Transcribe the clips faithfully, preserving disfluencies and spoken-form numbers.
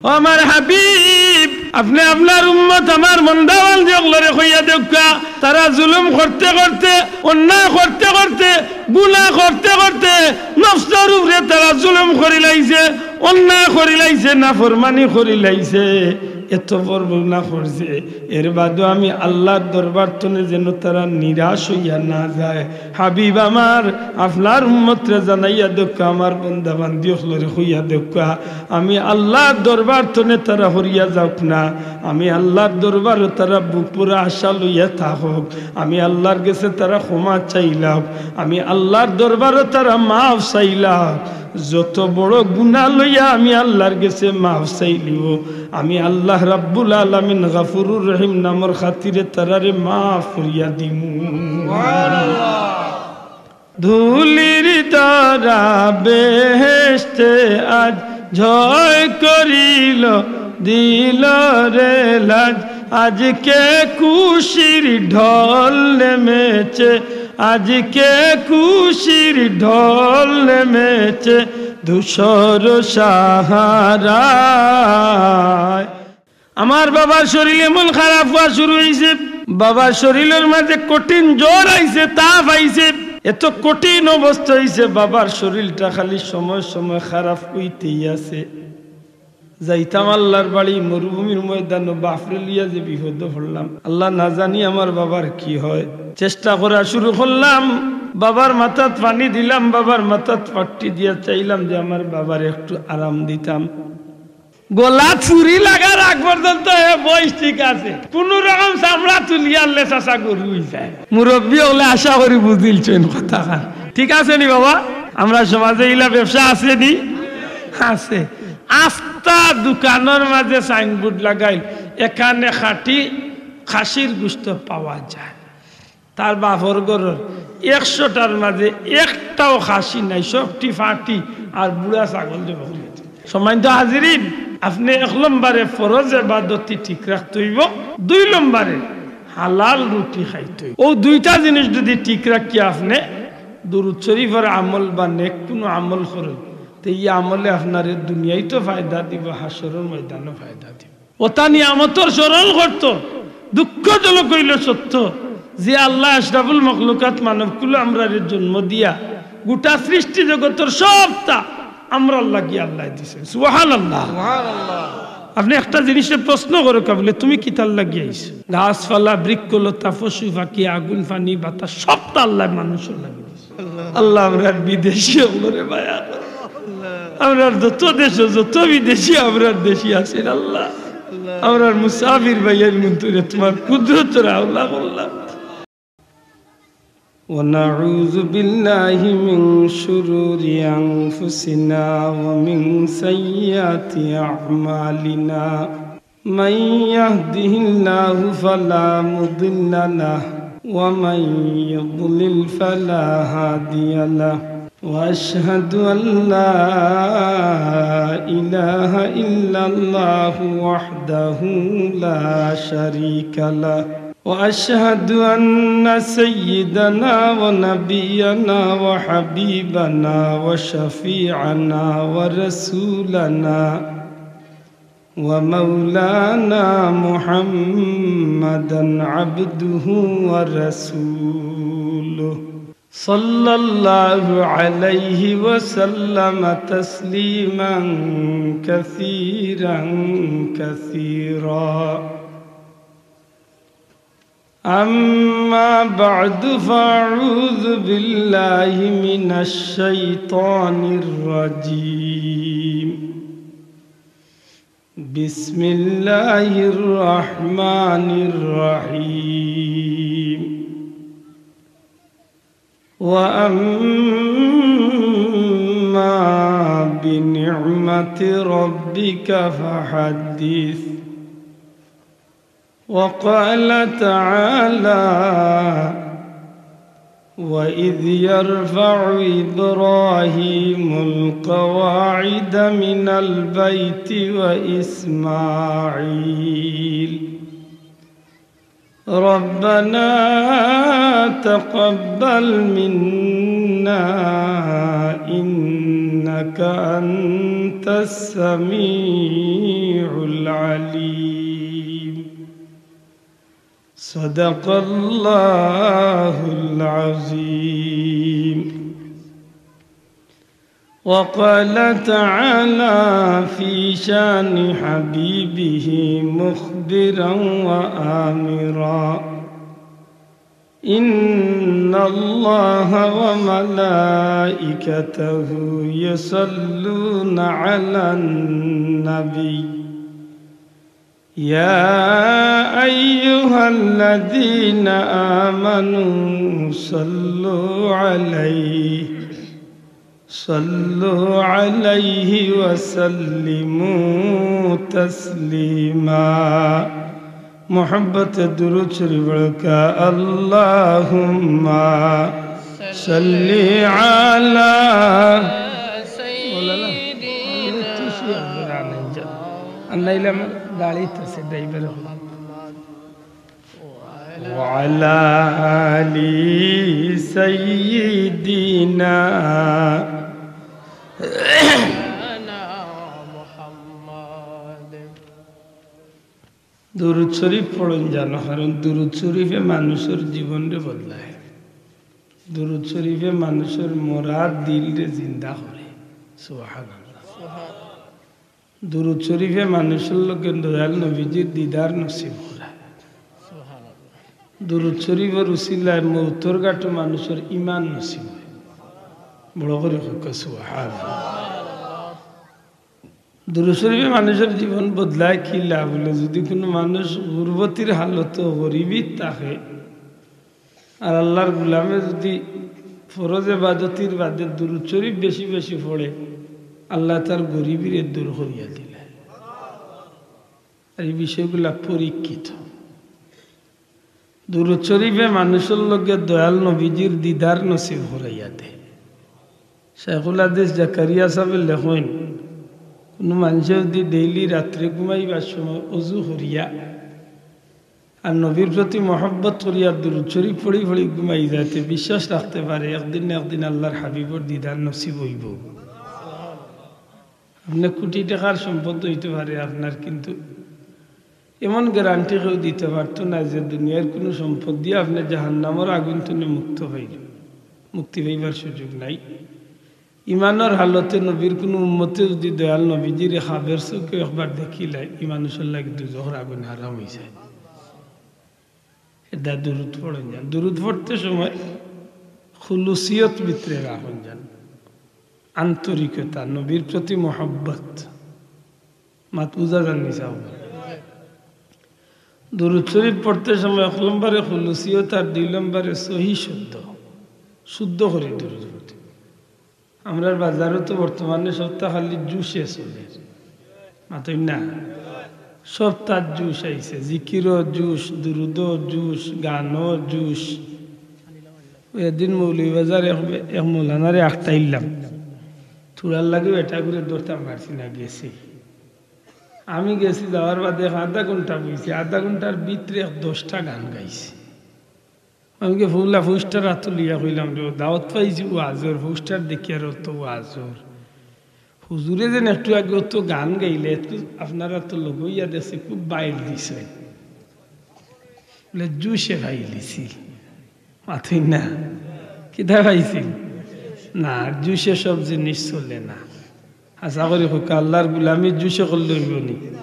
ও আমার হাবিব, আপনে আপনার উম্মত আমার বন্দাবান্দি অকলরে কইয়া দেউক্কা, তারা জুলুম করতে করতে, অন্যায় করতে করতে, গুনাহ করতে করতে নফসর উপরে তারা জুলুম করিলাইছে, অন্যায় করিলাইছে, নাফরমানি করিলাইছে, এত বড় গুনাহ করছে। এর বাদেও আমি আল্লার দরবার তনে যেন তারা নিরাশ অইয়া না যায়। হাবিব আমার, আপনার উম্মতরে জানাইয়া দেউক্কা, আমার বন্দাবান্দি অকলরে কইয়া দেউক্কা, আমি আল্লার দরবার তনে তারা হরিয়া যাউক না, আমি আল্লার দরবারো তারা বুক পুরা আশা লইয়া থাকউক, আমি আল্লার গেছে তারা ক্ষমা চাইলাউক, আমি আল্লার দরবারো তারা মাফ চাইলাউক। যত বড় গুনাহ লইয়া আমি আল্লার গেছে মাফ চাইলিও, আমি আল্লাহ রাব্বুল আলামিন গাফুরুর রহিম নামর খাতিরে তারারে মাফ করিয়া দিমু। ধুলির ধরা বেহেশতে আজ জয় করিল, দিল রে লাজ। আজকে খুশির ঢল নেমেছে, আজকে খুশির ঢল নেমেছে ধূসর সাহারায়। আমার বাবার শরীর এমন খারাপ অওয়া শুরু অইছে, বাবার শরীরর মাঝে কঠিন জ্বর আইছে, তাপ আইছে, এত কঠিন অবস্থা অইছে, বাবার শরীরটা খালি সময় সময় খারাপ অইতেই আছে। যাইতাম আল্লার বাড়ি, মরুভূমির ময়দানো বাফরে লইয়া যে বিপদো পড়লাম, আল্লা না জানি আমার বাবার কি হয়। চেষ্টা করা শুরু করলাম, বাবার মাথাত পানি দিলাম, বাবার মাথাত পাট্টি দিয়া চাইলাম যে আমার বাবারে একটু আরাম দিতাম। গলাত ছুরি লাগার আগ পর্যন্ত হে বইস ঠিক আছে, কুনু রকম চামড়া তুলিয়া আনলে চাচা গরু অইযায়। মুরব্বি অকলে আশা করি বুঝিলছইন কথাখান, ঠিক আছে নি বাবা? আমরার সমাজে ইলা ব্যবসা আছে নি? আছে। আস্তা দোকানর মাঝে সাইনবোর্ড লাগাইল, এখানে খাঁটি খাসির গোস্ত পাওয়া যায়। তার বাফর ঘরর একশোটার মাঝে একটাও খাসি নাই, সবটি ফাটি আর বুড়া ছাগল জবো করি। সম্মানিত হাজিরিন, আপনে এক নম্বরে ফরজ এবাদতি ঠিক রাখতে অইবো, দুই নম্বরে হালাল রুটি খাইতে অইবো। অউ দুইটা জিনিস যুদি ঠিক রাখিয়া আপনে দুরুদ শরিফর আমল বা নেক কুনু আমল করইন, তে ই আমলে আপনারে দুনিয়াইতো ফায়দা দিবো, হাশরর ময়দানো ফায়দা দিবো। অতা নিয়ামতর স্মরণ করতো। দুঃখজনক অইলো সত্য যে আল্লায় আশরাফুল মখলুকাত মানবকুলো আমরারে জন্ম দিয়া গুটা সৃষ্টি জগতর সবতা আমরার লাগি আল্লায় দিছইন। সুবহানাল্লাহ। আপনে একটা জিনিসরে প্রশ্ন করউক্কা বুলে, "তুমি কিতার লাগি আইছো?" গাছপালা, বৃক্ষলতা, পশু পাখি, আগুন, পানি, বাতাস, সবতা আল্লায় মানুষর লাগি দিছইন। আল্লাহ, আমরার বিদেশি অকলরে মায়া করো। আমরার যত দেশো যত বিদেশি আমরার দেশি আছইন আল্লাহ, আমরার মুসাফির ভাইয়াইনগুনতরে তুমার কুদরতর হাওলা করলাম। ونعوذ بالله من شرور أنفسنا ومن سيئات أعمالنا. من يهده الله فلا مضل له، ومن يضلل فلا هادي له. وأشهد أن لا إله إلا الله وحده لا شريك له. وأشهد أن سيدنا ونبينا وحبيبنا وشفيعنا ورسولنا ومولانا محمدا عبده ورسوله، صلى الله عليه وسلم تسليما كثيرا كثيرا. أما بعد، فأعوذ بالله من الشيطان الرجيم. بسم الله الرحمن الرحيم. وأما بنعمة ربك فحدث. وقال تعالى: وإذ يرفع إبراهيم القواعد من البيت وإسماعيل، ربنا تقبل منا إنك أنت السميع العليم. صدق الله العظيم. وقال تعالى في شان حبيبه مخبرا وآمرا: إن الله وملائكته يصلون على النبي، يا أيها الذين آمنوا صلوا عليه، صلوا عليه وسلموا تسليما. محبت درود شريف بڑکا، اللهم صل على سيدنا। আর নাইলে আমার গাড়িত আছে, ড্রাইভার। وعلى آل سيدنا। দুরুদ শরীফ পড়ইন জানো, কারণ দুরুদ শরীফে মানুষর জীবনরে বদলায়। দুরুদ শরীফে মানুষর মরা দিলরে জিন্দা করে। সুবহানাল্লাহ। দুরুদ শরীফে মানুষর লগে দয়াল নবীজির দিদার নসিব করায়। দুরুদ শরীফর উসিলায় মউতর ঘাটো মানুষর ইমান নসিব অয়। বড় করি কউক্কা সুবহানাল্লাহ। দুরুদ শরীফে মানুষর জীবন বদলায় কিলা বুলে, যুদি কুনু মানুষ গুরবতির হালতো গরিবিত থাকে, আর আল্লার গুলামে যুদি ফরজ এবাদতির বাদে দুরুদ শরীফ বেশি বেশি পড়ে, আল্লায় তার গরিবিরে দূর করিয়া দিলা। আর ই বিষয়গুলা পরীক্ষিত। দুরুদ শরীফে মানুষর লগে দয়াল নবীজির দিদার নসিব করাইয়া দেয়। শেখুল হাদিস জাকারিয়া সাবে লেখইন, কুনু মানষে যুদি ডেইলি রাত্রে ঘুমাইবার সময় অজু করিয়া আর নবীর প্রতি মহব্বত করিয়া দুরুদ শরীফ পড়ি পড়ি ঘুমাই যায়, তে বিশ্বাস রাখতে পারে একদিন না একদিন আল্লার হাবিবর দিদার নসিব অইবো। আপনে কুটি টেকার সম্পদ অইতে পারে আপনার, কিন্তু এমন গ্যারান্টি কেউ দিতে পারতো না যে দুনিয়ার কুনু সম্পদ দিয়া আপনে জাহান্নামর আগুন থনে মুক্ত পাইলে, মুক্তি পাইবার সুযোগ নাই। ইমানর হালতে নবীর কুনু উম্মতে যুদি দয়াল নবীজিরে খাবের চউখে একবার দেখিলায়, ই মানুষর লাগি দুজখর আগুন হারাম অইযায়। এরদায় দুরুদ পড়ইন যান। দুরুদ পড়তে সময় খুলুসিয়ত ভিতরে রাখইন যান, আন্তরিকতা, নবীর প্রতি মহব্বত। মাত বুঝা যার নি সাব? দুরুদ শরীফ পড়তে সময় এক নম্বরে খুলুসিয়ত আর দুই নম্বরে সহি শুদ্ধ, শুদ্ধ করি দুরুদ পড়তে। আমরার বাজারো তো বর্তমানে সবতা খালি জুশে চলের, মাতইন না? সবতাত জুশ আইছে, জিকিরও জুশ, দুরুদও জুশ, গানও জুশ। অউ এদিন মৌলভীবাজার এক, এক মৌলানারে আটকাইলাম, থুড়ার লাগি বেটাগুরে ধরতাম পারছি না, গেছি। আমি গেছি, যাওয়ার বাদে আধা ঘন্টা বইছি, আধা ঘন্টার ভিতরে এক দশটা গান গাইছে। আমি গিয়া ফুলা পোস্টার আতো লইয়া কইলাম, "রে, দাওয়াত পাইছি ওয়াজর, পোস্টার দেখিয়ার অত ওয়াজর। হুজুরে যেন একটু আগে অত গান গাইলে, একটু আপনারা তো লগইয়া দেখছি, খুব বাইল দিছে।" বুলে, "জুশে পাইলিছি।" মাতইন না? কিতা পাইছি? না, জুশে সব জিনিস চলে না। আশা করি কউক্কা আল্লার গুলামি জুশে করলে অইবো নি?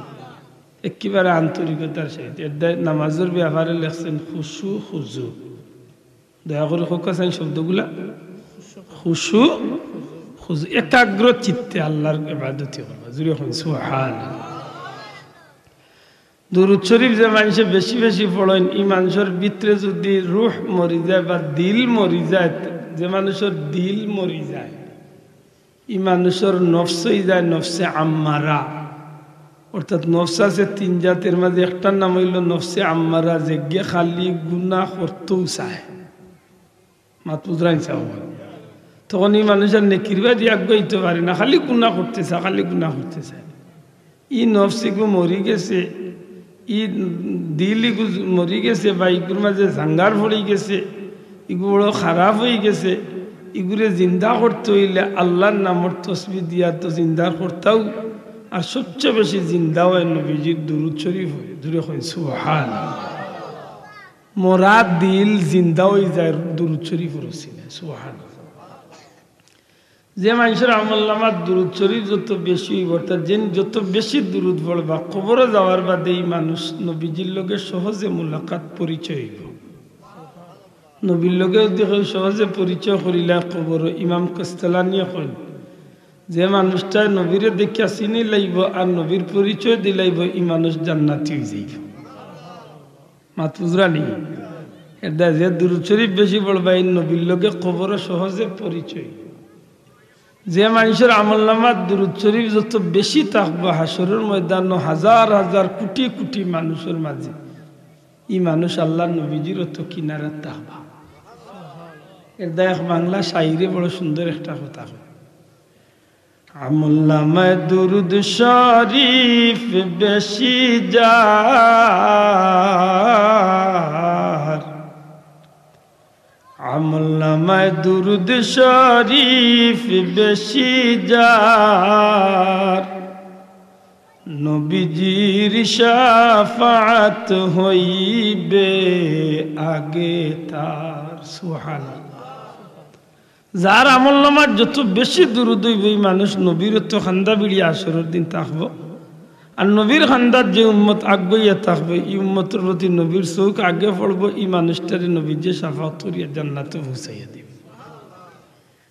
একেবারে আন্তরিকতার সহিত। এরদায় নামাজর ব্যাপারে লেখছেন খুশু খুজু। দয়া করি কউক্কা চাইন শব্দগুলা। খুশু খুজু, একাগ্র চিত্তে আল্লার ইবাদতি করবা। জুরে কইন সুবহানাল্লাহ। দুরুদ শরীফ যে মানষে বেশি বেশি পড়ইন, ই মানষর ভিতরে যুদি রুহ মরি যায় বা দিল মরি যায়, যে মানষর দিল মরি যায়, ই মানষর নফস অইযায় নফসে আম্মারা। অর্থাৎ নফস আছে তিন জাতর মাঝে একটার নাম অইলো নফসে আম্মারা, যেগিয়ে খালি গুনা করতেউ চায়। মাত বুঝরা নি সাব? তখন ই মানুষ আর নেকির বাদি আগুয়াইতে পারে না, খালি গুনা করতে চায়, খালি গুনা করতে চায়। ই নফস ইগু মরি গেছে, ই দিল ইগু মরি গেছে, বা ইগুর মাঝে জাঙ্গার পড়ি গেছে, ইগু বড় খারাপ অই গেছে। ইগুরে জিন্দা করতে অইলে আল্লার নামর তসবি দিয়া তো জিন্দা করতাউ, আর সবচেয়ে বেশি জিন্দা অয় নবীজির দুরুদ শরীফ অয়। জোরে কইন সুবহান। মরা দিল জিন্দা অই যায় দুরুদ শরীফর উসিলায়। সুবহান। যে মানষর আমলনামাত দুরুদ শরীফ যত বেশি অইবো, অর্থাৎ যেইন যত বেশি দুরুদ পড়বা, কবরো যাওয়ার বাদে ই মানুষ নবীজির লগে সহজে মুলাকাত, পরিচয় অইবো। নবীর লগে যদি কেউ সহজে পরিচয় করিলায় কবরো, ইমাম কাস্তালানিয়ে কইন, যে মানুষটায় নবীরে দেখিয়া চিনিলাইবো আর নবীর পরিচয় দিলাইবো, ই মানুষ জান্নাতি অইযাইবো। মাত বুঝরানি? এরদায় যে দুরুদ শরীফ বেশি পড়বা, ই নবীর লগে কবরো সহজে পরিচয়। যে মানষর আমলনামাত দুরুদ শরীফ যত বেশি থাকবো, হাশরর ময়দানো হাজার হাজার কুটি কুটি মানুষর মাঝে ই মানুষ আল্লার নবীজির অত কিনারাত থাকবা। এরদায় এক বাংলা শাইরে বড় সুন্দর একটা কথা কয়, আমলনামায় দুরুদ শরীফ বেশি যার, আমলনামায় দুরুদ শরীফ বেশি যার, নবীজির শাফাআত হইবে আগে তার। সুবহানাল্লাহ। যার আমলনামাত যত বেশি দুরুদ অইবো, ই মানুষ নবীর অত কান্দা ভিড়ি হাশরর দিন থাকবো। আর নবীর কান্দাত যে উম্মত আগুয়াইয়া থাকবো, ই উম্মতর প্রতি নবীর চউখ আগে পড়বো, ই মানুষটারে নবীজিয়ে শাফাআত করিয়া জান্নাতো পৌঁছাইয়া দিবা।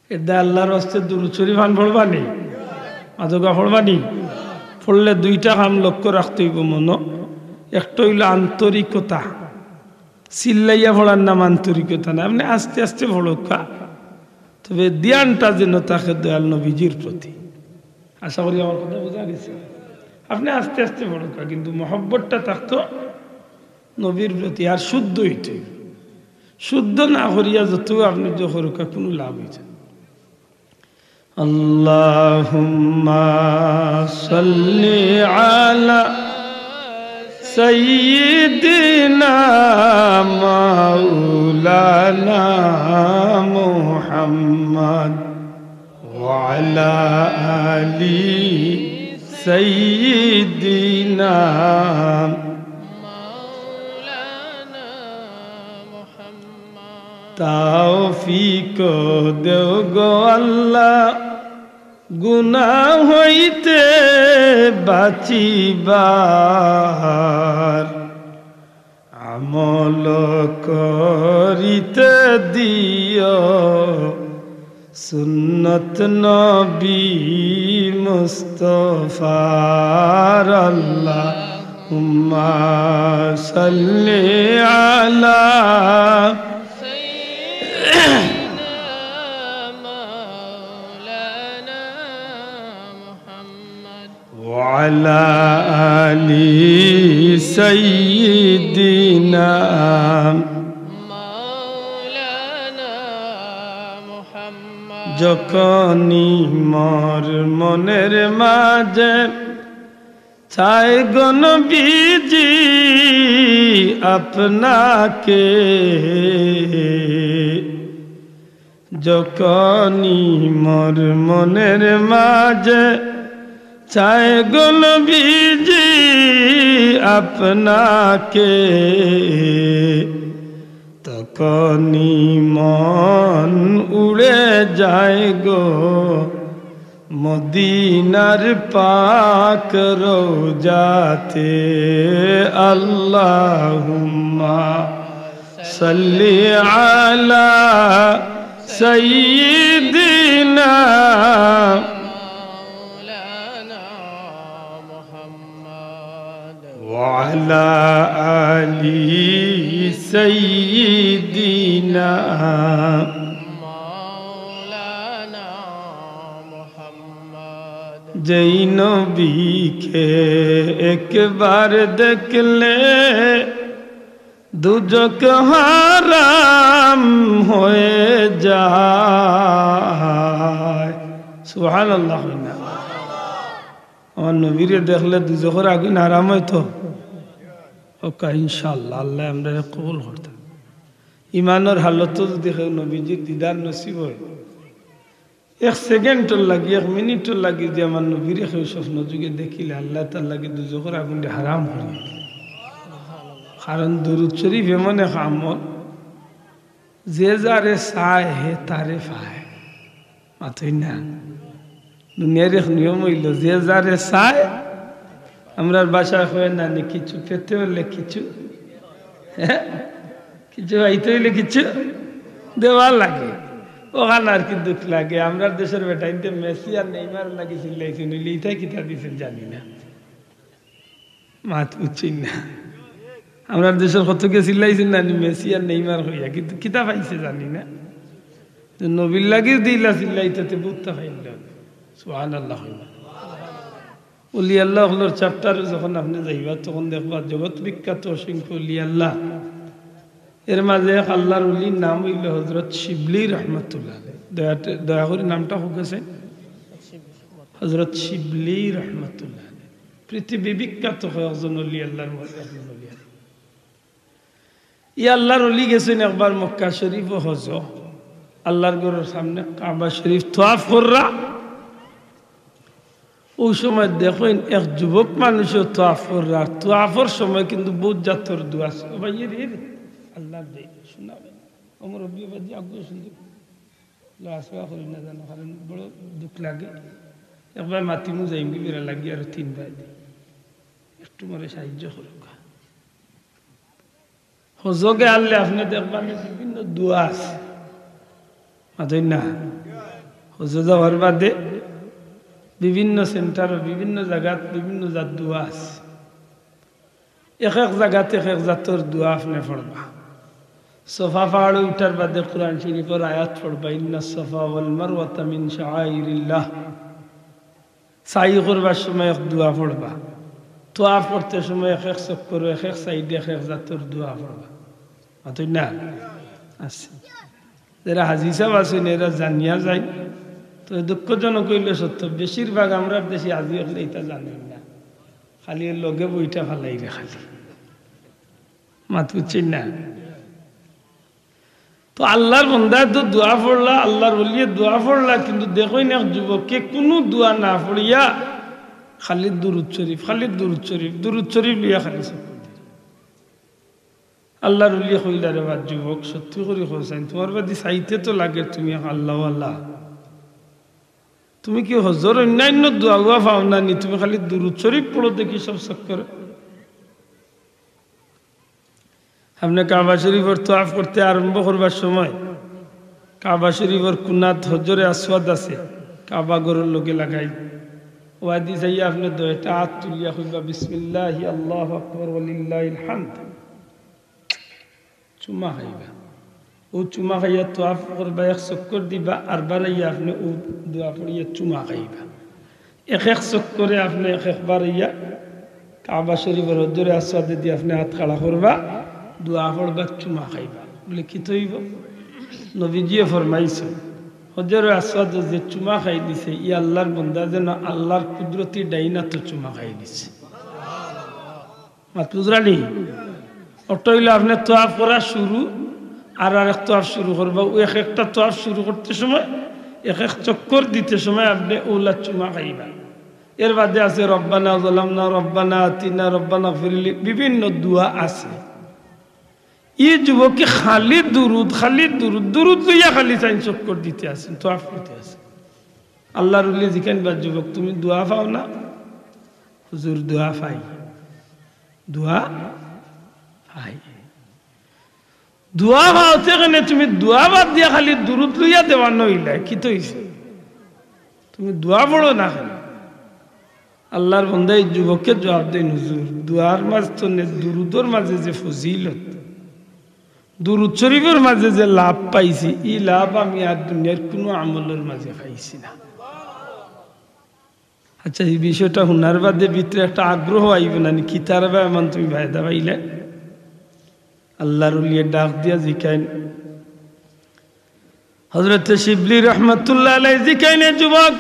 এরদায় আল্লার ওয়াস্তে দুরুদ শরীফ আন পড়বানি? মাতউক্কা, পড়বানি? পড়লে দুইটা কাম লক্ষ্য রাখতে অইবো মনো। একটা অইলো আন্তরিকতা, চিল্লাইয়া পড়ার নাম আন্তরিকতা নায়। আপনে আস্তে আস্তে পড়উক্কা, তবে ধিয়ানটা যেন থাকে দয়াল নবীজির প্রতি। আশা করি আমার কথা বুঝা গেছে। আপনে আস্তে আস্তে পড়উক্কা, কিন্তু মহব্বতটা থাকতো নবীর প্রতি। আর শুদ্ধ অইতো অইবো, শুদ্ধ না করিয়া যত আপনে যে করউক্কা, কুনু লাভ অইতো না। اللهم صل على سيدنا مولانا محمد وعلى آل سيدنا। তৌফিক দেও গো আল্লাহ, গুনাহ হইতে বাঁচিবার, আমল করিতে দিও সুন্নত নবী মুস্তফার। আল্লাহুম্মা সাল্লি আলা وعلى آل سيدنا। যখনই মোর মনের মাঝে চাই গো নবীজি আপনাকে, যখনই মোর মনের মাঝে চাই গো নবীজি আপনাকে, তখনই মন উড়ে যায় গো মদিনার পাক রওজাতে। আল্লাহুম্মা সাল্লি আলা সাইয়্যিদিনা وعلى آل سيدنا। যেই নবীকে একবার দেখলে দুজখ হারাম হয়ে যায়। সুবহানাল্লাহ। আমার নবীরে দেখলে দুজখর আগুন হারাম অইতো? ওকা ইনশাআল্লাহ, আল্লায় আমরারে কবুল করতা। ইমানর হালতো যদি কেউ নবীজির দিদার নসিব অয়, এক সেকেন্ডর লাগি, এক মিনিটর লাগি যে আমার নবীরে কেউ স্বপ্ন যুগে দেখিলে, আল্লাহ তার লাগি দুজখর আগুনরে হারাম করি। কারণ দুরুদ শরীফ এমন এক আমল, যে যারে চায় হে তারে পায়। মাতই না। দুনিয়ার এক নিয়ম অইলো, যে যারে চায়, আমরার ভাষায় কয় না নি, কিছু পেতে অইলে কিছু, হ্যাঁ, কিছু পাইতে অইলে কিছু দেওয়া লাগে। অখান আর কি দুখ লাগে। আমরার দেশর বেটাইন্তে মেসি আর নেইমার লাগি চিল্লাইছইন, অইলে ইতায় কিতা দিছইন জানি না। মাত বুঝছইন না। আমরার দেশর কতকে চিল্লাইছইন না নি মেসি আর নেইমার কইয়া, কিন্তু কিতা পাইছে জানি না। যে নবীর লাগি দিলা চিল্লাইতে তে বুঝতা পাইল না। সুবহানাল্লাহ কইবা। অলি আল্লাহ অকলর চ্যাপ্টারো যখন আপনে যাইবা, তখন দেখবা জগৎ বিখ্যাত অসংখ্য অলি আল্লাহ। এর মাঝে এক আল্লাহর অলির নাম অইলো হযরত শিবলি রহমতুল্লাহ আলাইহি। দয়া, দয়া করি নামটা কউক্কা চাইন। হযরত শিবলি রহমতুল্লাহ আলাইহি। পৃথিবী বিখ্যাত কয়েকজন অলি আল্লাহর মধ্যে একজন অলি আল্লাহ। ই আল্লাহর অলি গেছইন একবার মক্কা শরীফো হজো, আল্লাহর ঘরর সামনে কাবা শরীফ তোয়াফ কররা। অউ সময় দেখইন এক যুবক মানুষেও তোয়াফ কররা। আর তোয়াফর সময় কিন্তু বউত জাতর দোয়া আছে। ও ভাই, এ রে, এ রে, আল্লাহর দে, শোনা ভাই। ও মুরব্বি ভাই, আগুয়ে শুনতে। লা আসওয়া করি না জানো, কারণ বড় দুখ লাগে। একবার মাতিমু যাইমগি বেড়া লাগি আরো তিন ভাই। একটু মরে সাহায্য করুক্কা। হজো গেলে আপনে দেখবা নি বিভিন্ন দোয়া আছে। মাতইন না। হজো যাওয়ার বাদে বিভিন্ন সেন্টারো, বিভিন্ন জাগাত, বিভিন্ন জাত দোয়া আছে। এক এক জাগাত এক এক জাতর দোয়া আপনে পড়বা। সফা পাহাড়ো উঠার বাদে কোরআন শরীফর আয়াত পড়বা, "ইন্নাস সাফা ওয়াল মারওয়াতা মিন শাআইরিল্লাহ।" সাই করবার সময় এক দোয়া পড়বা, তোয়াফ করতে সময় এক এক চক্করো এক এক সাইডে এক এক জাতর দোয়া পড়বা। মাতইন না? আচ্ছা, যেরা হাজি সাব আছইন, এরা জানিয়া যাইন। তো দুঃখজনক অইলো সত্য, বেশিরভাগ আমরার দেশি হাজি অকলে ইতা জানইন না, খালি এর লগে বইটা ফালাইরে খালি। মাত বুঝছইন না? তো আল্লাহর বন্দায় তো দোয়া পড়লা, আল্লাহর ওলিয়ে দোয়া পড়লা, কিন্তু দেখইন এক যুবকে কুনু দোয়া না পড়িয়া খালি দুরুদ শরীফ, খালি দুরুদ শরীফ, দুরুদ শরীফ লইয়া খালি চক্কর দিরা। আল্লাহর ওলিয়ে কইলা, "রে বা যুবক, সত্যি করি কও চাইন, তুমার বায়দি চাইতে তো লাগের তুমি এক আল্লাহওয়ালা। তুমি কি হজর অইন্যাইন্য দোয়া-উয়া পাও না নি? তুমি খালি দুরুদ শরীফ পড়ো দেখি সব চক্করে।" আপনে কাবা শরীফর তোয়াফ করতে আরম্ভ করবার সময় কাবা শরীফর কুনাত হজরে আসওয়াদ আছে, কাবা ঘরর লগে লাগাইল। ওয়াদি যাইয়া আপনে দুইটা আত তুলিয়া কইবা, "বিসমিল্লাহি আল্লাহু আকবার ওয়ালিল্লাহিল হামদ।" চুমা খাইবা। অউ চুমা খাইয়া তোয়াফ করবা, এক চক্কর দিবা, আর বারাইয়া আপনে অউ দোয়া পড়িয়া চুমা খাইবা। এক এক চক্করে আপনে এক একবার ইয়া কাবা শরীফর হজরে আসওয়াদে দি আপনে আত খাড়া করবা, দোয়া পড়বা, চুমা খাইবা। বুলে, "কিতা অইবো?" নবীজিয়ে ফরমাইছইন, হজরে আসওয়াদো যে চুমা খাই দিছে, ই আল্লাহর বন্দা যেন আল্লাহর কুদরতি ডাইন আতো চুমা খাই দিছে। মাত বুঝরা নি? অটা অইলো আপনে তোয়াফ করা শুরু, আর আরেক তোয়াফ শুরু করবা। অউ এক একটা তোয়াফ শুরু করতে সময়, এক এক চক্কর দিতে সময় আপনে অউলা চুমা খাইবা। এর বাদে আছে, "রব্বানা যালামনা, রব্বানা আতিনা, রব্বানা গফিরলি", বিভিন্ন দোয়া আছে। ই যুবকে খালি দুরুদ, খালি দুরুদ, দুরুদ লইয়া খালি চাইন চক্কর দিতে আছইন, তোয়াফ করতে আছইন। আল্লাহর ওলিয়ে জিকাইন, "বা যুবক, তুমি দোয়া পাও না?" "হুজুর, দোয়া পাই, দোয়া পাই।" দোয়া পাওতে কেনে তুমি দোয়া বাদ দিয়া খালি দুরুদ লইয়া দেওয়ান অইলায়, কিতা অইছে? তুমি দোয়া পড়ো না কেনে? আল্লাহর বন্দায় ই যুবকে জুয়াব দেইন, "হুজুর, দোয়ার মাঝে তো নে, দুরুদর মাঝে যে ফজিলত, দুরুদ শরীফর মাঝে যে লাভ পাইছি, ই লাভ আমি আর দুনিয়ার কুনু আমলর মাঝে পাইছি না।" আচ্ছা, ই বিষয়টা হুনার বাদে ভিতরে একটা আগ্রহ আইবো না নি? কিতার বা এমন তুমি ফায়দা পাইলে? আল্লাহর ওলিয়ে ডাক দিয়া জিকাইন, হজরতে শিবলি রহমতুল্লাহ আলাইহি জিকাইন, "এ যুবক,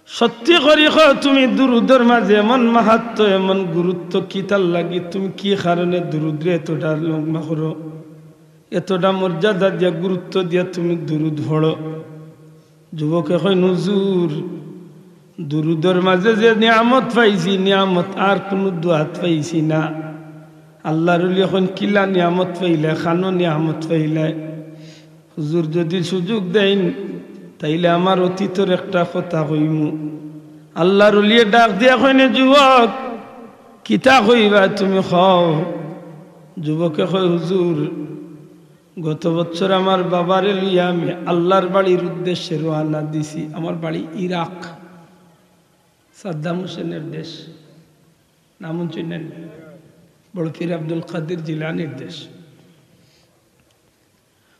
সত্যি করি কও, তুমি দুরুদর মাঝে এমন মাহাত্ম্য, এমন গুরুত্ব কিতার লাগি? তুমি কি কারণে দুরুদরে এতটা লম্বা করো, এতটা মর্যাদা দিয়া, গুরুত্ব দিয়া তুমি দুরুদ পড়ো?" যুবকে কইন, "হুজুর, দুরুদর মাঝে যে নিয়ামত পাইছি, নিয়ামত আর কুনু দুয়াত পাইছি না।" আল্লাহর ওলি কইন, "কিলা নিয়ামত পাইলায়, কানো নিয়ামত পাইলায়?" "হুজুর, যুদি সুযোগ দেইন, তাইলে আমার অতীতর একটা কথা কইমু।" আল্লাহর ওলিয়ে ডাক দিয়া কইন, "এ যুবক, কিতা কইবা তুমি কও?" যুবকে কয়, "হুজুর, গত বছর আমার বাবারে লইয়া আমি আল্লাহর বাড়ির উদ্দেশ্যে রওয়ানা দিছি।" আমার বাড়ি ইরাক, সাদ্দাম হোসেনের দেশ, নাম হুনছইন নি? বড় পীর আব্দুল কাদির জিলানীর দেশ।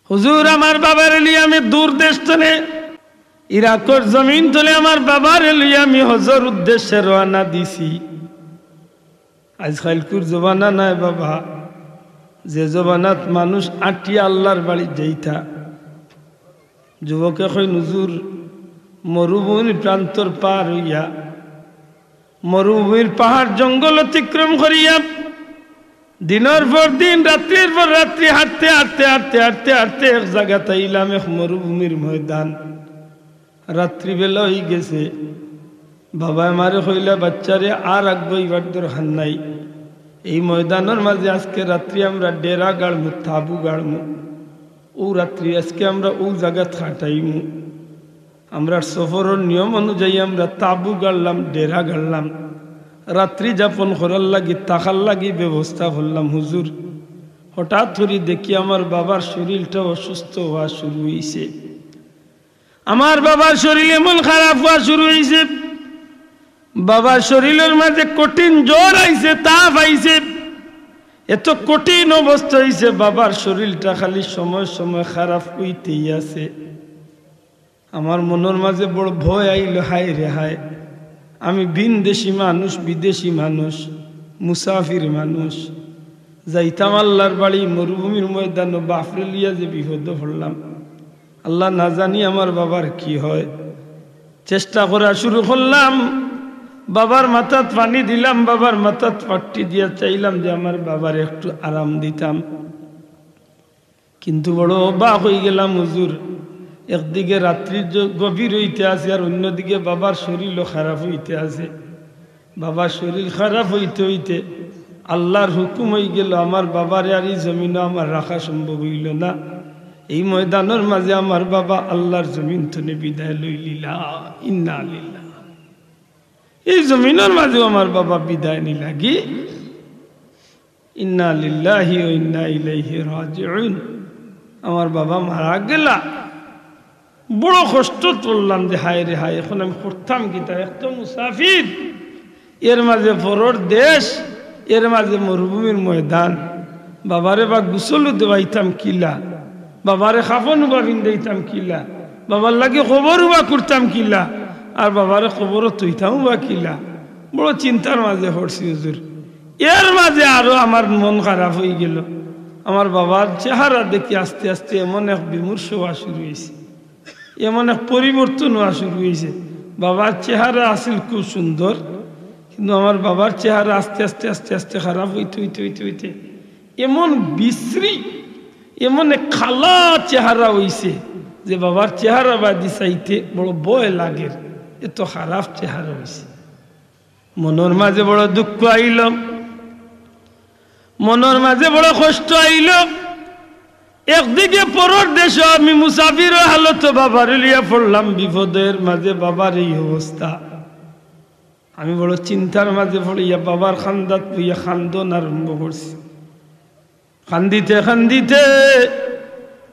"হুজুর, আমার বাবারে লইয়া আমি দূর দেশ তনে, ইরাকর জমিন তনে আমার বাবারে লইয়া আমি হজর উদ্দেশ্যে রওয়ানা দিছি।" আইজকাইলকুর জমানা নায় বাবা, যে জমানাত মানুষ আটিয়া আল্লাহর বাড়ি যাইতা। যুবকে কইন, "হুজুর, মরুভূমির প্রান্তর পার অইয়া, মরুভূমির পাহাড় জঙ্গল অতিক্রম করিয়া, দিনর পর দিন, রাত্রির পর রাত্রি হাঁটতে, হাঁটতে, হাঁটতে, হাঁটতে, হাঁটতে এক জাগাত আইলাম, এক মরুভূমির ময়দান। রাত্রিবেলা অইগেছে। বাবায় আমারে কইলা, 'বাচ্চারে, আর আগুয়াইবার দরকার নাই। এই ময়দানর মাঝে আজকে রাত্রি আমরা ডেরা গাড়মু, তাবু গাড়মু। অউ রাত্রি আজকে আমরা অউ জাগাত কাটাইমু।' আমরার সফরর নিয়ম অনুযায়ী আমরা তাবু গাড়লাম, ডেরা গাড়লাম, রাত্রি যাপন করার লাগি, থাকার লাগি ব্যবস্থা করলাম। হুজুর, হঠাৎ করি দেখি আমার বাবার শরীরটা অসুস্থ অওয়া শুরু অইছে। আমার বাবার শরীর এমন খারাপ অওয়া শুরু অইছে, বাবার শরীরর মাঝে কঠিন জ্বর আইছে, তাপ আইছে, এত কঠিন অবস্থা অইছে, বাবার শরীরটা খালি সময় সময় খারাপ অইতেই আছে। আমার মনর মাঝে বড় ভয় আইলো, হায় রে হায়, আমি ভিনদেশি মানুষ, বিদেশি মানুষ, মুসাফির মানুষ, যাইতাম আল্লাহর বাড়ি, মরুভূমির ময়দানো বাফরে লইয়া যে বিপদো পড়লাম, আল্লাহ না জানি আমার বাবার কি হয়। চেষ্টা করা শুরু করলাম, বাবার মাথাত পানি দিলাম, বাবার মাথাত পাট্টি দিয়া চাইলাম যে আমার বাবার একটু আরাম দিতাম। কিন্তু বড় অবাক অইগেলাম হুজুর, একদিকে রাত্রি জ-, গভীর অইতে আছে, আর অইন্যদিকে বাবার শরীরও খারাপ অইতে আছে। বাবার শরীর খারাপ অইতে অইতে আল্লাহর হুকুম অইগেলো, আমার বাবারে আর ই জমিনো আমার রাখা সম্ভব অইলো না। এই ময়দানর মাঝে আমার বাবা আল্লাহর জমিন তনে বিদায় লইলিলা। ইন্না লিল্লাহ। এই জমিনর মাঝেও আমার বাবা বিদায় নিলাগি। ইন্না লিল্লাহি ওয়া ইন্না ইলাইহি রাজিউন। আমার বাবা মারা গেলা, বড় কষ্টত পড়লাম যে হায় রে হায়, এখন আমি করতাম কিতা? এক তো মুসাফির, এর মাঝে পরর দেশ, এর মাঝে মরুভূমির ময়দান। বাবারে বা গোসল দেওয়াইতাম কিলা, বাবারে কাফন উবা পিন্দাইতাম কিলা, বাবার লাগি কবর উবা করতাম কিলা, আর বাবারে কবরো থইতাম উবা কিলা। বড় চিন্তার মাঝে পড়ছি হুজুর। এর মাঝে আরো আমার মন খারাপ অইগেলো। আমার বাবার চেহারা দেখি আস্তে আস্তে এমন এক বিমর্ষ অওয়া শুরু অইছে, এমন এক পরিবর্তন অওয়া শুরু অইছে। বাবার চেহারা আছিল খুব সুন্দর, কিন্তু আমার বাবার চেহারা আস্তে আস্তে, আস্তে আস্তে খারাপ অইতে, অইতে, অইতে, অইতে এমন বিশ্রী, এমন এক কালা চেহারা অইছে যে বাবার চেহারা বাদি চাইতে বড় ভয় লাগের, এত খারাপ চেহারা অইছে। মনর মাঝে বড় দুঃখ আইলো, মনর মাঝে বড় কষ্ট আইলো। একদিকে পরর দেশো আমি মুসাফিরর হালতো বাবারে লইয়া পড়লাম বিপদো, এর মাঝে বাবার এই অবস্থা। আমি বড় চিন্তার মাঝে পড়িয়া বাবার কান্দাত বইয়া কান্দন আরম্ভ করছি। কান্দিতে কান্দিতে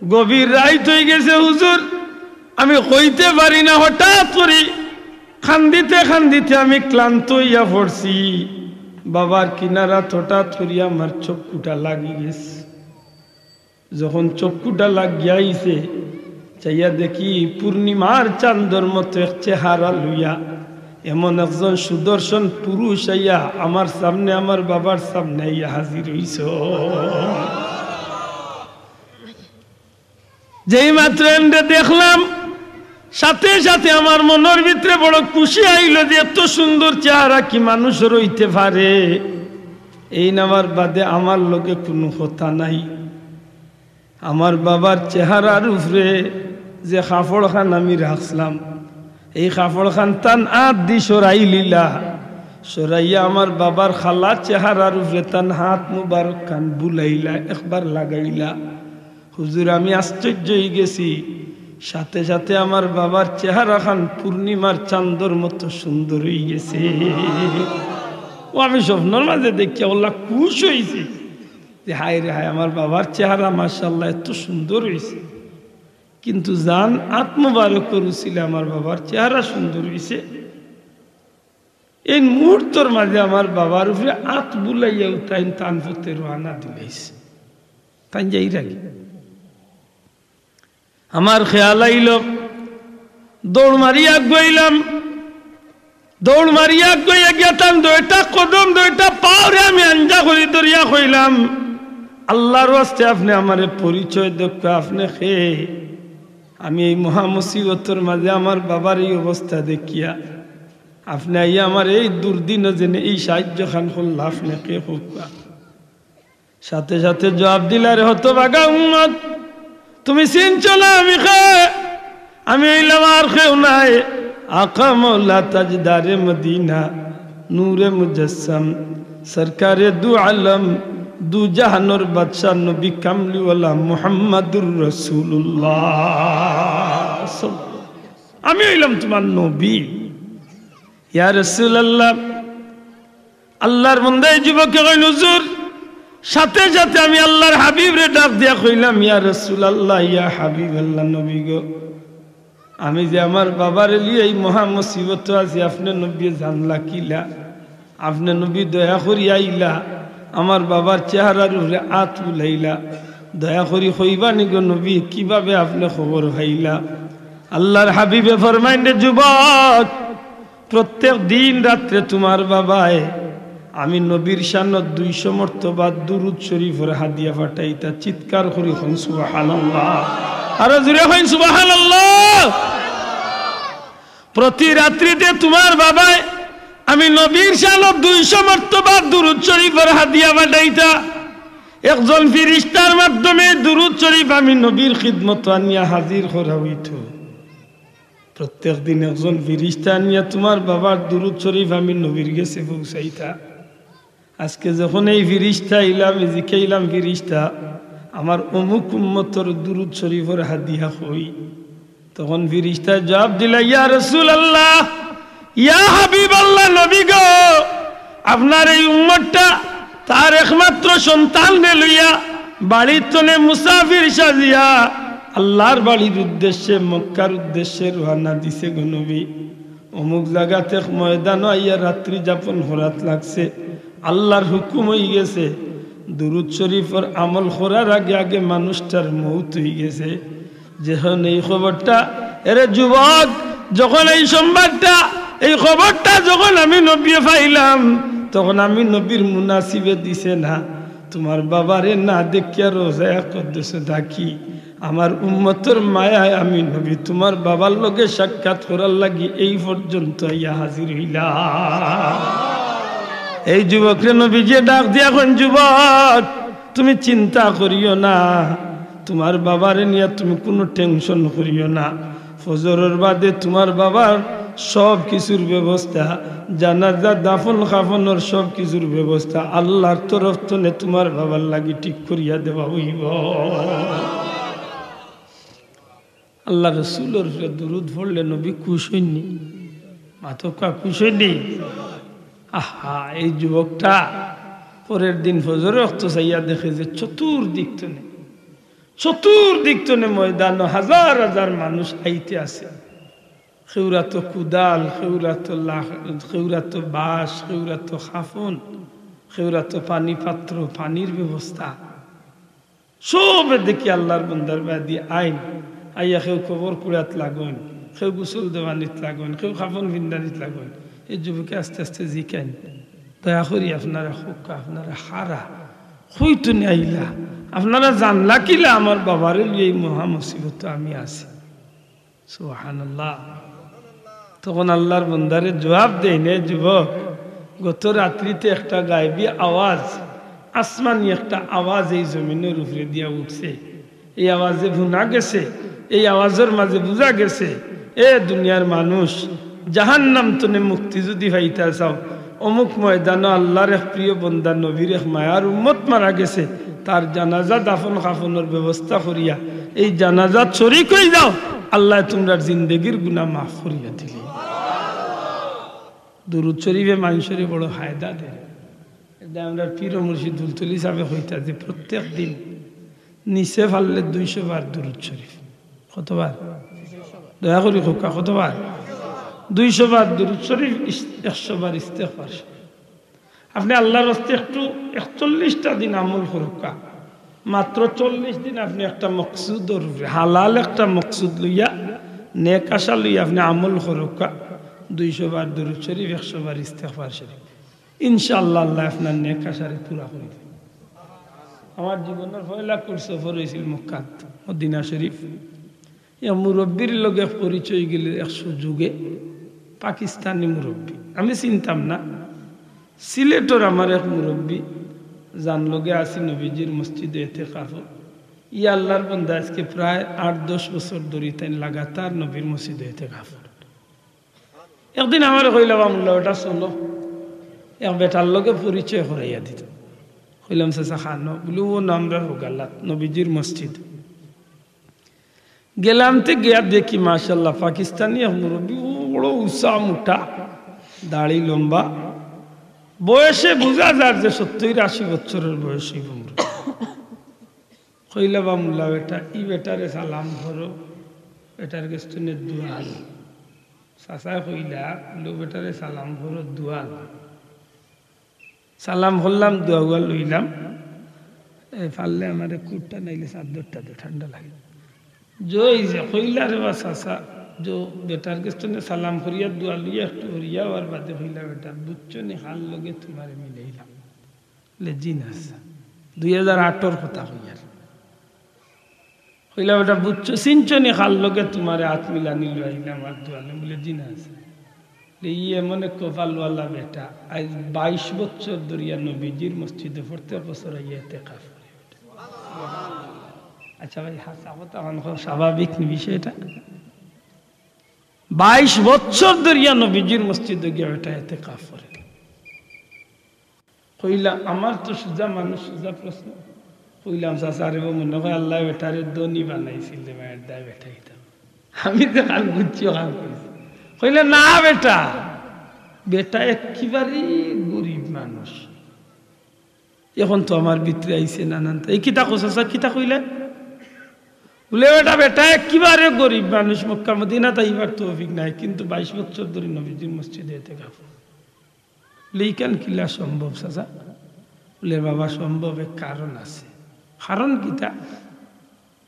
গভীর রাইত অইগেছে হুজুর, আমি কইতে পারি না, হঠাৎ করি কান্দিতে কান্দিতে আমি ক্লান্ত অইয়া পড়ছি। বাবার কিনারাত হঠাৎ করি আমার চক্ষুটা লাগি গেছে। যখন চক্ষুটা লাগিয়া আইছে, চাইয়া দেখি পূর্ণিমার চান্দর মতো এক চেহারা লইয়া এমন একজন সুদর্শন পুরুষ আইয়া আমার সামনে, আমার বাবার সামনে আইয়া হাজির অইছে। যেই মাত্র এনরে দেখলাম, সাথে সাথে আমার মনর ভিতরে বড় খুশি আইলো যে এত সুন্দর চেহারা কি মানুষর অইতে পারে। এইন আমার বাদে আমার লগে কুনু কথা নাই। আমার বাবার চেহারার উপরে যে কাপড় খান আমি রাখছিলাম, এই কাপড় খান তান আত দি সরাইলিলা। সরাইয়া আমার বাবার কালা চেহারার উপরে তান আত মুবারক খান বুলাইলা, একবার লাগাইলা। হুজুর, আমি আশ্চর্য অইগেছি। সাথে সাথে আমার বাবার চেহারা খান পূর্ণিমার চান্দর মতো সুন্দর অইগেছে। ও, আমি স্বপ্নর মাঝে দেখিয়া অলা খুশ অইছি যে, "হায় রে হায়, আমার বাবার চেহারা মাশাআল্লাহ এত সুন্দর অইছে।" কিন্তু যান আত মুবারকর উছিলায় আমার বাবার চেহারা সুন্দর অইছে। এই মুহূর্তর মাঝে আমার বাবার উপরে আত বুলাইয়া উতাইন তান পথে রওয়ানা দিলাইছে। তাইন যাইরা গি। আমার খেয়াল আইল, দৌড় মারি আগুয়াইলাম। দৌড় মারি আগুয়াইয়া গিয়া তান দুইটা কদম, দুইটা পাওরে আমি আঞ্জা করি ধরিয়া কইলাম, "আল্লাহর ওয়াস্তে আপনে আমারে পরিচয় দেউক্কা, আপনে কে?" আমি এই মহা মুসিবতর মাঝে আমার বাবার এই অবস্থা দেখিয়া আপনে আইয়া আমার এই দুর্দিন যেনে এই সাহায্য খান করলা, আপনে কে কউক্কা? সাথে সাথে জবাব দিলা, "রে হতভাগা উম্মত, তুমি চিনছো না আমি কে? আমি অইলাম আর কেউ নায়, আকা মৌলা তাজদারে মদিনা, নূরে মুজাসসাম, সরকারে দু আলম, দু জাহানর বাদশা নবী কামলিওয়ালা মুহাম্মাদুর রাসূলুল্লাহ।" আমি অইলাম তুমার নবী। ইয়া রাসূলুল্লাহ, আল্লাহর বান্দা এই যুবকে কইন, "হুজুর, সাথে সাথে আমি আল্লাহর হাবিবরে ডাক দিয়া কইলাম, ইয়া রাসূলুল্লাহ, ইয়া হাবিবাল্লাহ, নবী গো, আমি যে আমার বাবারে লইয়া এই মহা মুসিবতো আছি, আপনে নবীয়ে জানলা কিলা? আপনে নবী দয়া করি আইলা, আমার বাবার চেহারার উপরে আত বুলাইলা, দয়া করি কইবা নি গো নবী, কিভাবে আপনে খবর পাইলা?" আল্লাহর হাবিবে ফরমাইন, "রে যুবক, প্রত্যেক দিন রাত্রে তুমার বাবায় আমি নবীর শানত দুইশো মর্তবা দুরূদ শরীফর হাদিয়া পাঠাইতা।" চিৎকার করি কইন সুবহানাল্লাহ, আরো জোরে কইন সুবহানাল্লাহ। প্রতি রাত্রিতে তুমার বাবায় আমি নবীর শানত দুইশো মর্তবা দুরূদ শরীফর হাদিয়া পাঠাইতা। একজন ফিরিস্তার মাধ্যমে দুরূদ শরীফ আমি নবীর খিদমতো আনিয়া হাজির করা অইতো। প্রত্যেক দিন একজন ফিরিস্তা আনিয়া তুমার বাবার দুরূদ শরীফ আমি নবীর গেছে পৌঁছাইতা। আজকে যখন এই ফিরিস্তা আইলা, আমি জিকাইলাম, "ফিরিস্তা, আমার অমুক উম্মতর দুরূদ শরীফর হাদিয়া কই?" তখন ফিরিস্তায় জবাব দিলা, "ইয়া রাসূলুল্লাহ, ইয়া হাবিবাল্লাহ, নবী গো, আপনার এই উম্মতটা তার একমাত্র সন্তানরে লইয়া বাড়ির তনে মুসাফির সাজিয়া আল্লাহর বাড়ির উদ্দেশ্যে, মক্কার উদ্দেশ্যে রওয়ানা দিছে গো নবী। অমুক জাগাত এক ময়দানো আইয়া রাত্রি যাপন করাত লাগছে, আল্লাহর হুকুম অইগেছে, দুরূদ শরীফর আমল করার আগে আগে মানুষটার মউত অইগেছে।" যখন এই খবরটা, এরে যুবক, যখন এই সংবাদটা, এই খবরটা যখন আমি নবীয়ে পাইলাম, তখন আমি নবীর মুনাসিবে দিছে না, তুমার বাবারে না দেখিয়া রওজায়ে আকদসো থাকি, আমার উম্মতর মায়ায় আমি নবী তুমার বাবার লগে সাক্ষাৎ করার লাগি এই পর্যন্ত আইয়া হাজির অইলাম। এই যুবকরে নবীজিয়ে ডাক দিয়া কইন, "যুবক, তুমি চিন্তা করিও না, তুমার বাবারে নিয়া তুমি কুনু tension করিও না। ফজরর বাদে তুমার বাবার সব কিছুর ব্যবস্থা, জানাজা, দাফন কাফনর সব কিছুর ব্যবস্থা আল্লাহর তরফ তনে তুমার বাবার লাগি ঠিক করিয়া দেওয়া অইবো।" আল্লাহর রসুলর উপরে দুরূদ পড়লে নবী খুশ অইন নি? মাতউক্কা, খুশ অইন নি? আহা, এই যুবকটা পরের দিন ফজরর অক্ত চাইয়া দেখে যে চতুর্দিক তনে, চতুর্দিক তনে ময়দানো হাজার হাজার মানুষ আইতে আছে। কেউরাতো কুদাল, কেউরাতো লাখ-, কেউরাতো বাঁশ, কেউরাতো কাফন, কেউরাতো পানি পাত্র, পানির ব্যবস্থা। সবে দেখি আল্লাহর বান্দার বায়দি আইন। আইয়া কেউ কবর কুড়াত লাগইন, কেউ গোসল দেওয়ানিত লাগইন, কেউ কাফন ফিন্দানিত লাগইন। এই যুবকে আস্তে আস্তে জিকাইন, "দয়া করি আপনারা কউক্কা, আপনারা কারা? কই তনে আইলা? আপনারা জানলা কিলা আমার বাবারে লইয়া এই মহা মুসিবতো আমি আছি?" সুবহানাল্লাহ। তখন আল্লাহর বান্দারে জবাব দেইন, "এ যুবক, গত রাত্রিতে একটা গায়েবী আওয়াজ, আসমানি একটা আওয়াজ এই জমিনর উপরে দিয়া উঠছে। এই আওয়াজে হুনা গেছে, এই আওয়াজর মাঝে বুঝা গেছে, এ দুনিয়ার মানুষ, জাহান্নাম তনে মুক্তি যুদি পাইতা চাও, অমুক ময়দানো আল্লাহর এক প্রিয় বন্দা, নবীর এক মায়ার উম্মত মারা গেছে, তার জানাজা দাফন কাফনর ব্যবস্থা করিয়া এই জানাজাত শরিক অই যাও, আল্লায় তুমরার জিন্দেগির গুনা মাফ করিয়া দিলে। দুরুদ শরিফে মানষরে বড় ফায়দা দেয়। এটা আমরার পীর ও মুর্শিদ ফুলতলি সাহেবে কইতা যে প্রত্যেক দিন নিচে পারলে দুইশো বার দুরুদ শরিফ। কতবার? দয়া করি কউক্কা, কতবার? দুইশো বার দুরুদ শরিফ, ইস-, একশো বার ইস্তেগফার শরিফ। আপনে আল্লাহর ওয়াস্তে একটু একচল্লিশটা দিন আমল করউক্কা, মাত্র চল্লিশ দিন আপনে একটা মকসুদর উপরে, হালাল একটা মকসুদ লইয়া, নেক আশা লইয়া আপনে আমল করউক্কা, দুইশো বার দুরুদ শরিফ, একশো বার ইস্তেগফার শরিফ, ইনশাআল্লাহ আল্লায় আপনার নেক আশারে পুরা করি দিবা। আমার জীবনর পয়লা কুর সফর অইছিল মক্কাত, মদিনা শরিফ। এক মুরব্বির লগে পরিচয় গেলে এক সুযোগে, পাকিস্তানি মুরব্বি, আমি চিনতাম না। সিলেটর আমার এক মুরব্বি, যান লগে আছি নবীজির মসজিদে এতেকাফো। ই আল্লাহর বন্দা আজকে প্রায় আট দশ বছর ধরি তাইন লাগাতার নবীর মসজিদে এতেকাফো। একদিন আমারে কইলা, "বা মুল্লা বেটা চলো, এক বেটার লগে পরিচয় করাইয়া দিত।" কইলাম, "চাচা, কানো?" বুলে, "ও নামরা রোগালাত নবীজির মসজিদ।" গেলাম তে গিয়া দেখি, মাশাআল্লাহ, পাকিস্তানি এক মুরব্বি, ও বড় উচা মুটা, দাড়ি লম্বা, বয়সে বুঝা যার যে সত্তইর আশি বছরর বয়স অইবো মুরব্বি। কইলা, "বা মুল্লা বেটা, ই বেটারে সালাম করো, বেটার গেছ তনে দোয়া লও।" চাচায় কইলা, "লো বেটারে সালাম করো, দোয়া লও।" সালাম করলাম, দোয়া উয়া লইলাম। এ, পারলে আমারে কুটটা নাইলে চাদরটা দে, ঠান্ডা লাগে। জয় যে কইলা রে বা চাচা, যে বেটার গেছ তনে সালাম করিয়া দোয়া লইয়া একটু হরিয়া অওয়ার বাদে কইলা, "বেটা, বুঝছো নি, কার লগে তুমারে মিলাইলাম?" বুলে, "জি না চাচা।" দুই হাজার আটর কথা কইয়ার। কইলা, "বেটা, বুঝছো, চিনছো নি কার লগে তুমারে আত মিলানি লইলাম আর দোয়া লইলাম?" বুলে, "জি না চাচা।" বুলে, "ই এমন এক কপালওয়ালা বেটা, আইজ বাইশ বছর ধরিয়া নবীজির মসজিদো প্রত্যেক বছর আইয়া এতেকাফ করে।" আচ্ছা ভাই, হাছা কথা অখন কও, স্বাভাবিক নি বিষয়টা? বাইশ বছর ধরিয়া নবীজির মসজিদো গিয়া বেটা এতেকাফ করে। কইলা, "আমার তো সুজা মানুষ, সুজা প্রশ্ন।" কইলাম, "চাচা রে, ও মনে কয় আল্লায় বেটারে ধনী বানাইছিল রে, মায়ের দায় বেটা অইতাম।" আমি যে কান বুঝছি, ও কান কইছি। কইলা, "না বেটা, বেটা একেবারে গরিব মানুষ। অখন তো আমার ভিতরে আইছে নানান তা।" "এই কিতা কও চাচা, কিতা কইলা?" বুলে, "বেটা, বেটা একেবারে গরিব মানুষ, মক্কা মদিনাত আইবার তৌফিক নাই, কিন্তু বাইশ বছর ধরি নবীজির মসজিদে এতেকাফ।" বুলে, "ইখান কিলা সম্ভব চাচা?" বুলে, "বাবা, সম্ভব, এক কারণ আছে।" "কারণ কিতা?"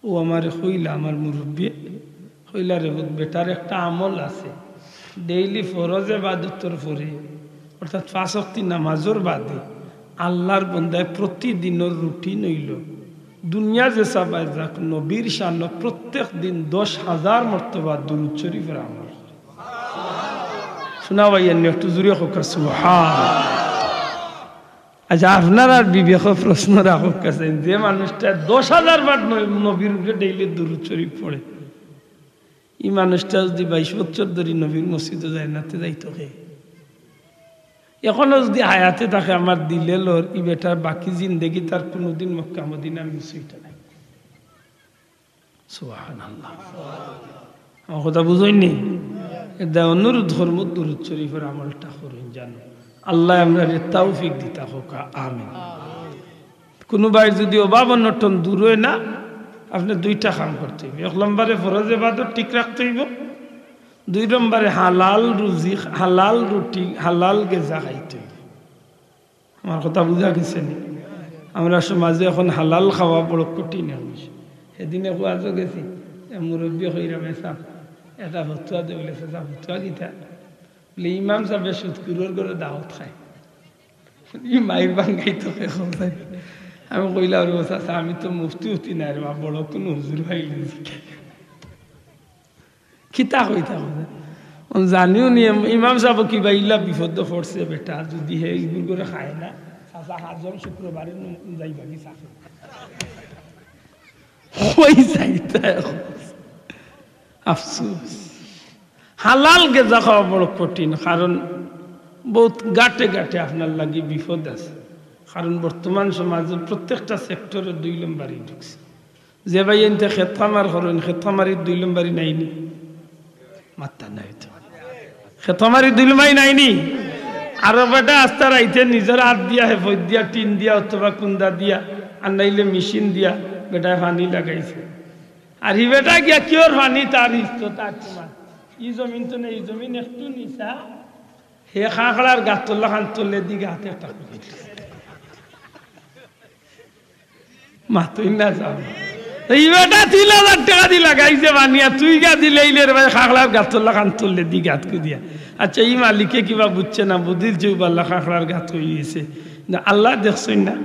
ও আমারে কইলা, আমার মুরব্বিয়ে কইলা, "রে পুত, বেটার একটা আমল আছে, ডেইলি ফরজ এবাদতর পরে, অর্থাৎ পাঁচ ওয়াক্তি নামাজর বাদে আল্লাহর বন্দায় প্রতিদিনর রুটিন অইলো, দুনিয়া যে চাবায় যাক, নবীর শানো প্রত্যেক দিন দশ হাজার মর্তবা দুরুদ শরিফর আমল।" শুনা ভাই, এমনি একটু জুরে কউক্কা, সুবহান। আচ্ছা, আপনারার বিবেকো প্রশ্ন রাখউক্কা চাইন, যে মানুষটা দশ হাজার বার ন-, নবীর উপরে ডেইলি দুরুদ শরিফ পড়ে, ই মানুষটা যুদি বাইশ বছর ধরি নবীর মসজিদো যায় না, তে যাইতো কে? অখনো যুদি হায়াতে থাকে, আমার দিলে লর, ই বেটার বাকি জিন্দেগি তার কুনুদিন মক্কা মদিনার মিস অইতো নায়। সুবহানাল্লাহ। আমার কথা বুঝইন নি? এরদায় অনুরোধ করমু, দুরুদ শরিফর আমলটা করইন জানো। আল্লায় আমরারে তৌফিক দিতা কউক্কা, আমিন। কুনু ভাইর যুদি অভাব অনটন দূর অয় না, আপনে দুইটা কাম করতে অইবো। এক নম্বরে ফরজ এবাদত ঠিক রাখতে অইবো, দুই নম্বরে হালাল রুজি, হালাল রুটি, হালাল গেজা খাইতে অইবো। আমার কথা বুঝা গেছে নি? আমরার সমাজো অখন হালাল খাওয়া বড় কঠিন অইছে। সেদিন এক ওয়াজো গেছি, এক মুরব্বিয়ে কইরা, "মেসাব, একটা ফতুয়া দে।" বুলে, "চাচা, ফতুয়া কিতা?" বুলে, "ইমাম সাবে সুদখুরর ঘরো দাওয়াত খায়।" ই মাইর ভাঙ্গাইতো কে কইছে। আমি কইলাম, "রে চাচা, আমি তো মুফতি উফতি নায় রে বা, বড় কুনু হুজুর পাইলে।" কিতা কইতা কইতা। অন জানিও নি, ইম-, ইমাম সাব কিবা ইলা বিপদো পড়ছে বেটা, যুদি হে ইগুর ঘরো খায় না, চাচা হাজর শুক্রবারে নু-, যাইবা কি চাচা? কই যাইতা এখন? আফসোস, হালাল গেজা খাওয়া বড় কঠিন, কারণ বউত গাটে গাটে আপনার লাগি বিপদ আছে। কারণ বর্তমান সমাজর প্রত্যেকটা সেক্টরো দুই লম্বারি ঢুকছে। যে ভাইয়াইন্তে খেত খামার করইন, খেত খামারির দুই লম্বারি নাইনি? মাত্তা নাই তো। খেত খামারির দুই লম্বারি নাইনি? আরো বেটা আস্তা রাইতে নিজর আত দিয়া, হেফত দিয়া, টিন দিয়া অথবা কুন্দা দিয়া, আর নাইলে মেশিন দিয়া বেটায় পানি লাগাইছে। আর হি বেটা গিয়া কিওর পানি তার ইস্তো তার তোমার। ই জমিন তো না, ই জমিন একটু নিচা। হে খাঁকড়ার গাতর লাখান তলেদি গাত একটা করে। মাতইন না যাও। ই বেটা তিন হাজার টেকা দি লাগাইছে পানি, আর তুই গিয়া দিলে ইলে রে ভাই খাঁকড়ার গাতর লাখান তলেদি গাত করিয়া। আচ্ছা, ই মালিকে কিবা বুঝছে না, বুঝিল যে উবাল্লা খাঁকড়ার গাত অই গেছে। না, আল্লায় দেখছইন না?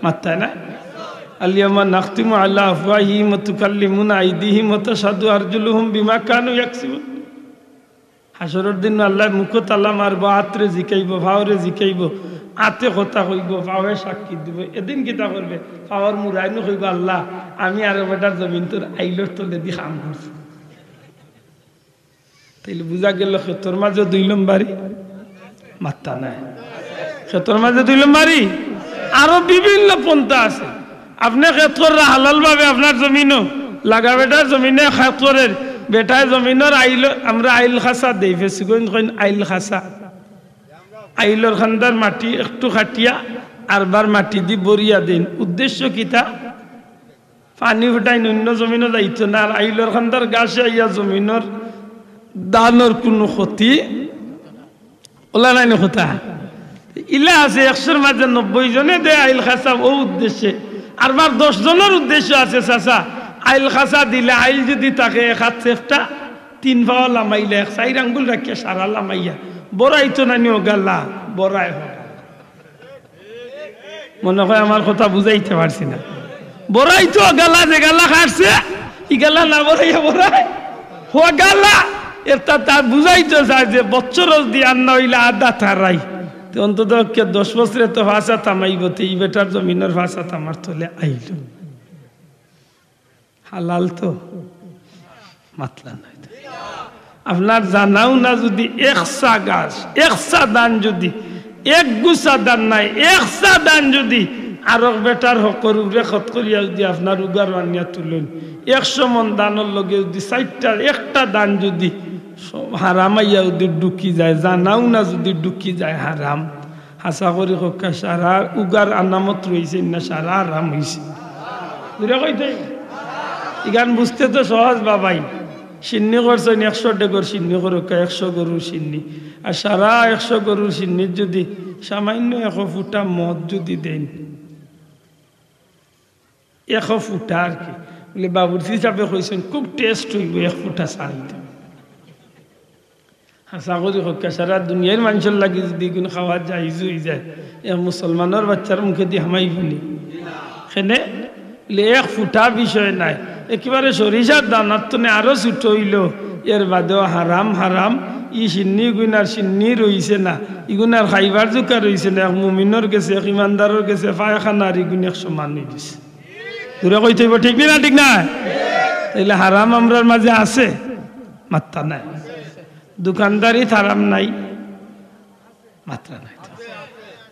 মাত্তায় না? আল ইয়াউমা নাখতিমু আলা আফওয়াহিহিম ওয়া তুকাল্লিমুনা আইদিহিম ওয়া তাশহাদু আরজুলুহুম বিমা কানু ইয়াকসিবুন। হাশরর দিন আল্লায় মুখো তালা মারবো, আতরে জিকাইবো, ফাওরে জিকাইবো, আতে কথা কইবো, ফাওয়ে সাক্ষী দিবো। এদিন কিতা করবে? ফাওর মুড়াইনু কইবো, "আল্লাহ, আমি আরো বেটার জমিনতর আইলর তলেদি কাম করছি।" তাইলে বুঝা গেল খেতর মাঝে দুই লম্বারি? মাত্তা নাই। খেতর মাঝে দুই লম্বারি? আরো বিভিন্ন পন্থা আছে। আপনে খেত কররা হালাল ভাবে আপনার জমিনো, লাগা বেটার জমিনে খেত করের, বেটায় জমিনর আইল, আমরা আইল খাসা দেই, ফেসুগঞ্জ কইন আইল খাসা। আইলর খান্দার মাটি একটু কাটিয়া আরবার মাটি দি ভরিয়া দেইন। উদ্দেশ্য কিতা? পানি ফুটাইন অইন্য জমিনো যাইতো না, আর আইলর খান্দার গাছে আইয়া জমিনর ধানর কুনু ক্ষতি অলা নায়নি কথা। ইলা আছে একশোর মাঝে নব্বই জনে দেয় আইল খাসা অউ উদ্দেশ্যে, আরবার দশ জনর উদ্দেশ্য আছে চাচা। আইল খাসা দিলে আইল যুদি থাকে এক আত চেফটা, তিন পাও লামাইলে এক চাইর আঙ্গুল রাখিয়া সারা লামাইয়া, বড়াইতো নানি অগালা, বড়ায় অগালা। মনে হয় আমার কথা বুঝাইতে পারছি না। বড়াইতো অগালা, যেগালা কাটছে, ইগালা না বড়াইয়া বড়ায় অগালা। এটা তার বুঝাইতে চায় যে বছর দিয়া না অইলে আদা তারাই। তে অন্তত পক্ষে দশ বছরে তো পাঁচ আত হামাইবো, তে ই বেটার জমিনর পাঁচ আত আমার তলে আইল। হালাল তো? মাতলা নাই তো। আপনার জানা উনা যুদি এক সা গাছ, এক সা ধান যুদি, এক গুছা ধান নায়, এক সা ধান যুদি আরক বেটার হকর উপরে খত করিয়া যুদি আপনার উগারো আনিয়া তুলইন, একশো মন ধানর লগে যুদি চাইরটা, একটা ধান যুদি হারাম আইয়া যুদি ঢুকি যায়, জানা উনা যুদি ঢুকি যায় হারাম, হাছা করি কউক্কা, সারা উগার আনামত রইছে না, সারা হারাম অইছে। জুরে কইতে অইবো। ইখান বুঝতে তো সহজ বাবাই। শিন্নি করছইন একশো ডেগর শিন্নি করউক্কা, একশো গরুর শিন্নি। আর সারা একশো গরুর শিন্নির যুদি সামান্য এক ফুটা মদ যুদি দেইন, এক ফুটা আর কি। বলে, বাবুর্চি সাবে কইছইন, খুব টেস্ট অইবো, এক ফুটা ছাড়ি দেও। হাছা করি কউক্কা, সারা দুনিয়ার মানষর লাগি যুদি ইগুন খাওয়া জাইজ অই যায়, এক মুসলমানর বাচ্চার মুখেদি হামাইবো নি? কেনে? বলে, এক ফুটা বিষয় নায়, একেবারে সরিষার দানার তনে আরো ছোট অইলো, এর বাদেও হারাম, হারাম। ই শিন্নি ইগুন আর শিন্নি রইছে না, ইগুন আর খাইবার জুকা রইছে না। এক মুমিনর গেছে, এক ইমানদারর গেছে, পায়খানা আর ইগুন এক সমান অই গেছে। জুরে কইতে অইবো, ঠিক নি না? ঠিক না? তাইলে হারাম আমরার মাঝে আছে? মাত্তা নাই। দোকানদারিত হারাম নাই? মাত্তা নাই তো।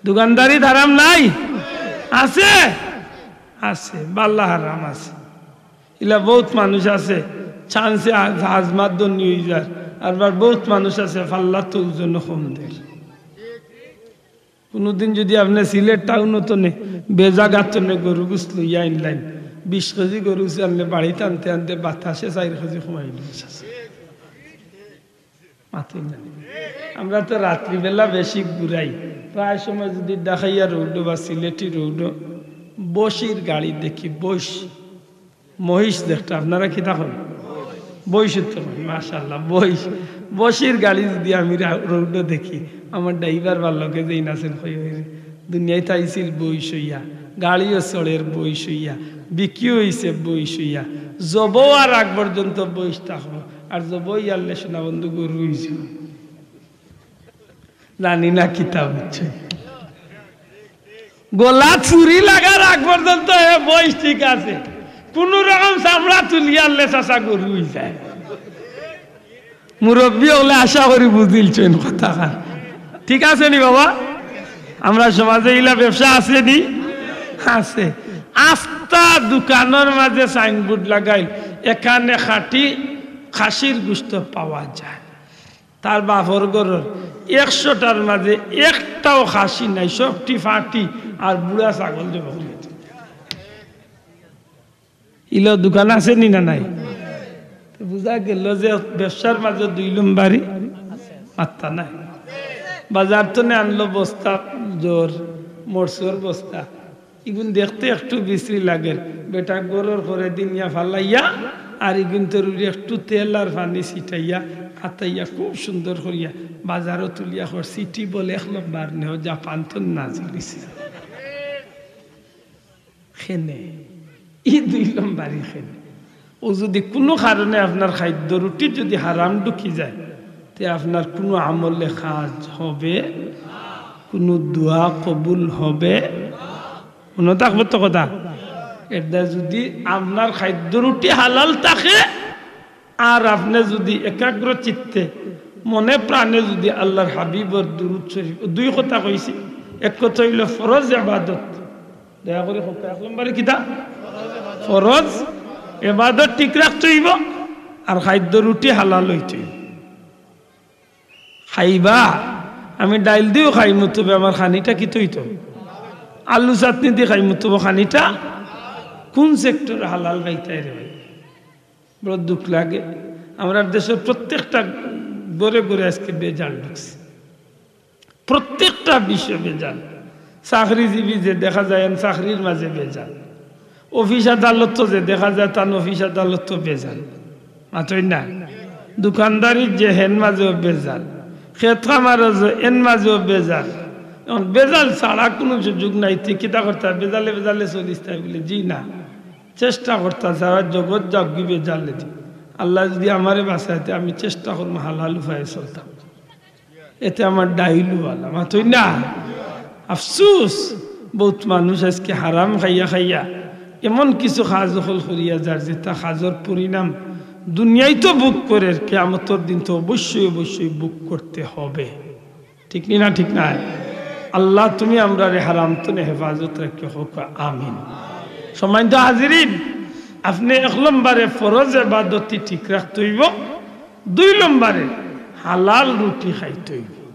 দোকানদারিত হারাম নাই? আছে? আছে, বালা হারাম আছে। ইলা বউত মানুষ আছে, চান্সে আ-, আজমাত ধনী অই যার, আরবার বউত মানুষ আছে, ফাল্লাত ওজনো কম দের। কুনুদিন যুদি আপনে সিলেট টাউনো তনে বেজাগা তনে গরু গুস লইয়া আইনলাইন, বিশ কেজি গরু গুস আনলে বাড়িত আনতে আনতে বাতাসে চাইর কেজি কমাই লইছে। মাতইন না। আমরা তো রাত্রিবেলা বেশি ঘুরাই, প্রায় সময় যুদি ঢাকাইয়া রোডো বা সিলেটি রোডো বইশর গাড়ি দেখি, বইশ মহিষ দেখতা, আপনারা কিতা কইন? বইশ তো কইন, মাশাআল্লাহ, বইশ। বইশর গাড়ি যুদি আমি রা-, রোডো দেখি, আমার ড্রাইভার বার লগে যেইন আছইন কই, "ওই রে, দুনিয়াত আইছিল বইশ অইয়া, গাড়িও চড়ের বইশ অইয়া, বিক্রিও অইছে বইশ অইয়া, জবো আর আগ পর্যন্ত বইশ থাকবো, আর জবো ইয়ারলে সোনা বন্ধু গরু অইছে।" জানি না কিতা বুঝছে। গলাত ছুরি লাগার আগ পর্যন্ত হে বইশ ঠিক আছে, কুনু রকম চামড়া তুলিয়ারলে চাচা গরু অই যায়। মুরব্বি অকলে আশা করি বুঝিলছইন কথাখান। ঠিক আছে নি বাবা? আমরার সমাজে ইলা ব্যবসা আছে নি? আছে। আস্তা দোকানর মাঝে সাইনবোর্ড লাগাইল, "এখানে খাঁটি খাসির গোশত পাওয়া যায়।" তার বাপর ঘরর একশোটার মাঝে একটাও খাসি নাই, সবটি ফাটি আর বুড়া ছাগল জবাই করি। ইলা দোকান আছে নি না নাই? তো বুঝা গেল যে ব্যবসার মাঝে দুই লম্বারি মাত্তা নাই। বাজার তনে আনলো বস্তা, জোর মরচর বস্তা, ইগুন দেখতে একটু বিশ্রী লাগের। বেটা ঘরর করে দিনিয়া ফালাইয়া, আর ইগুন তরুরি একটু তেল আর পানি ছিটাইয়া, আতাইয়া খুব সুন্দর করিয়া বাজারো তুলিয়া কর, "সিটি বলে এক লম্বার নেও, জাপান তো নাজিল হইছে।" খেনে, ই দুই লম্বারি খেনে। ও যদি কুনু কারণে আপনার খাদ্য রুটি যদি হারাম ঢুকি যায়, তে আপনার কুনু আমলে কাজ হবে, কুনু দোয়া কবুল হবে, মনো থাকবো তো কথা। এরদায় যদি আপনার খাদ্য রুটি হালাল থাকে, আর আপনে যদি একাগ্র চিত্তে মনে প্রাণে যদি আল্লাহর হাবিবর দুরূদ শরীফ, দুই কথা কইছি, এক কথা অইলো ফরজ ইবাদত, দয়া করি কউক্কা, এক নম্বরে কিতা? ফরজ ইবাদত ঠিক রাখতে অইবো, আর খাদ্য রুটি হালাল অইতে অইবো। খাইবা, আমি ডাইল দিও খাইমু, তবে আমার খানিটা কিতা অইতো? আলু চাটনি দি খাইমু, তবে খানিটা কোন সেক্টরে হালাল খাইতায় রে ভাই? বড় দুঃখ লাগে। আমরার দেশর প্রত্যেকটা ঘরে ঘরে আজকে ভেজাল ঢুকছে, প্রত্যেকটা বিষয়ে ভেজাল। চাকরিজীবী যে দেখা যায়, এন চাকরির মাঝে ভেজাল। অফিস আদালত যে দেখা যায়, তান অফিস আদালত ভেজাল। মাতইন না? দোকানদারির যে হেন মাঝেও ভেজাল, খেত খামারও যে এন মাঝেও ভেজাল। এখন ভেজাল ছাড়া কুনু সুযোগ নাই। তে কিতা করতা? ভেজালে ভেজালে চলিস তাই বলে? জি না, চেষ্টা করতা সারা জগৎ যাউকগি ভেজালে দি। আল্লায় যদি আমারে বাঁচাইতে, আমি চেষ্টা করমু হালাল উপায়ে চলতাম। এতে আমার ডাইলু বালা, মাতইন না? আফসুস, বউত মানুষ আজকে হারাম খাইয়া খাইয়া এমন কিছু কাজ অকল করিয়া যার, যেটা কাজর পরিণাম দুনিয়ায় তো ভোগ করের, কিয়ামতর দিন তো অবশ্যই অবশ্যই ভোগ করতে হবে। ঠিক নি না? ঠিক নায়? আল্লাহ, তুমি আমরারে হারাম তনে হেফাজত রাখিও, কউক্কা আমিন। সম্মানিত হাজিরিন, আপনে এক নম্বরে ফরজ ইবাদতি ঠিক রাখতে অইবো, দুই নম্বরে হালাল রুটি খাইতে অইবো।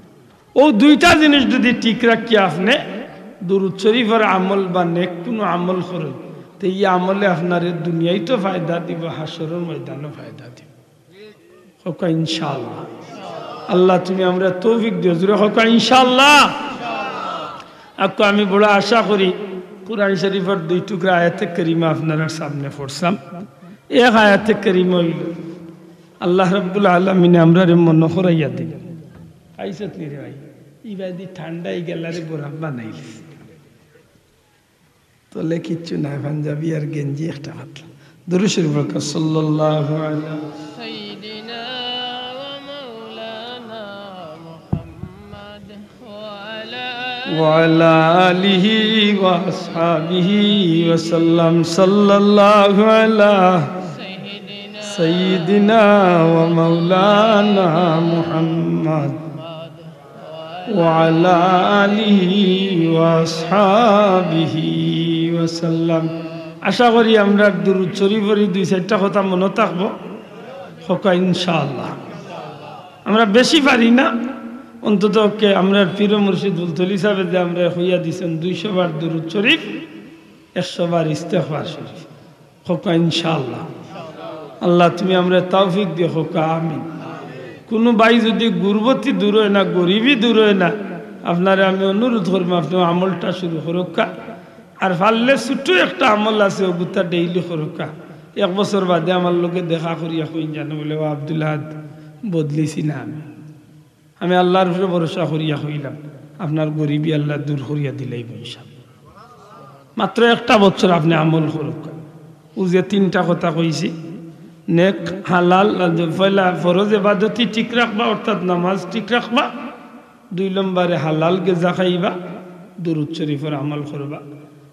অউ দুইটা জিনিস যদি ঠিক রাখিয়া আপনে দুরূদ শরীফর আমল বা নেক কুনু আমল করইন, তে ই আমলে আপনারে দুনিয়ায় তো ফায়দা দিবো, হাশরর ময়দানও ফায়দা দিবো। কউক্কা ইনশাআল্লাহ। আল্লাহ, তুমি আমরারে তৌফিক দিও। জোরে কউক্কা ইনশাআল্লাহ। আক্কু আমি বড় আশা করি, কোরআন শরীফর দুই টুকরা আয়াতে কারিমা আপনারার সামনে পড়ছাম। এক আয়াতে কারিমা অইলো, আল্লাহ রাব্বুল আলামিনে আমরারে মনো করাইয়া দিন। আইছত নি রে ভাই? ইবাদি ঠান্ডা ই গেলারে বরফ বানাইলিছে। তলে কিচ্ছু নাই, পাঞ্জাবি আর গেঞ্জি একটা মাত্র। দুরূদ শরীফ পড়ো, সাল্লাল্লাহু আলা سيدنا ومولانا محمد وعلى وعلى آله وأصحابه وسلم. صلى الله على سيدنا سيدنا ومولانا محمد وعلى آله وأصحابه وسلم. আশা করি আমরার দুরূদ শরীফর ই দুই চাইরটা কথা মনো থাকবো। কউক্কা ইনশাআল্লাহ। আমরা বেশি পারি না, অন্তত পক্ষে আমরার পীর মুর্শিদ ফুলতলি সাহেবে যে আমরারে কইয়া দিছইন, দুইশো বার দুরূদ শরীফ, একশো বার ইস্তেগফার শরীফ। কউক্কা ইনশাআল্লাহ। আল্লাহ, তুমি আমরারে তৌফিক দিও, কউক্কা আমিন। কুনু ভাই যদি গুরবতি দূর অয় না, গরিবি দূর অয় না, আপনারে আমি অনুরোধ করমু, আপনে আমলটা শুরু করউক্কা। আর পারলে ছোট একটা আমল আছে, অগুতা daily করউক্কা। এক বছর বাদে আমার লগে দেখা করিয়া কইন জানো, বলে, "ও আব্দুল আহাদ, বদলিছি না আমি।" আমি আল্লাহর উপরে ভরসা করিয়া কইলাম, আপনার গরিবি আল্লায় দূর করিয়া দিলাইবো ইনশাআল্লাহ। মাত্র একটা বছর আপনে আমল করউক্কা। অউ যে তিনটা কথা কইছি, নেক, হালাল, পয়লা ফরজ ইবাদতি ঠিক রাখবা, অর্থাৎ নামাজ ঠিক রাখবা, দুই নম্বরে হালাল গেজা খাইবা, দুরূদ শরীফর আমল করবা।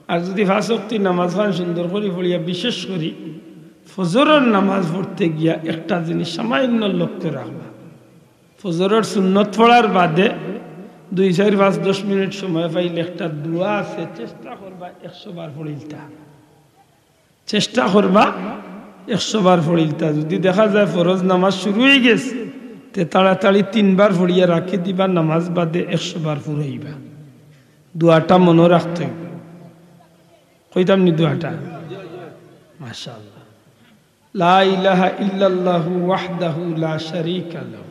আর যদি পাঁচ ওয়াক্তি নামাজ খান সুন্দর করি পড়িয়া, বিশেষ করি ফজরর নামাজ পড়তে গিয়া একটা জিনিস সামান্য লক্ষ্য রাখবা, ফজরর সুন্নত পড়ার বাদে দুই, চাইর, পাঁচ, দশ মিনিট সময় পাইলে একটা দোয়া আছে, চেষ্টা করবা একশো বার পড়িলতা। চেষ্টা করবা একশো বার পড়িলতা। যদি দেখা যায় ফরজ নামাজ শুরু অইগেছে, তে তাড়াতাড়ি তিনবার পড়িয়া রাখি দিবা, নামাজ বাদে একশো বার পড়িবা। দোয়াটা মনো রাখতে অইবো। কইতাম নি দোয়াটা? মাশাআল্লাহ। লা ইলাহা ইল্লাল্লাহু ওয়াহদাহু লা শারীকা লাহু,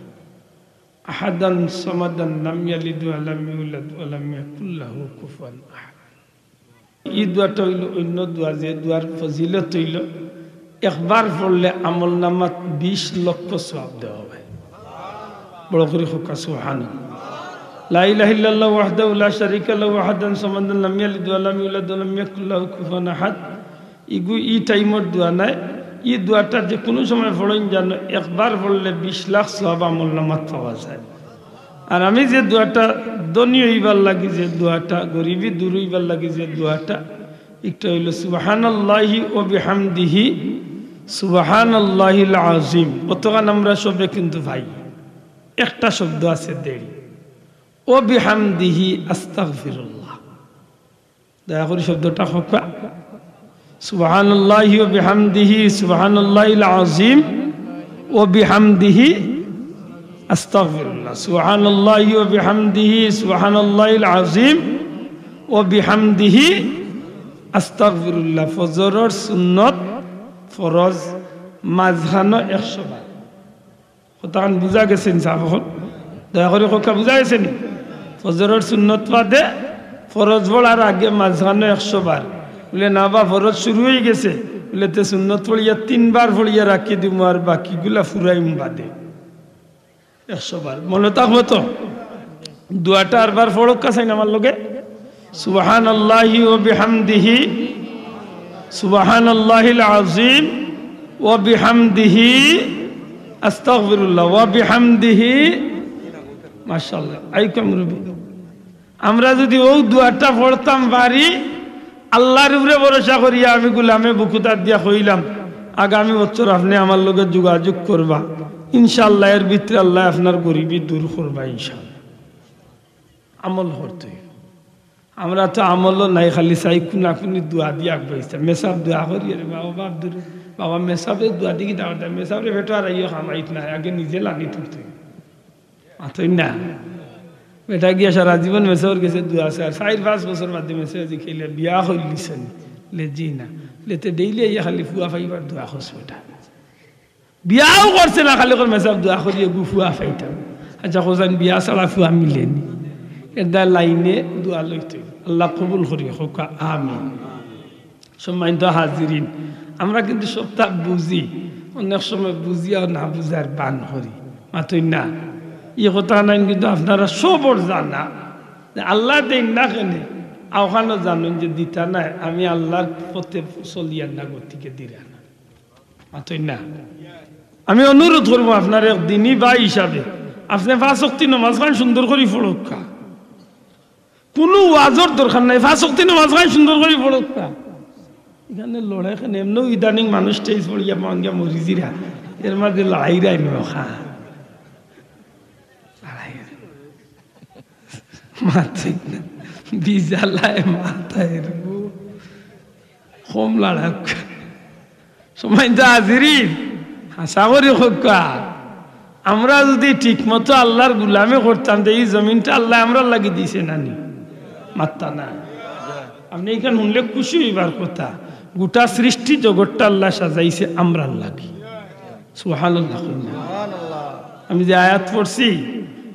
আহাদান সামাদান, লাম ইয়ালিদ ওয়া লাম ইউলাদ ওয়া লাম ইয়াকুল লাহু কুফুয়ান আহাদ। ই দোয়াটা অইলো অইন্য দোয়া, যে দোয়ার ফজিলত অইলো একবার পড়লে আমলনামাত বিশ লক্ষ সওয়াব দেওয়া অয়। বড় করি কউক্কা সুবহানাল্লাহ। লা ইলাহা ইল্লাল্লাহু ওয়াহদাহু লা শারীকা লাহু, আহাদান সামাদান, লাম ইয়ালিদ ওয়া লাম ইউলাদ ওয়া লাম ইয়াকুল লাহু কুফুয়ান আহাদ। ইগু ই টাইমর দোয়া নায়, ই দোয়াটা যে কুনু সময় পড়ইন জানো, একবার পড়লে বিশ লাখ সওয়াব আমলনামাত পাওয়া যায়। আর আমি যে দোয়াটা ধনী অইবার লাগি, যে দোয়াটা গরিবি দূর অইবার লাগি, যে দোয়াটা, একটা অইলো সুবহানাল্লাহি ওয়া বিহামদিহি সুবহানাল্লাহিল আযীম। অতখান আমরা সবে কিন্তু পাই, একটা শব্দ আছে দেরি, ওয়া বিহামদিহি আস্তাগফিরুল্লাহ। দয়া করি শব্দটা কউক্কা। সুবহানাল্লাহি ওয়া বিহামদিহি সুবহানাল্লাহিল আযীম ওয়া বিহামদিহি আস্তাগফিরুল্লাহ। সুবহানাল্লাহি ওয়া বিহামদিহি সুবহানাল্লাহিল আযীম ওয়া বিহামদিহি আস্তাগফিরুল্লাহ। ফজরর সুন্নত, ফরজ, মাঝখানো একশো বার। কথাখান বুঝা গেছে নি সাব অকল? দয়া করি কউক্কা, বুঝা গেছে নি? ফজরর সুন্নত বাদে ফরজ পড়ার আগে মাঝখানো একশো বার। বুলে, "না বা, ফরজ শুরু অইগেছে।" বুলে, "তে সুন্নত পড়িয়া তিনবার পড়িয়া রাখি দিমু, আর বাকিগুলা ফুরাইমু বাদে।" একশো বার। মনো থাকবো তো? দোয়াটা আরবার পড়উক্কা চাইন আমার লগে। সুবহানাল্লাহি ওয়া বিহামদিহি, সুবহানাল্লাহিল আযীম ওয়া বিহামদিহি, আস্তাগফিরুল্লাহ, ওয়া বিহামদিহি। মাশাআল্লাহ, আইকম রুবি। আমরা যদি অউ দোয়াটা পড়তাম পারি, আল্লার উপরে ভরসা করিয়া আমি গুলামে বুকুত আত দিয়া কইলাম, আগামী বছর আপনে আমার লগে যোগাযোগ করবা, ইনশাআল্লাহ এর ভিতরে আল্লায় আপনার গরিবি দূর করবা ইনশাআল্লাহ। আমল করতে অইবো। আমরা তো আমলও নাই, খালি চাই কুনাকুনি দোয়া দিয়া আগুয়াইতাম। মেসাব দোয়া করি, আরে বাবা, বাপ দূর, বাবা, মেসাবে দোয়া দি কিতা করতাম? মেসাবরে পেটো আর আইও কামাইত নাই, আগে নিজে লাগি তুলতে অইবো। মাতইন না। বেটা গিয়া সারা জীবন মেসাবর গেছে দোয়া চায়, আর চাইর পাঁচ বছর বাদে মেসাবে জিকাইলে, "বিয়া করিলিছনি?" লে, "জি না।" লে, "তে ডেইলি আইয়া খালি ফুয়া পাইবার দোয়া করছ বেটা।" বিয়াও করছে না, খালি কর, "মেসাব দোয়া করি এগু ফুয়া পাইতাম।" আচ্ছা, কইছইন বিয়া ছাড়া ফুয়া মিলেনি। এরদায় লাইনে দোয়া লইতে অইবো। আল্লায় কবুল করি, কউক্কা আমিন। সম্মানিত হাজিরিন, আমরা কিন্তু সবটা বুঝি, অনেক সময় বুঝিয়াও না বুঝার ভান করি। মাতইন না, ই কথাখান কিন্তু আপনারা সবর জানা, যে আল্লায় দেইন না কেনে, অউখানও জানইন যে দিতা নায়, আমি আল্লার পথে চলিয়ার না, গতিকে দিরা না। মাতইন না। আমি অনুরোধ করমু আপনার এক দিনী ভাই হিসাবে, আপনে পাঁচ ওয়াক্তি নমাজখান সুন্দর করি পড়উক্কা। কুনু ওয়াজর দরকার নাই, পাঁচ ওয়াক্তি নমাজখান সুন্দর করি পড়উক্কা। ইখানে লড়াই কেনে? এমনেও ইদানিং মানুষ stage পড়িয়া মন গিয়া মরি যিরা, এর মাঝে লড়াই রাই নি অখা। লড়াই। মাতইন না। বিজালায় মাতায় রু। কম লড়উক্কা। সম্মানিত হাজিরিন, হাছা করি কউক্কা, আমরা যদি ঠিকমতো আল্লার গুলামি করতাম, তে ই জমিনটা আল্লায় আমরার লাগি দিছে না নি? মাতইন না। আপনে ইখান হুনলে খুশি অইবার কথা। গোটা সৃষ্টি জগতটা আল্লায় সাজাইছে আমরার লাগি। সুবহানাল্লাহ কইন না। আমি যে আয়াত পড়ছি,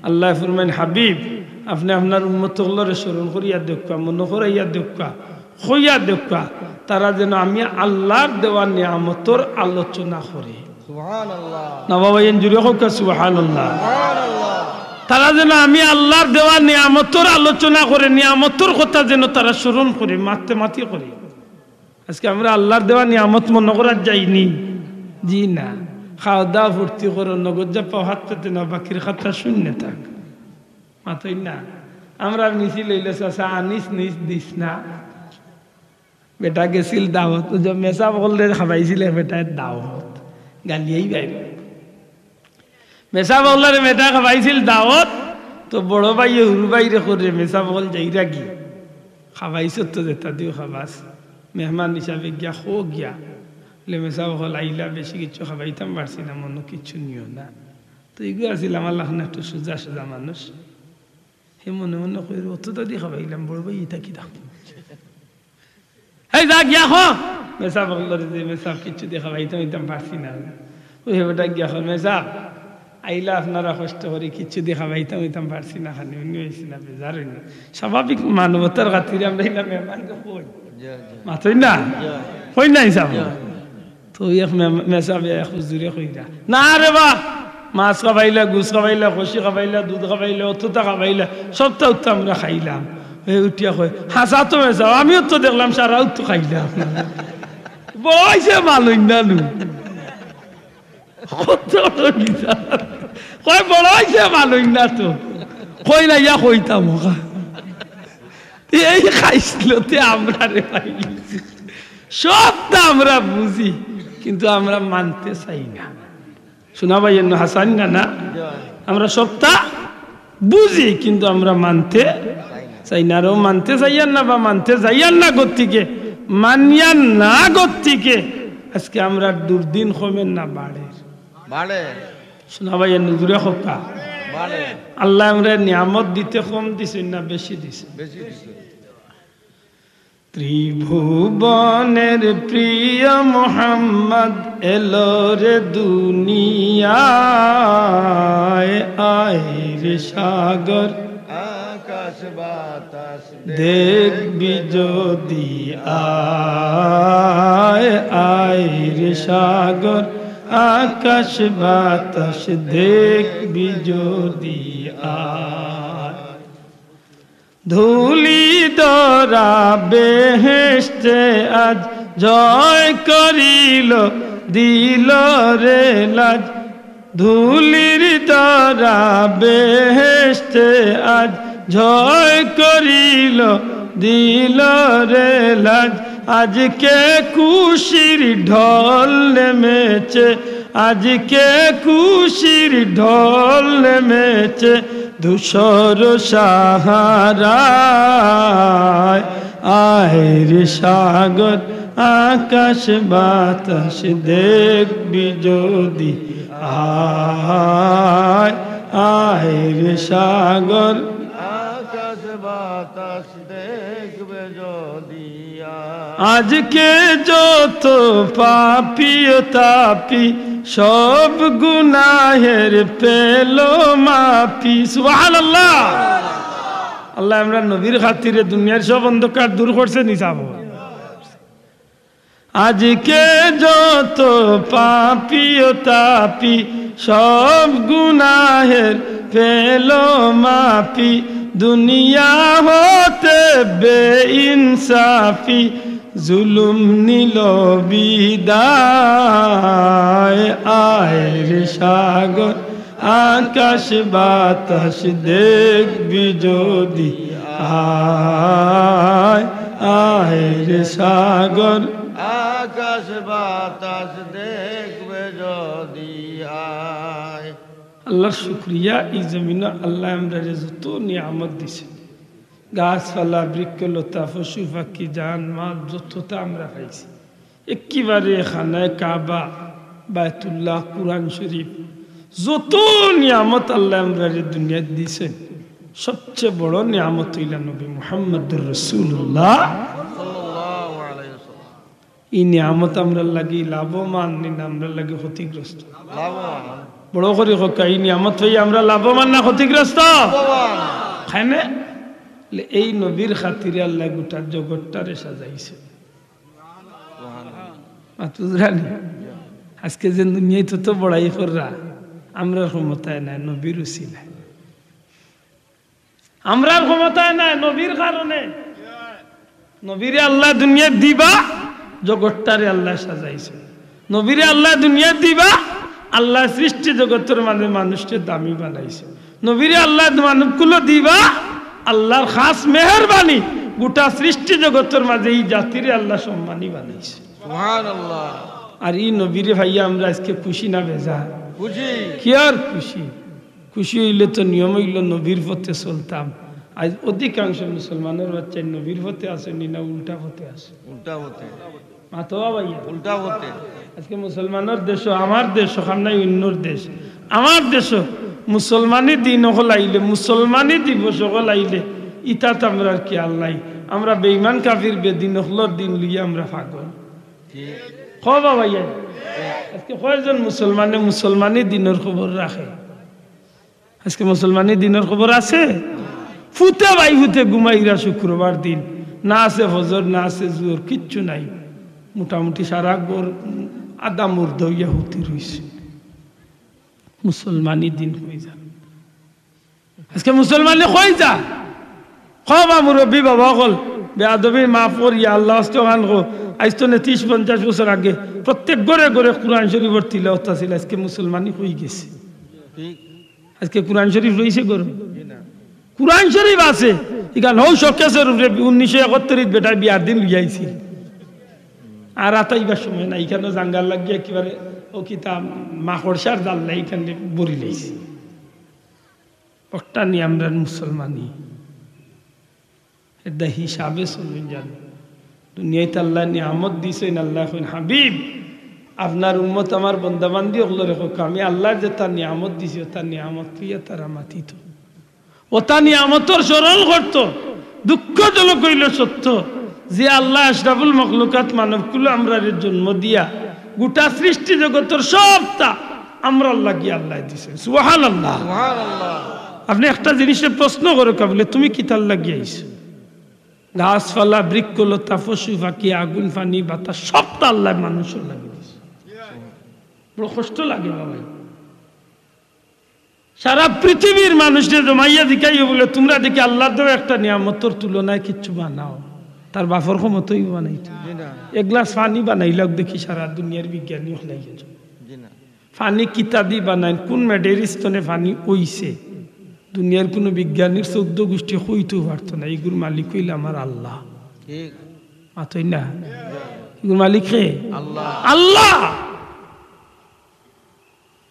আল্লায় ফরমাইন, "হাবিব, আপনে আপনার উম্মত অকলরে স্মরণ করিয়া দেউক্কা, মনো করাইয়া দেউক্কা, কইয়া দেউক্কা, তারা যেন আমি আল্লার দেওয়া নিয়ামতর আলোচনা করে।" সুবহানাল্লাহ। না বাবা, এন জুরে কউক্কা সুবহানাল্লাহ। সুবহানাল্লাহ। তারা যেন আমি আল্লার দেওয়া নিয়ামতর আলোচনা করে, নিয়ামতর কথা যেন তারা স্মরণ করে, মাতে মাতে করে। আজকে আমরা আল্লার দেওয়া নিয়ামত মনো করার যাইনি? জি না। খাওয়া দাওয়া ফুর্তি করো, নগদ যা পাও হাত পেতে নাও, বাকির খাতা শূন্য থাক। মাতইন না। আমরার মিছিল অইলো, "চাচা, আনিস নিস দিস না।" বেটা গেছিল দাওয়াত, ওই যে মেসাব অকলরে খাবাইছিল বেটায় দাওয়াত, গালিয়াই বাইর। মেসাব অকলরে মেটা খাবাইছিল দাওত, তো বড় ভাইয়ে হুরু ভাইরে কইরে, মেসাব অকল যাইরা গি, খাবাইছত তো যেতা দিও খাবাস, মেহমান হিসাবে গিয়া খো গিয়া। বলে, মেসাব অকল আইলা, বেশি কিচ্ছু খাবাইতাম পারছি না, মনো কিচ্ছু নিও না। তো ইগু আছিল আমার লাখান একটু সুজা সুজা মানুষ। হে মনে মনে কইর, অততা দি খাবাইলাম, বড় ভাই ইতা কি ডাক? এই যা গিয়া ক, মেসাব অকলরে যে, মেসাব কিচ্ছু দি খাবাইতাম ইতাম পারছি না। ওই হে বেটা গিয়া ক, মেসাব আইলা আপনারা কষ্ট করি, কিচ্ছু দি খাবাইতাম ইতাম পারছি না, খানি উনি হইছি না, বেজার হইনি। স্বাভাবিক মানবতার খাতিরে আমরা ইলা মেহমানরে কই। জি, জি। মাতই না? জি। কই না হিসাব? জি। তো এক মে-, মেসাবে এক হুজুরে কইরা, "না রে বা, মাছ খাবাইলা, গুস খাবাইলা, খসি খাবাইলা, দুধ খাবাইলা, অততা খাবাইলা, সবতা উত্তা আমরা খাইলাম।" হে উঠিয়া কয়, "হাছা তো মেসাব, আমিও তো দেখলাম সারা উত্তু খাইলাম।" বড় অইছে মালইন না নু। কত বড় কিতাব। কয়, "বড় অইছে মালইন না তো।" কই না, ইয়া কইতাম ওকা। এই খাইছলতে আমরারে পাইলিছে। সবতা আমরা বুঝি, কিন্তু আমরা মানতে চাই না। শোনা ভাই, এন্ন হাসান না, না? আমরা সবতা বুঝি, কিন্তু আমরা মানতে চাই না। আর ও মানতে চাইয়ার না বা মানতে যাইয়ার না গতিকে, মানিয়ার না গতিকে, আজকে আমরা দুর্দিন কমের না বাড়ের? বাড়ে। শোনা ভাই, এন্ন জুরে কউক্কা। বাড়ে। আল্লায় আমরারে নিয়ামত দিতে কম দিছইন না বেশি দিছইন? বেশি দিছইন। ত্রিভুবনের প্রিয় মোহাম্মদ এলো রে দুনিয়ায়, আয় রে সাগর, আকাশ বাতাস দেখবি যদি আয়, আয় রে সাগর, আকাশ বাতাস দেখবি যদি আয়। ধুলি ধরা বেহেশতে আজ জয় করিল, দিল রে লাজ। ধুলির ধরা বেহেশতে আজ জয় করিল, দিল রে লাজ। আজকে খুশির ঢল নেমেছে, আজকে খুশির ঢল নেমেছে ধূসর সাহারায়। আয় রে সাগর, আকাশ বাতাস দেখবি যদি আয়, আয় রে সাগর, আকাশ বাতাস দেখবে যদি আয়। আজকে যত পাপী ও তাপী সব গুনাহের পেল মাফি। সুবহানাল্লাহ। আল্লায় আমরার নবীর খাতিরে দুনিয়ার সব অন্ধকার দূর করছে নি সাব? আজকে যত পাপী ও তাপী সব গুনাহের পেল মাফি। দুনিয়া হতে বেইনসাফি জুলুম নিল বিদায়। আয় রে সাগর, আকাশ বাতাস দেখবি যদি আয়, আয় রে সাগর, আকাশ বাতাস দেখবে যদি আয়। আল্লাহর শুকরিয়া, এই জমিনো আল্লায় আমরারে যত নিয়ামত দিছে, গাছপালা, বৃক্ষলতা, পশু পাখি, জান মাল, যততা আমরা পাইছি, একেবারে খানায়ে কাবা, বায়তুল্লাহ, কুরআন শরীফ, যত নিয়ামত আল্লায় আমরারে দুনিয়াত দিছইন, সবচেয়ে বড় নিয়ামত অইলা নবী মুহাম্মদুর রাসূলুল্লাহ। ই নিয়ামত আমরার লাগি লাভবান নি না আমরার লাগি ক্ষতিগ্রস্ত? লাভবান। বড় করি কউক্কা, ই নিয়ামত পাইয়া আমরা লাভবান না ক্ষতিগ্রস্ত? লাভবান। কেনে? এই নবীর খাতিরে আল্লায় গোটা জগৎটারে সাজাইছে। মাত বুঝরা নি? আজকে যে দুনিয়াত তো বড়াই কররা, আমরার ক্ষমতায় নাই, নবীর উসিলায়। আমরার ক্ষমতায় নাই, নবীর কারণে। নবীরে আল্লায় দুনিয়াত দিবা, জগৎটারে আল্লায় সাজাইছে। নবীরে আল্লায় দুনিয়াত দিবা, আল্লায় সৃষ্টি জগতর মাঝে মানুষরে দামি বানাইছে। নবীরে আল্লায় মানবকুলো দিবা, আল্লাহর খাস মেহেরবানি, গোটা সৃষ্টি জগতর মাঝে ই জাতিরে আল্লায় সম্মানী বানাইছে। সুবহানাল্লাহ। আর ই নবীরে পাইয়া আমরা আজকে খুশি না বেজার? খুশি। কিয়ার খুশি? খুশি অইলে তো নিয়ম অইলো নবীর পথে চলতাম। আইজ অধিকাংশ মুসলমানর বাচ্চাইন নবীর পথে আছইন নি না উল্টা পথে আছইন? উল্টা পথে। মাতো বা ভাইয়া। উল্টা পথে। আজকে মুসলমানর দেশো, আমার দেশো, খান নাই অইন্যর দেশ, আমার দেশো মুসলমানি দিন অকল আইলে, মুসলমানি দিবস অকল আইলে, ইতাত আমরার খিয়াল নাই। আমরা বেইমান কাফির বেদিন অকলর দিন লইয়া আমরা পাগল। ঠিক। কও বা ভাইয়া, আজকে কয়জন মুসলমানে মুসলমানি দিনর খবর রাখে? আজকে মুসলমানি দিনর খবর আছে? ফুতে বাই ফুতে ঘুমাইরা শুক্রবার দিন, না আছে ফজর, না আছে জোহর, কিচ্ছু নাই। মোটামুটি সারা ঘর আধা মুর্দা অইয়া হুতি রইছে। মুসলমানি দিন কই যা? আজকে মুসলমানি কই যা? কও বা মুরব্বি বাবা অকল, বেয়াদবি মাফ করিয়া আল্লার ওয়াস্তে অখান কও। আইজ তনে ত্রিশ পঞ্চাশ বছর আগে প্রত্যেক ঘরে ঘরে কোরআন শরীফর তিলাওয়াত আছিল, আজকে মুসলমানি কই গেছে? ঠিক। আজকে কোরআন শরীফ রইছে ঘরো? জি না। কোরআন শরীফ আছে, ইখান হউ শোকেসর উপরে উনিশশো একাত্তরিত বেটায় বিয়ার দিন লইয়া আইছিল। আর আতাইবার সময় নাই, ইখানো জাঙ্গার লাগিয়া একেবারে অউ কিতা মাকড়সার জাল নাই, ইখান ভরি লাইছে। অটা নি আমরার মুসলমানি। এরদা হিসাবে চলইন যান। দুনিয়াত আল্লায় নিয়ামত দিছইন, আল্লায় কইন, "হাবিব, আপনার উম্মত আমার বন্দাবান্দি অকলরে কউক্কা, আমি আল্লায় যেতা নিয়ামত দিছি, অতা নিয়ামত লইয়া তারা মাতিত। অতা নিয়ামতর স্মরণ করত।" দুঃখজনক অইলো সত্য যে আল্লায় আশরাফুল মখলুকাত মানবকুলো আমরারে জন্ম দিয়া গোটা সৃষ্টি জগতর সবতা আমরার লাগি আল্লায় দিছে। সুবহানাল্লাহ। সুবহানাল্লাহ। আপনে একটা জিনিসরে প্রশ্ন করউক্কা বুলে, "তুমি কিতার লাগি আইছো?" গাছপালা, বৃক্ষলতা, পশু পাখি, আগুন, পানি, বাতাস, সবতা আল্লায় মানুষর লাগি দিছে। বড় কষ্ট লাগে বাবা। সারা পৃথিবীর মানুষরে জমাইয়া জিকাইও বুলে, "তুমরা দেখি আল্লার দেওয়া একটা নিয়ামতর তুলনায় কিচ্ছু বানাও।" তার বাপর ক্ষমতা অইবো বানাইতো? জি না। এক গ্লাস পানি বানাইলাউক দেখি, সারা দুনিয়ার বিজ্ঞানী অকল আইয়া যাউক। জি না। পানি কিতাদি বানাইন, কুন মেডেরিস্তনে পানি অইছে? দুনিয়ার কুনু বিজ্ঞানীর চৌদ্দ গুষ্টি কইতেও পারতো না। ইগুর মালিক অইলা আমার আল্লাহ। ঠিক। মাতইন না? ইগুর মালিক কে? আল্লাহ। আল্লাহ।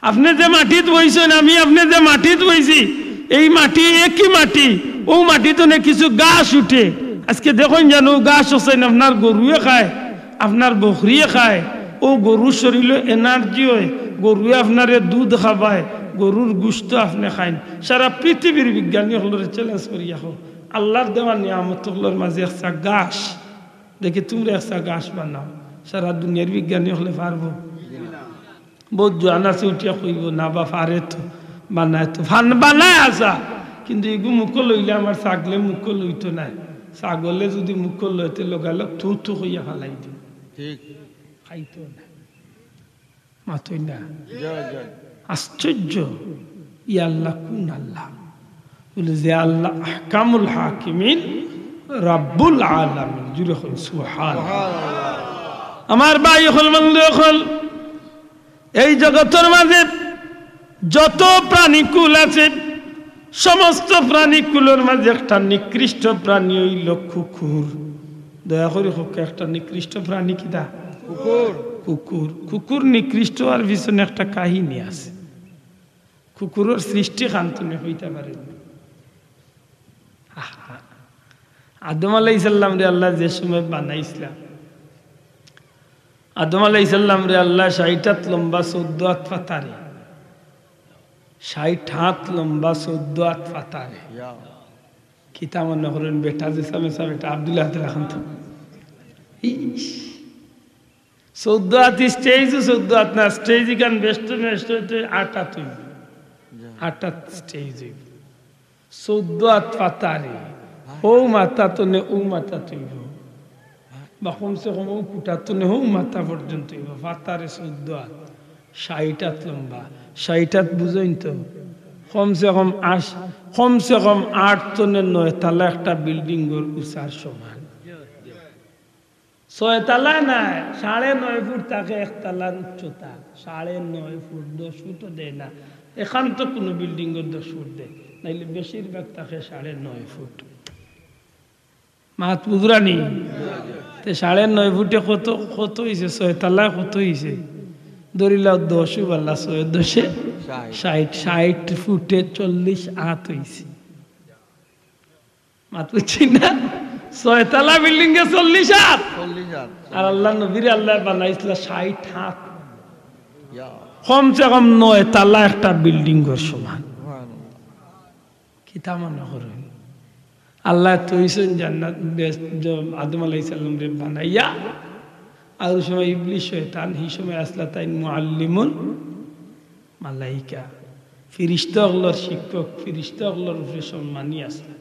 আপনে যে মাটিত বইছইন, আমি আপনে যে মাটিত বইছি, এই মাটি একই মাটি। অউ মাটি তনে কিছু গাছ উঠে। আজকে দেখইন যান, অউ গাছ অকল আপনার গরুয়ে খায়, আপনার বকরিয়ে খায়। অউ গরুর শরীলো energy অয়, গরুয়ে আপনারে দুধ খাবায়, গরুর গুস্ত আপনে খাইন। সারা পৃথিবীর বিজ্ঞানী অকলরে challenge করিয়া কও, আল্লার দেওয়া নিয়ামত অকলর মাঝে একটা গাছ দেখি তুমরা একটা গাছ বানাও। সারা দুনিয়ার বিজ্ঞানী অকলে পারবো? বউত জোয়ান আছে উঠিয়া কইবো, "না বা, পারে তো, বানায় তো, ফান-, বানায় আছা, কিন্তু ইগু মুখো লইলে আমার ছাগলে মুখো লইতো নায়। ছাগলে যুদি মুখো লয়, তে লগালগ থু থু কইয়া ফালাই দিবো।" ঠিক। খাইতো না। মাতইন না। জয়, জয়। আশ্চর্য, ই আল্লাহ কুন আল্লাহ? বুলে যে আল্লাহ আহকামুল হাকিমিন, রাব্বুল আলামিন। জুরে কইন সুবহানাল্লাহ। সুবহানাল্লাহ। আমার ভাই অকল, বন্ধু অকল, এই জগতর মাঝে যত প্রাণীকুল আছে, সমস্ত প্রাণীকুলর মাঝে একটা নিকৃষ্ট প্রাণী অইলো কুকুর। দয়া করি কউক্কা, একটা নিকৃষ্ট প্রাণী কিতা? কুকুর। কুকুর। কুকুর নিকৃষ্ট অওয়ার পিছনে একটা কাহিনী আছে। কুকুরর সৃষ্টি খান তুমরা কইতা পারো নি? আহা। আদম আলাইহিস সালামরে আল্লায় যে সময় বানাইছলা, আদম আলাইহিস সালামরে আল্লায় ষাইট আত লম্বা, চৌদ্দ আত ফাতারে, ষাইট আত লম্বা, চৌদ্দ আত ফাতারে। ইয়া। কিতা মনে করইন, বেটা যে সামে সামে বেটা আব্দুল্লাহ আব্দুল্লাহ খান তো। ইস। চৌদ্দ আত stage, চৌদ্দ আত না, stage ইখান বেচতে বেচতে আট আত অইবো। আট আত stage অইবো। চৌদ্দ আত ফাতারে, হউ মাথা তনে অউ মাথা অইবো, বা কমসে কম অউ খুটা তনে হউ মাথা পর্যন্ত অইবো, ফাতারে চৌদ্দ আত, ষাইট আত লম্বা। ষাইট আত বুঝইন তো, কমসে কম আশ-, কমসে কম আট তনে নয় তালা একটা building ঘর উচার সমান। ছয় তালা নায়, সাড়ে নয় ফুট থাকে এক তালার উচ্চতা। সাড়ে নয় ফুট, দশ ফুটও দেয় না। এখান তো কুনু building-ও দশ ফুট দেয়, নাইলে বেশিরভাগ থাকে সাড়ে নয় ফুট। মাত বুঝরা নি? তে সাড়ে নয় ফুটে কত, কত অইছে? ছয় তালায় কত অইছে? ধরিলাও দশ উবালা ছয় দশে ষাইট। ষাইট, ষাইট ফুটে চল্লিশ আত অইছে। মাত বুঝছি না? ছয়তলা বিল্ডিং এ চল্লিশ আত। চল্লিশ আত। আর আল্লাহর নবীরে আল্লায় বানাইছলা ষাইট আত। ইয়া। কমসে কম নয় তালা একটা বিল্ডিং এর সমান। সুবহানাল্লাহ। কিতা মনে করইন? আল্লায় থইছইন জান্নাত, বেহেস্ত, জ-, আদম আলাইহিস সালামরে বানাইয়া। আর ওই সময় ইবলিস শয়তান, হি সময় আছলা তাইন মুআল্লিমুল মালাইকা, ফিরিস্তা অকলর শিক্ষক, ফিরিস্তা অকলর উপরে সম্মানী আছলা।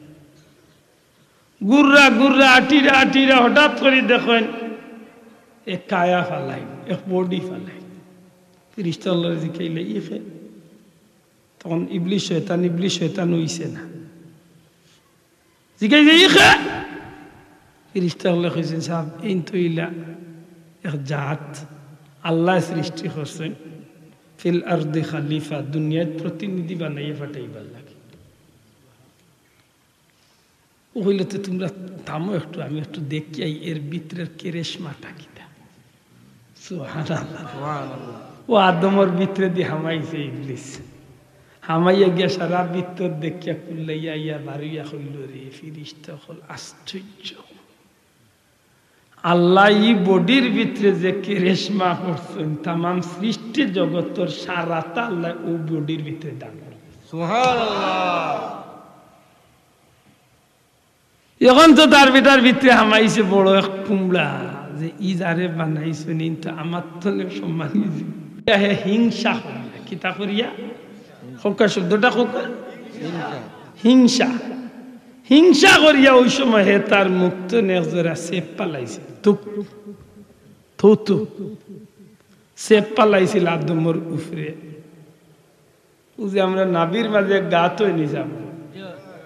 ঘুররা ঘুররা, আটিরা আটিরা, হঠাৎ করি দেখইন এক কায়া ফালাইন, এক বডি ফালাইন। ফিরিস্তা অকলরে জিকাইলা, "ই কে?" তখন ইবলিস শয়তান, ইবলিস শয়তান অইছে না। জিকাইছে, "ই কে?" ফিরিস্তা অকলে কইছইন, "সাব, এইন তো অইলা এক জাত আল্লায় সৃষ্টি করছইন, ফিল আরদি খালিফা, দুনিয়াত প্রতিনিধি বানাইয়া পাঠাইবার লাগি।" ও কইলো, "তে তুমরা থামো একটু, আমি একটু দেখি আই এর ভিতরের কেরেশমাটা কিতা।" সুবহানাল্লাহ। সুবহানাল্লাহ। ও আদমর ভিতরেদি হামাইছে ইবলিস। হামাইয়া গিয়া সারা ভিতর দেখিয়া কুল্লাইয়া আইয়া বারইয়া কইলো, "রে ফিরিস্তা অকল, আশ্চর্য। আল্লায় ই বডির ভিতরে যে কেরেশমা করছইন, তামাম সৃষ্টি জগতর সারাটা আল্লায় অউ বডির ভিতরে দান করছইন।" সুবহানাল্লাহ। এখন তো তার বেটার ভিতরে হামাইছে বড় এক কুমড়া, যে ই যারে বানাইছইন, ইন তো আমার তনে সম্মানী। হে হিংসা করিয়া, কিতা করিয়া? কউক্কা শব্দটা কউক্কা। হিংসা। হিংসা। হিংসা করিয়া ওই সময় হে তার মুখ তনে এক জোড়া সেপ ফালাইছিল। তুক, থু, থু। সেপ ফালাইছিল আদমর উপরে। ও যে আমরা নাভির মাঝে গাত অয়নি যাব,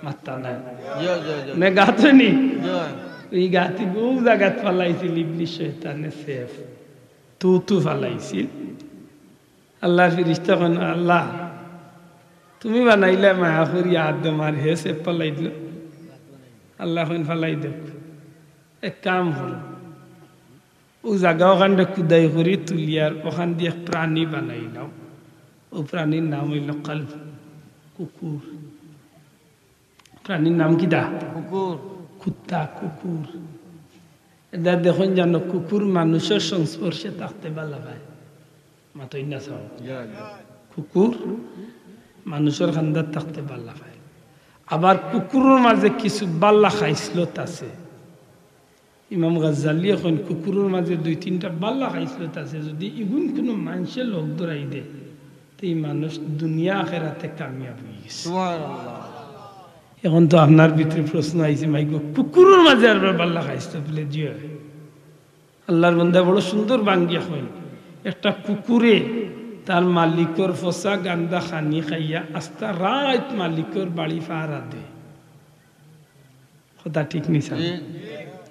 মাত্তা নাই। জি, জি, জি। না, গাত অয়নি? জি। ই গাতি বউ জাগাত ফালাইছিল ইবলিস শয়তানে সেপ। থু, থু ফালাইছিল। আল্লাহর ফিরিস্তা কইন, "আল্লাহ, তুমি বানাইলা মায়া করি আদম, আর হে সেপ ফালাই দিল।" আল্লাহ কইন, "ফালাই দেউক, এক কাম করো, অউ জাগা অখানরে খুদাই করি তুলিয়ার অখানদি এক প্রাণী বানাইলাও। অউ প্রাণীর নাম অইলো কালব, কুকুর।" প্রাণীর নাম কিতা? কুকুর। কুত্তা, কুকুর। এটা দেখইন জানো, কুকুর মানুষর সংস্পর্শে থাকতে ভালা পায়। মাতইন না চাও। জি, জি। কুকুর মানুষর কান্দাত থাকতে ভালা পায়। আবার কুকুরর মাঝে কিছু ভালা খাইছলত আছে। ইমাম গাজ্জালিয়ে কইন, কুকুরর মাঝে দুই তিনটা ভালা খাইছলত আছে, যদি ইগুন কুনু মানষে লগ ধরাই দে, তে ই মানুষ দুনিয়া আখেরাতে কামিয়াব অইগেছে। সুবহানাল্লাহ। এখন তো আপনার ভিতরে প্রশ্ন আইছে, মাইগো, কুকুরর মাঝে আরবার ভালা খাইছলত বুলে? জি অয়। আল্লাহর বান্দা বড় সুন্দর বাঙ্গিয়া কইন, একটা কুকুরে তার মালিকর ফসা গান্দা খানি খাইয়া আস্তা রাইত মালিকর বাড়ি পাহারা দেয়। কথা ঠিক নি স্যার? জি।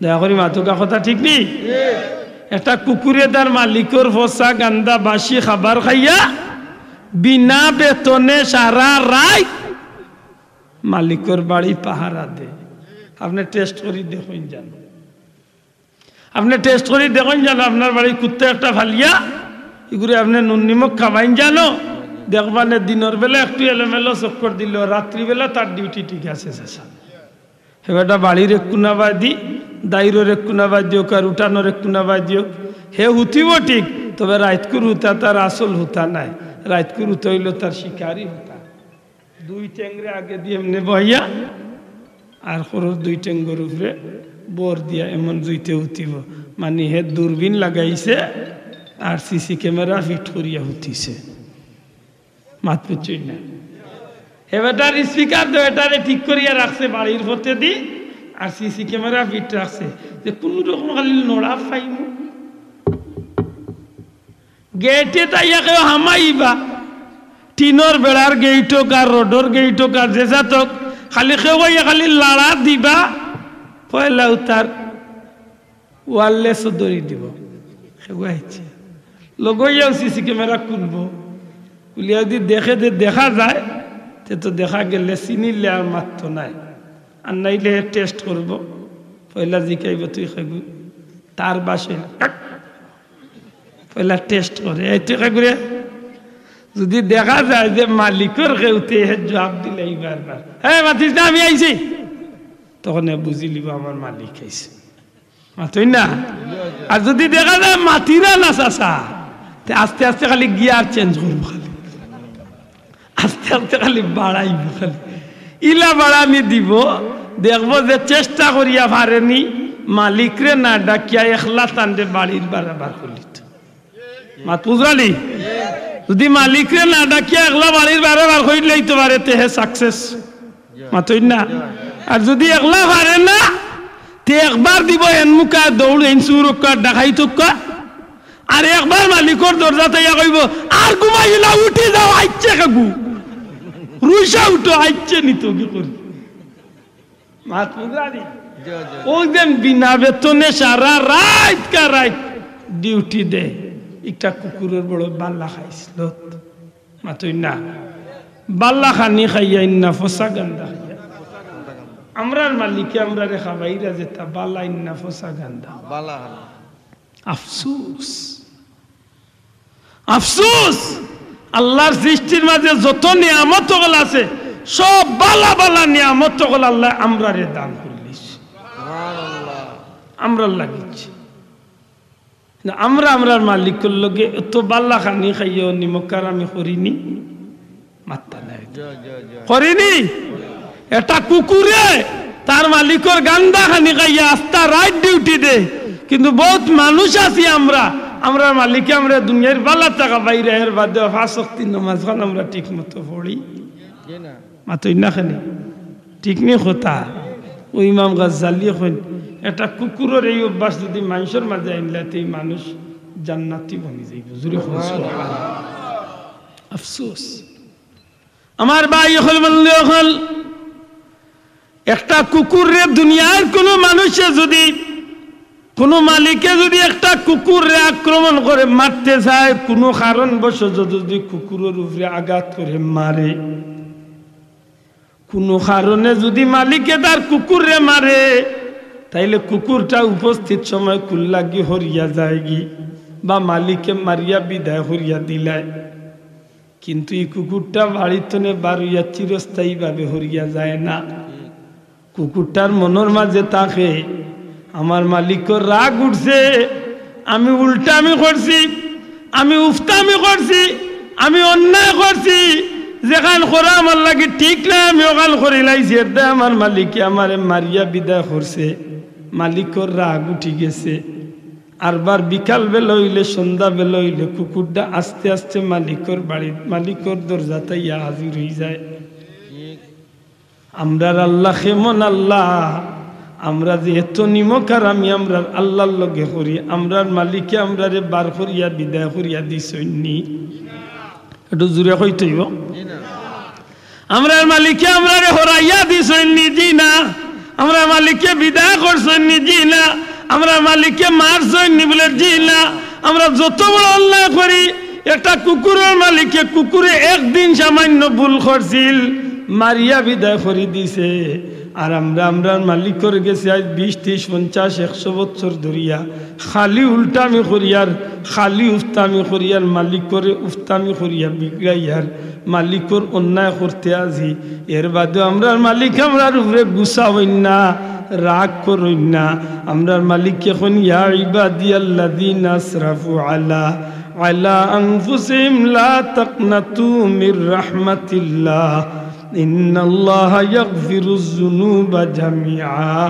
দয়া করি মাতুক্কা, কথা ঠিক নি? জি। একটা কুকুরে তার মালিকর ফসা গান্দা বাসি খাবার খাইয়া বিনা বেতনে সারা রাইত মালিকর বাড়ি পাহারা দেয়। আপনে টেস্ট করি দেখইন জানো। আপনে টেস্ট করি দেখইন জানো, আপনার বাড়ি কুত্তা একটা ফালিয়া, ইগুরে আপনে নুন নিমক খাবাইন জানো, দেখবা নে দিনর বেলা একটু এলোমেলো চক্কর দিল, রাত্রিবেলা তার ডিউটি ঠিক আছে, চাচা। হে বেটা বাড়ির এক কুনাবায় দি, দাইরর এক কুনাবায় দিউক, আর উঠানর এক কুনাবায় দিউক, হে হুতিব ঠিক, তবে রাইতকুর হুতা তার আসল হুতা নায়, রাইতকুর হুতা অইলো তার শিকারি হুতা। দুই ঠেংরে আগেদি এমনে বইয়া, আর খরর দুই ঠেংর উপরে বর দিয়া এমন জুইতে হুতিব। মানি হে দূরবীন লাগাইছে আর সিসি ক্যামেরা ফিট করিয়া হুতিছে। মাত বুঝছইন না? হে বেটার স্পিকার তো এটারে ঠিক করিয়া রাখছে বাড়ির ফতেদি, আর সিসি ক্যামেরা ফিট রাখছে, যে কুনু রকম খালি নড়া পাইমু। গেইটে তাইয়া কেউ হামাইবা, টিনর বেড়ার গেইট অউক আর রডর গেইট অউক আর যে জাত অউক, খালি কেউ আইয়া খালি লাড়া দিবা, পয়লা উতার ওয়্যারলেসও ধরি দিব। কেউ আইছে, লগইয়াও সিসি ক্যামেরা খুলবো, খুলিয়া যদি দেখে যে দেখা যায়, তে তো দেখা গেলে চিনিলে আর মাততো নায়, আর নাইলে হে টেস্ট করবো। পয়লা জিকাইবো, "তুই খাইবি?" তার বাসে বেলা টেস্ট করে, এই টেকা করে যদি দেখা যায় যে মালিকর কেউতে হে জবাব দিলে এইবার বার, "হে, মাতিস না, আমি আইছি", তখন হে বুঝিলিব আমার মালিক আইছে। মাতই না? আর যদি দেখা যায় মাতিরা না চাচা, তে আস্তে আস্তে খালি গিয়ার চেঞ্জ করবো খালি। আস্তে আস্তে খালি বাড়াইবো খালি। ইলা বাড়ানি দিব, দেখবো যে চেষ্টা করিয়া পারেনি, মালিকরে না ডাকিয়া একলা তানরে বাড়ির বারা বার করিলিতো। মাত বুঝরানি? যদি মালিকরে না ডাকিয়া একলা বাড়ির বারা বার করিলাইতো পারে, তে হে সাকসেস। মাতই না? আর যদি একলা পারে না, তে একবার দিব এন মুখা দৌড়, এন চুর অক্কা, ডাকাইত অক্কা। আর একবার মালিকর দরজাত আইয়া কইবো, "আর ঘুমাইও না, উঠি যাও, আইচ্ছে কেগু। রুইসা উঠো, আইচ্ছে নিতো কি করি।" মাত বুঝরানি? জি, জি। ওই যে বিনা বেতনে সারা রাইত কা রাইত ডিউটি দেয়, একটা কুকুরর বড় বাল্লা খাইছিল। মাতই না? বাল্লা খানি খাইয়া ইন্না ফসা গান্দা খাইয়া। আমরার মালিকে আমরারে খাবাইরা যেতা বালা ইন্না ফসা গান্দা। বালা খানি। আফসুস, আফসুস। আল্লার সৃষ্টির মাঝে যত নিয়ামত অকল আছে, সব বালা বালা নিয়ামত অকল আল্লায় আমরারে দান করিলিছে। সুবহানাল্লাহ। আমরার লাগিছে। না, আমরা আমরার মালিকর লগে এত বালা খানি খাইয়াও নিমক হারামি করিনি? মাত্তা নাই। জি, জি, জি। করিনি? এটা কুকুরে তার মালিকর গান্দা খানি খাইয়া আস্তা রাইত ডিউটি দে। কিন্তু বহুত মানুষ আছি আমরা, আমরার মালিকে আমরারে দুনিয়ার বালা থাকা বাইরে, এর বাদে পাঁচ ওয়াক্ত নমাজ খান আমরা ঠিক মতো পড়ি। জি না। মাতই না খানি। ঠিক নি কথা? ও ইমাম গাজ্জালিয়ে কইন, এটা কুকুরর এই অভ্যাস যদি মানষর মাঝে আনলে, তে এই মানুষ জান্নাতি বনি যাইবো। জোরে কইন সুবহানাল্লাহ। আফসোস। আমার ভাই অকল, বন্ধু অকল, একটা কুকুররে দুনিয়ার কোনো মানুষে যদি, কোনো মালিকে যদি একটা কুকুররে আক্রমণ করে মারতে চায়, কোনো কারণবশত যদি কুকুরর উপরে আঘাত করে মারে, কোনো কারণে যদি মালিকে তার কুকুররে মারে, তাইলে কুকুরটা উপস্থিত সময় কুল্লাগি হরিয়া যায়গি, বা মালিকে মারিয়া বিদায় হরিয়া দিলায়। কিন্তু এই কুকুরটা বাড়ির তনে বার হইয়া চিরস্থায়ীভাবে হরিয়া যায় না। কুকুরটার মনর মাঝে থাকে, আমার মালিকর রাগ উঠছে, আমি উল্টামি করছি, আমি উফতামি করছি, আমি অন্যায় করছি, যেখান করা আমার লাগি ঠিক না, আমি ওখান করিলাইছি, এর দায় আমার মালিকে আমারে মারিয়া বিদায় করছে, মালিকর রাগ উঠি গেছে। আরবার বিকাল বেলা হইলে, সন্ধ্যা বেলা হইলে কুকুরটা আস্তে আস্তে মালিকর বাড়ি, মালিকর দরজাত আইয়া হাজির হই যায়। আমরার আল্লাহ কেমন আল্লাহ? আমরা যে এত নিমক হারামি আমরার আল্লাহর লগে করি, আমরার মালিকে আমরারে বার করিয়া বিদায় করিয়া দিছইন নি? একটু জোরে কইতে অইবো। আমরার মালিকে আমরারে হরাইয়া দিছইন নি? জি না। আমরার মালিকে বিদায় করছইন নি? জি না। আমরার মালিকে মারছইন নি? বলে জি না। আমরা যত বড় অন্যায় করি, একটা কুকুরর মালিকে, কুকুরে একদিন সামান্য ভুল করছিল, মারিয়া বিদায় করি দিছে। আর আমরা আমরার মালিকর গেছে আজ বিশ, ত্রিশ, পঞ্চাশ, একশো বছর ধরিয়া খালি উল্টামি করিয়ার, খালি উফতামি করিয়ার, মালিকরে উফতামি করিয়া বিগড়াইয়ার, মালিকর অন্যায় করতে আজি। এর বাদে আমরার মালিক আমরার উপরে গুসা হইন না, রাগ করইন না। আমরার মালিক এখন, ইয়া ইবাদিয়াল্লাযীনা আসরাফু আলা, আলা আনফুসিহিম লা তাকনাতু মির রাহমাতিল্লাহ, ইন্নাল্লাহা ইয়াগফিরুয যুনুবা জামিআ,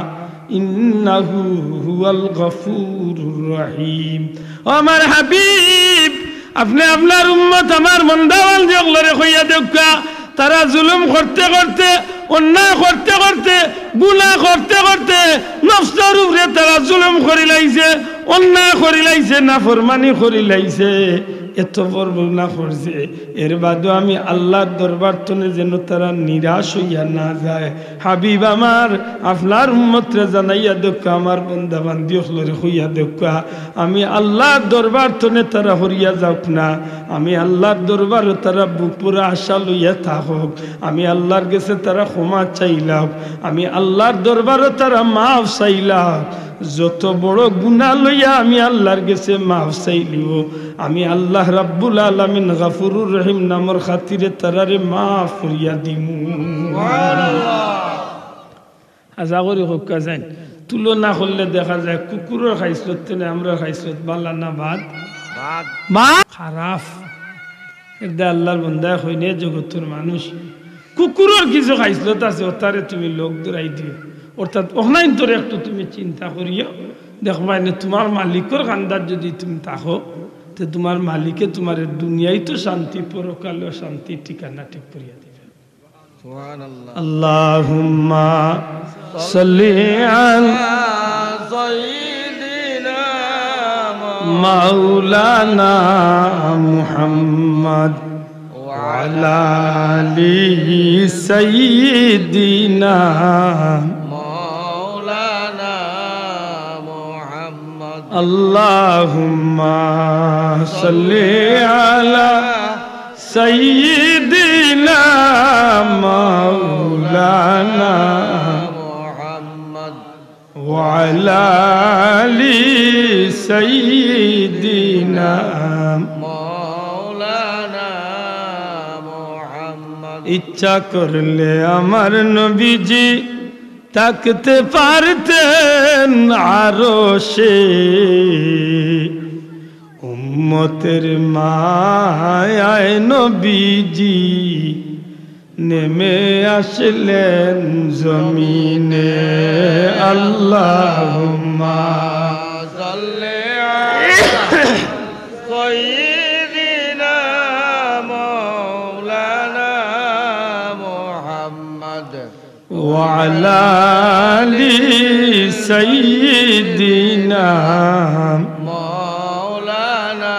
ইন্নাহু হুয়াল গফুরুর রহিম। ও আমার হাবিব, আপনে আপনার উম্মত, আমার বন্দাবান্দি অকলরে কইয়া দেউক্কা, তারা জুলুম করতে করতে, অন্যায় করতে করতে, গুনাহ করতে করতে, নফসর উপরে তারা জুলুম করিলাইছে, অন্যায় করিলাইছে, নাফরমানি করিলাইছে, এত বড় গুনাহ করছে। এর বাদেও আমি আল্লাহর দরবার তনে যেন তারা নিরাশ হইয়া না যায়। হাবিব আমার, আপনার উম্মতরে জানাইয়া দেউক্কা, আমার বন্দা বান্দি অকলরে কইয়া দেউক্কা, আমি আল্লাহর দরবার তনে তারা হরিয়া যাউক না, আমি আল্লাহর দরবারো তারা বুক পুরা আশা লইয়া থাকুক, আমি আল্লাহর গেছে তারা ক্ষমা চাইলাউক, আমি আল্লাহর দরবারো তারা মাফ চাইলাউক। যত বড় গুনাহ লইয়া আমি আল্লাহর গেছে মাফ চাইলিও, আমি আল্লাহ রাব্বুল আলামিন গাফুরুর রহিম নামর খাতিরে তারারে মাফ করিয়া দিমু। আশা করি কউক্কা যাইন। তুলনা করলে দেখা যায় কুকুরর খাইছলত থনে আমরার খাইছলত বালা না বাদ? বাদ। খারাপ। এরদায় আল্লাহর বন্দায় কইন, জগতর মানুষ, কুকুরর কিছু খাইছলত আছে, অতারে তুমি লগ ধরাই দিও। অর্থাৎ অখনাইন্তরে একটু তুমি চিন্তা করিও। দেখবায় নে, তুমার মালিকর কান্দাত যুদি তুমি থাকো, তে তুমার মালিকে তুমারে দুনিয়াইত শান্তি, পরকালেও শান্তি ঠিকানা ঠিক করিয়া দিবা। সুবহানাল্লাহ। اللهم صل على سيدنا مولانا محمد وعلى آل سيدنا مولانا محمد. اللهم صل على سيدنا مولانا محمد وعلى آل سيدنا مولانا محمد. ইচ্ছা করলে আমার নবীজি থাকতে পারতেন আরশে, উম্মতের মায়ায় নবীজি নেমে আসলেন জমিনে। اللهم صل على سيدنا مولانا محمد وعلى آل سيدنا مولانا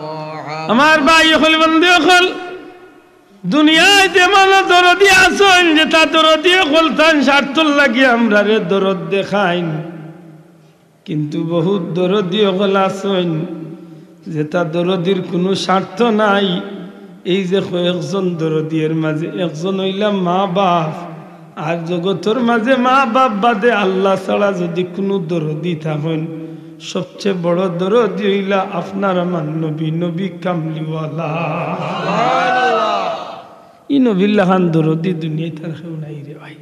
محمد. আমার ভাই অকল, বন্ধু অকল, দুনিয়াত এমন দরদি আছইন, যেতা দরদি অকলতান স্বার্থর লাগি আমরারে দরদ দেখাইন। কিন্তু বহুত দরদি অকল আছইন, যেতা দরদির কুনু স্বার্থ নাই। এই যে কয়েকজন দরদি, এর মাঝে একজন অইলা মা বাপ। আর জগতর মাঝে মা বাপ বাদে আল্লাহ ছাড়া যুদি কুনু দরদি থাকইন, সবচে বড় দরদি অইলা আপনার আমার নবী, নবী কামলিওয়ালা। ই নবীর লাখান দরদি দুনিয়াত আর কেউ নাই রে ভাই।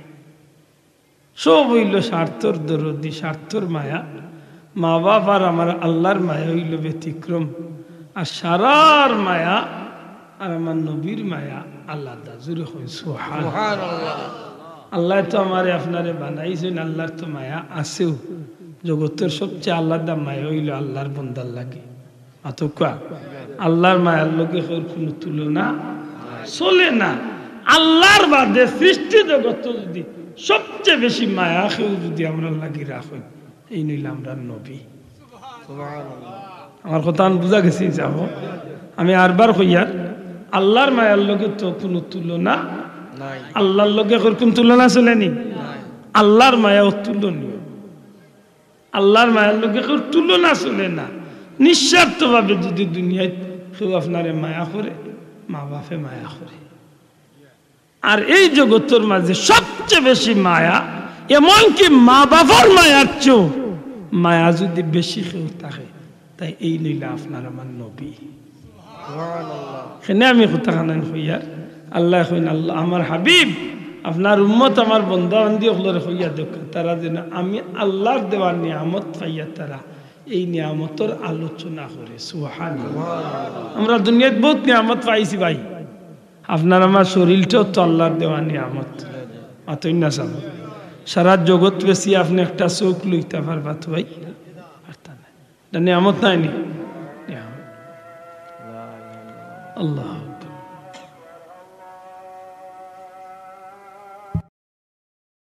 সব অইলো স্বার্থর দরদি, স্বার্থর মায়া। মা বাপ আর আমার আল্লাহর মায়া অইলো ব্যতিক্রম। আর সারার মায়া আর আমার নবীর মায়া আলাদা। জোরে কইন সুবহানাল্লাহ। সুবহানাল্লাহ। আল্লায় তো আমারে আপনারে বানাইছইন, আল্লাহর তো মায়া আছেও। জগতর সবচে আলাদা মায়া অইলো আল্লাহর বন্দার লাগি। মাতউক্কা। আল্লাহর মায়ার লগে কেউর কুনু তুলনা চলে না। আল্লাহর বাদে সৃষ্টি জগতো যুদি সবচে বেশি মায়া কেউ যুদি আমরার লাগি রাখইন, এইন অইলা আমরার নবী। সুবহানাল্লাহ। আমার কথাখান বুঝা গেছে ইনশাআল্লাহ? আমি আরবার কইয়ার, আল্লাহর মায়ার লগে তো কুনু তুলনা নাই। আল্লাহর লগে কেউর কুনু তুলনা চলে নি? নাই। আল্লাহর মায়া অতুলনীয়। আল্লাহর মায়ার লগে কেউর তুলনা চলে না। নিঃস্বার্থভাবে যুদি দুনিয়াত কেউ আপনারে মায়া করে, মা বাপে মায়া করে। আর এই জগতর মাঝে সবচে বেশি মায়া, এমনকি মা বাপর মায়ার চেয়েও মায়া যুদি বেশি কেউ থাকে, তে এইন অইলা আপনার আমার নবী। সুবহানাল্লাহ। কেনে আমি কথাখান কইয়ার, আল্লায় কইন, আল্লাহ, আমার হাবিব, আপনার উম্মত, আমার বন্দা বান্দি অকলরে কইয়া দেউক্কা, তারা যেন আমি আল্লাহর দেওয়া নিয়ামত পাইয়া তারা এই নিয়ামতর আলোচনা করে। সুবহানাল্লাহ। আমরা দুনিয়াত বহুত নিয়ামত পাইছি ভাই, আপনার আমার শরীরটাও তো আল্লাহর দেওয়া নিয়ামত। মাতইন না সাব। সারা জগত বেচিয়া আপনে একটা চউখ লইতা পারবা তো ভাই? পারতা না। ইটা নিয়ামত নায় নি? নিয়ামত। আল্লাহু আকবার।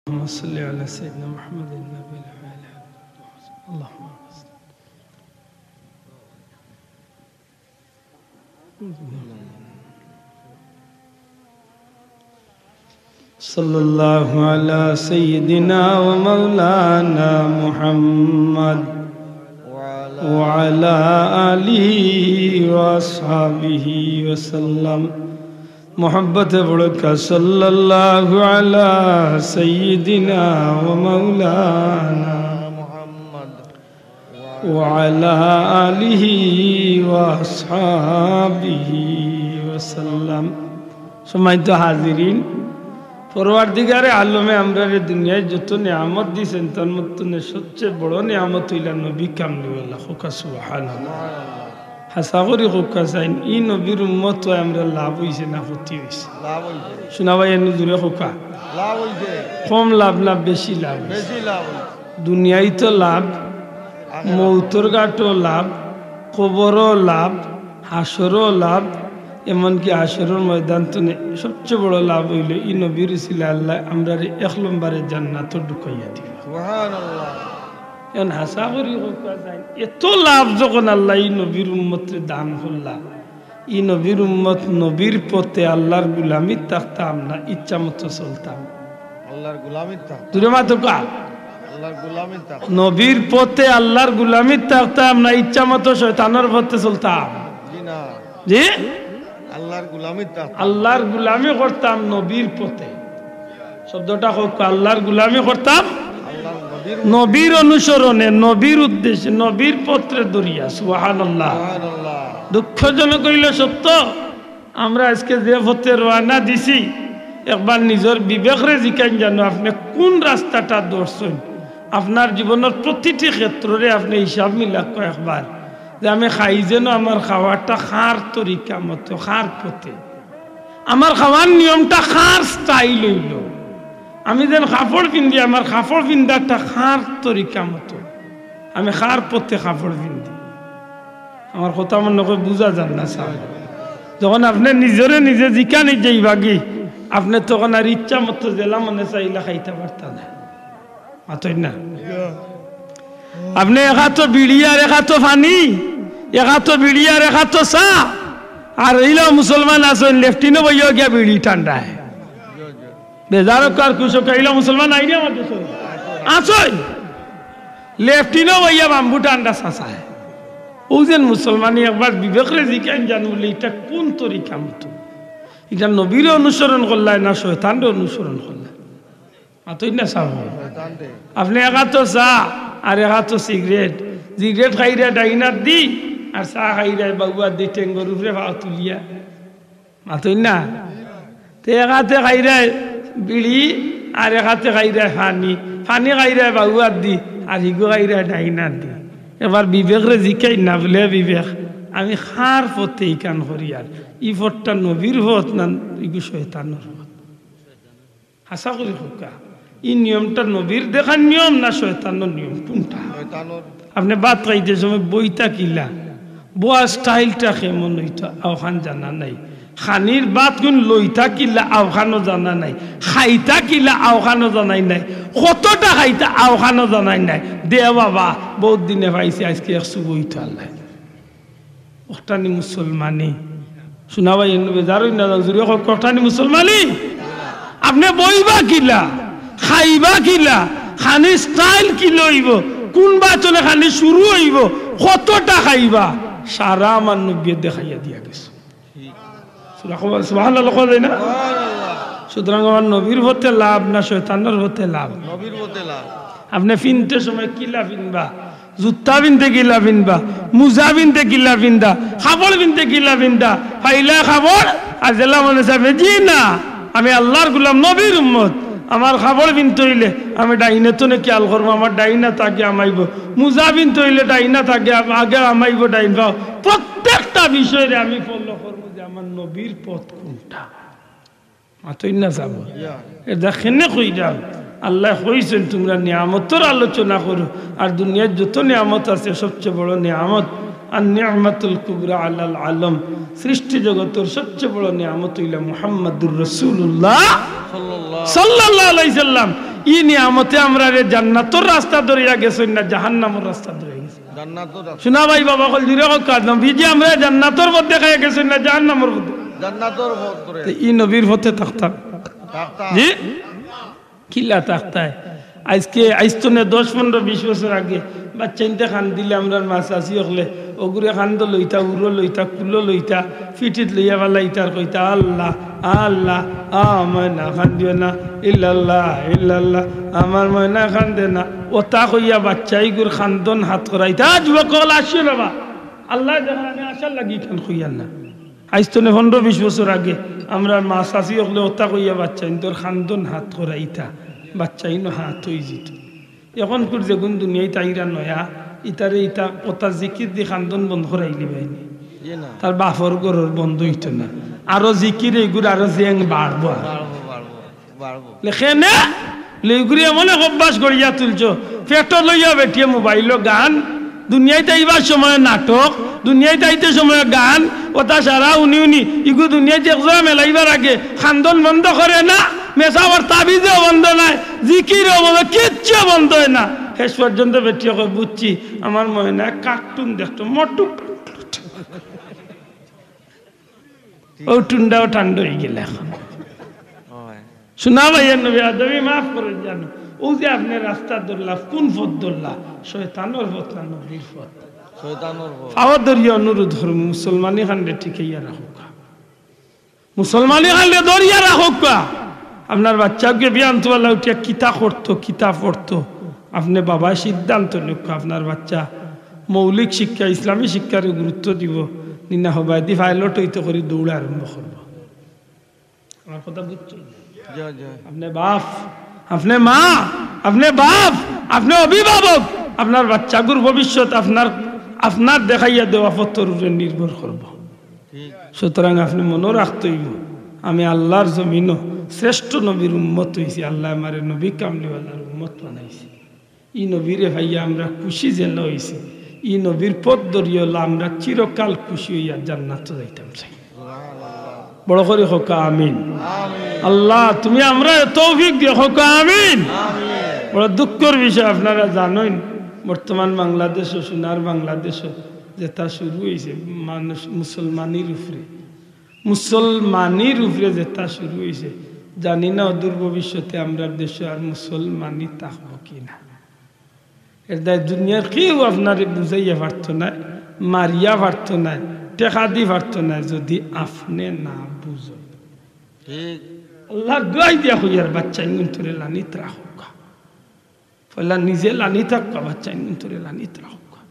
اللهم صل على سيدنا محمد النبي الأعلى. اللهم صل. صلى الله على سيدنا ومولانا محمد وعلى آله وأصحابه وسلم. محبت بڑھ کر صلى الله على سيدنا ومولانا وعلى آله وأصحابه وسلم. সম্মানিত হাজিরিন, পরওয়ারদিগারে আলমে আমরারে দুনিয়াত যত নিয়ামত দিছইন, তার মধ্যে সবচেয়ে বড় নিয়ামত অইলা নবী কামলিওয়ালা। কউক্কা সুবহানাল্লাহ। হাছা করি কউক্কা চাইন, ই নবীর উম্মত অইয়া আমরার লাভ অইছে না ক্ষতি অইছে? লাভ অইছে। শুনা ভাই, এনু জুরে কউক্কা। লাভ অইছে। কম লাভ না বেশি লাভ অইছে? বেশি লাভ অইছে। দুনিয়াইত লাভ, আখেরাত। মউতর ঘাটো লাভ, কবরো লাভ, হাশরো লাভ, এমনকি হাশরর ময়দান তনে সবচেয়ে বড় লাভ অইলো ই নবীর উছিলায় আল্লায় আমরারে এক লম্বরে জান্নাতো ঢুকাইয়া দিলা। সুবহানাল্লাহ। এখন হাছা করি কউক্কা চাইন, এত লাভ যখন আল্লায় ই নবীর উম্মতরে দান করলা, ই নবীর উম্মত নবীর পথে আল্লার গুলামিত থাকতাম না ইচ্ছা মতো চলতাম? আল্লার গুলামিত থাকতাম। জুরে মাতউক্কা। আল্লার গুলামিত থাকতাম। নবীর পথে আল্লার গুলামিত থাকতাম না ইচ্ছা মতো শয়তানর পথে চলতাম? জি না। জি? আল্লার গুলামিত থাকতাম। আল্লার গুলামি করতাম নবীর পথে। শব্দটা কউক্কা, আল্লার গুলামি করতাম আল্লার নবীর নবীর অনুসরণে, নবীর উদ্দেশ্যে, নবীর পথরে ধরিয়া। সুবহানাল্লাহ। সুবহানাল্লাহ। দুঃখজনক অইলো সত্য, আমরা আইজকে যে পথে রওয়ানা দিছি, একবার নিজর বিবেকরে জিকাইন জানো, আপনে কুন রাস্তাটা ধরছইন? আপনার জীবনর প্রতিটি ক্ষেত্ররে আপনে হিসাব মিলাউক্কা একবার, যে আমি খাই যেন আমার খাওয়াটা কার তরিকা মতো, কার পথে, আমার খাওয়ার নিয়মটা কার style অইলো, আমি যেন কাপড় পিন্দি আমার কাপড় পিন্দাটা কার তরিকা মতো, আমি কার পথে কাপড় পিন্দি। আমার কথা মনে কয় বুঝা যার না সাব। যখন আপনে নিজরে নিজে জিকানি যাইবাগি, আপনে তখন আর ইচ্ছা মতো যেলা মনে চায় ইলা খাইতা পারতা না। মাতইন না। আপনে এক আতো বিড়ি আর এক আতো পানি, এক আতো বিড়ি আর এক আতো চা, আর ইলা মুসলমান আছইন লেফটিনো বইয়া গিয়া বিড়ি টান্ডায়। বেজার কার কুশক ইলা মুসলমান আইনি আমার দেশো আছইন। লেফটিনো বইয়া বাম্বু টান্ডা চাচায়। অউ যেন মুসলমানি একবার বিবেকরে জিকাইন জানো বুলে, ইটা কুন তরিকা মতো? ইটা নবীরে অনুসরণ করলায় না শয়তানরে অনুসরণ করলায়? মাতইন না সাব। শয়তানরে। আপনে এক আতো চা আর এক আতো সিগারেট, সিগারেট খাইরা ডাইন আত দি আর চা খাইরা বাউ আত দি টেঙ্গর উপরে পাও তুলিয়া। মাতইন না? তে এক আতে খাইরায় বিড়ি, আর এক আতে খাইরায় পানি। পানি খাইরায় বাউ আত দি, আর হিগু খাইরায় ডাইন আত দি। এবার বিবেকরে জিকাইন না বুলে, "বিবেক, আমি কার পথে ইখান করিয়ার? ই পথটা নবীর পথ না ইগু শয়তানর পথ?" হাছা করি কউক্কা, ই নিয়মটা নবীর দেখার নিয়ম না শয়তানর নিয়ম? কুনটা? শয়তানর। আপনে ভাত খাইতে সময় বইতা কিলা, বওয়ার style টা কেমন অইতো, অউখান জানা নাই। খানির ভাত কুন লইতা কিলা, অউখানও জানা নাই। খাইতা কিলা, অউখানও জানাই নাই। কতটা খাইতা, অউখানও জানাই নাই। দে বাবা, বউত দিনে পাইছি, আইজকে এক চুমুক অইতো আল্লায়। অখটানি মুসলমানি। শুনা ভাই, এনু বেজার অইন না, জুরে কউক্কা, অখটানি মুসলমানি। আপনে বইবা কিলা, খাইবা কিলা, খানির style কিলা অইবো, কুন বাচনে খানি শুরু অইবো, কতটা খাইবা, সারা আমার নবীয়ে দেখাইয়া দিয়া গেছে। সুবহানাল্লাহ কওয়া যায় না? সুতরাং আমার নবীর পথে লাভ না শয়তানর পথে লাভ? নবীর পথে লাভ। আপনে পিনতে সময় কিলা পিনবা? জুতা পিনতে কিলা পিনবা? মুজা পিনতে কিলা পিনতা? কাপড় পিনতে কিলা পিনতা? পাইলা কাপড় আর যেলা মনে চায়, জি না, আমি আল্লার গুলাম, নবীর উম্মত। আমার কাপড় পিনতে অইলে আমি ডাইনে তনে খিয়াল করমু, আমার ডাইন আত আগে হামাইবো। মুজা পিনতে অইলে ডাইন আত আগে, আগে হামাইবো ডাইন পাও। প্রত্যেকটা বিষয়রে আমি follow করমু যে আমার নবীর পথ কুনটা। মাতইন না সাব। ইয়া। এরদায় কেনে কইরাম? আল্লায় কইছইন, তুমরা নিয়ামতর আলোচনা করো, আর দুনিয়ার যত নিয়ামত আছে, সবচেয়ে বড় নিয়ামত, আর নিয়ামাতুল কুবরা আলাল আলম, সৃষ্টি জগতর সবচেয়ে বড় নিয়ামত অইলা মুহাম্মাদুর রাসূলুল্লাহ সাল্লাল্লাহু আলাইহি সাল্লাম। ই নিয়ামতে আমরারে জান্নাতর রাস্তা ধরাইয়া গেছইন না জাহান্নামর রাস্তা ধরাইয়া গেছইন? জান্নাতর রাস্তা। শুনা ভাই, বাবা অকল, জুরে কউক্কা, নবীজি আমরারে জান্নাতর পথ দেখাইয়া গেছইন না জাহান্নামর পথ? জান্নাতর পথ ধরে। তে ই নবীর পথে থাকতাম। থাকতাম। জি? কিলা থাকতায়? আইজকে, আইজ তনে দশ, পনরো, বিশ বছর আগে বাচ্চাইন্তে কান্দিলে আমরার মা চাচি অকলে অগুরে কান্দো লইতা, উরো লইতা, কুলো লইতা, পিঠিত লইয়া ফালাইতা আর কইতা, "আল্লাহ, আল্লাহ, আমার ময়না কান্দিও না, ইল্লাল্লাহ, ইল্লাল্লাহ, আমার ময়না কান্দে না।" অতা কইয়া বাচ্চাইগুর কান্দন হাত করাইতা। আজ বকল আসিও না বা, আল্লায় দেখইন, আমি আশার লাগি ইখান কইয়ার না। আইজ তনে পনরো বিশ বছর আগে আমরার মা চাচি অকলে অতা কইয়া বাচ্চাইন্তর কান্দন হাত করাইতা, বাচ্চাইনও হাত অইযিতো। অখনকুর যেগুন দুনিয়াইত আইরা নয়া, ইতারে ইতা অতা জিকির দি কান্দন বন্ধ করাইলিবায়নি। জি না। তার বাফর ঘরর বন্ধ অইতো না। আরো জিকির এইগুর আরো জেং বাড়বো আর। বাড়বো, বাড়বো, বাড়বো। লেখে না? লেগুরি এমন এক অভ্যাস গড়িয়া তুলছো। পেটো লইয়া বেটিয়ে মোবাইলো গান, দুনিয়াইত আইবার সময় নাটক, দুনিয়াইত আইতে সময় গান, অতা সারা উনি উনি, ইগু দুনিয়াইত এক জোড়া মেলাইবার আগে কান্দন বন্ধ করে না, মেসাবর তাবিজও বন্ধ নায়, জিকিরও বন্ধ, কিচ্ছু বন্ধ অয় না। শেষ পর্যন্ত বেটিয়ে কয়, "বুঝছি, আমার ময়নায় কার্টুন দেখতো, মোটু পাতলু।" অউ টুন্ডাও ঠান্ডা অইগেল অখন। অয়। শোনা ভাই, নবী আদমি মাফ করে জানো। অউ যে আপনে রাস্তা ধরলা, কুন পথ ধরলা? শয়তানর পথ না নবীর পথ? শয়তানর পথ। পাও ধরিয়া অনুরোধ করমু, মুসলমানি খানরে টিকাইয়া রাখউক্কা। মুসলমানি খানরে ধরিয়া রাখউক্কা। আপনার বাচ্চাগুয়ে বিয়ান তুয়ালা উঠিয়া কিতা করতো, কিতা পড়তো, আপনে বাবায় সিদ্ধান্ত নেউক্কা। আপনার বাচ্চা মৌলিক শিক্ষা, ইসলামী শিক্ষারে গুরুত্ব দিবো, নি না হবায়দি পাইলট অইতো করি দৌড় আরম্ভ করবো। আমার কথা বুঝছো? জি, জি। আপনে বাফ, আপনে মা, আপনে বাফ, আপনে অভিভাবক, আপনার বাচ্চাগুর ভবিষ্যৎ আপনার, আপনার দেখাইয়া দেওয়া পথর উপরে নির্ভর করবো। ঠিক। সুতরাং আপনে মনো রাখতে অইবো, আমি আল্লার জমিনো শ্রেষ্ঠ নবীর উম্মত অইছি, আল্লায় আমারে নবী কামলিওয়ালার উম্মত বানাইছে। ই নবীরে পাইয়া আমরা খুশি যেলা অইছি, ই নবীর পথ ধরিয়া অইলা আমরা চিরকাল খুশি অইয়া জান্নাতো যাইতাম চাই। বড় করি কউক্কা আমিন। আল্লাহ, তুমি আমরারে তৌফিক দিও, কউক্কা আমিন। বড় দুঃখর বিষয়, আপনারা জানইন, বর্তমান বাংলাদেশো, সোনার বাংলাদেশো যেটা শুরু অইছে মানুষ মুসলমানির উপরে, মুসলমানির উপরে যেটা শুরু অইছে, জানি না অদূর ভবিষ্যতে আমরার দেশো আর মুসলমানি থাকবো কি না। এর দায় দুনিয়ার কেউ আপনারে বুঝাইয়া পারতো নায়, মারিয়া পারতো নায়, টেকা দি পারতো নায়, যদি আপনে না বুঝো। ঠিক। আল্লার দোয়াই দিয়া কইয়ার, বাচ্চাইনগুন্তরে লানিত রাখউক্কা। পয়লা নিজে লানিত থাকউক্কা, বাচ্চাইনগুন্তরে লানিত রাখউক্কা।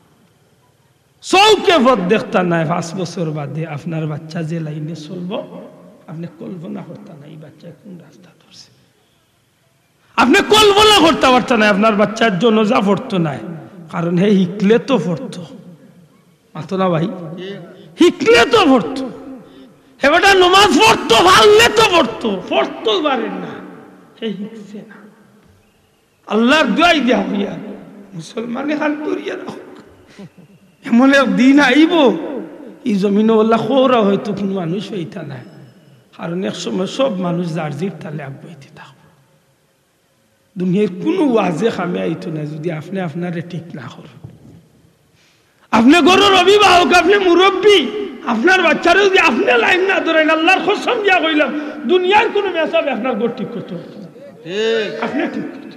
চউখে পথ দেখতা নায়, পাঁচ বছর বাদে আপনার বাচ্চা যে লাইনে চলবো, আপনে কল্পনা করতা নায়, ই বাচ্চায় কুন রাস্তা ধরছে। আপনে কল্পনা করতা পারতা নায়, আপনার বাচ্চার জনাজা পড়তো নায়, কারণ হে হিকলে তো পড়তো। মাতো না ভাই? হিকলে তো পড়তো। হে বেটা নমাজ পড়তো, পারলে তো পড়তো, পড়তো পারে না, হে হিকছে না। আল্লার দোয়াই দিয়া কইয়ার, মুসলমানি খান ধরিয়া রাখউক্কা। এমন এক দিন আইবো, ই জমিনো অলা খওরা হয়তো কুনু মানুষ পাইতা নায়, কারণ এক সময় সব মানুষ যার জির তালে আগুয়াইতে থাকবো। দুনিয়ার কুনু ওয়াজে কামে আইতো নায়, যদি আপনে আপনারে ঠিক না করইন। আপনে ঘরর অভিভাবক, আপনে মুরব্বি, আপনার বাচ্চারে যদি আপনে লাইন না ধরাইন, আল্লার কসম দিয়া কইলাম, দুনিয়ার কুনু মেসাবে আপনার ঘর ঠিক করতো পারতো নায়। ঠিক। আপনে ঠিক করতো।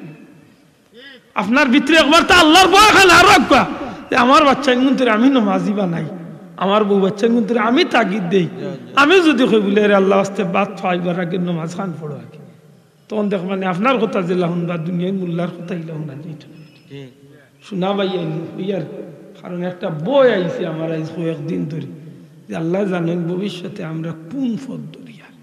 আপনার ভিতরে একবার তো আল্লার ভয় খান আর রাখবা যে আমার বাচ্চাইনগুন্তরে আমি নমাজি বানাই, আমার বউ বাচ্চাইনগুন্তরে আমি তাগিদ দেই। আমি যদি কই বুলে, "এরে আল্লার ওয়াস্তে ভাত খাওয়াইবার আগে নমাজ খান পড়ো আগে।" তখন দেখবা নি আপনার কথা যেলা হুনবা, দুনিয়ার মুল্লার কথা ইলা হুনা যাইতো নায়। ঠিক। শোনা ভাই, আইন কইয়ার, কারণ একটা ভয় আইছে আমার আইজ কয়েকদিন ধরি, যে আল্লায় জানইন ভবিষ্যতে আমরা কুন পথ ধরিয়ার,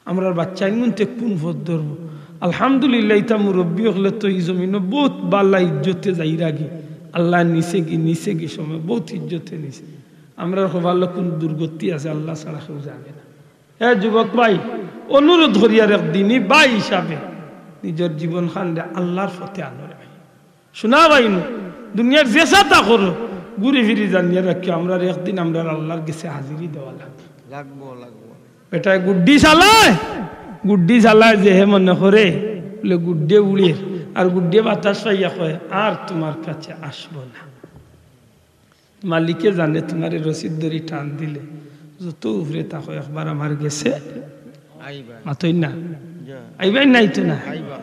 আমরার বাচ্চাইনগুন্তে কুন পথ ধরবো। আলহামদুলিল্লাহ, ইতা মুরব্বি অকলে তো ই জমিনো বউত বালা ইজ্জতে যাইরাগি, আল্লায় নিছেগি, নিছেগি সময় বউত ইজ্জতে নিছে। আমরার কপালো কুন দুর্গতি আছে, আল্লা ছাড়া কেউ জানে না। হে যুবক ভাই, অনুরোধ করিয়ার একদিনই ভাই হিসাবে নিজর জীবন খানরে আল্লার পথে আনো রে ভাই। শোনা ভাই নু, দুনিয়ার যেছা তা করো, ঘুরি ফিরি জানিয়া রাখিও, আমরার একদিন আমরার আল্লার গেছে হাজিরি দেওয়া লাগবো। লাগবো, লাগবো। বেটায় গুড্ডি চালায়, গুড্ডি চালায় যে হে মনে করে, বুলে গুড্ডে উড়ের, আর গুড্ডে বাতাস পাইয়া কয়, "আর তুমার কাছে আসবো না।" মালিকে জানে তুমারে রশির দড়ি টান দিলে যত উপরে থাকো, একবার আমার গেছে আইবা। মাতইন না? যা। আইবায় নাইতো না? আইবা।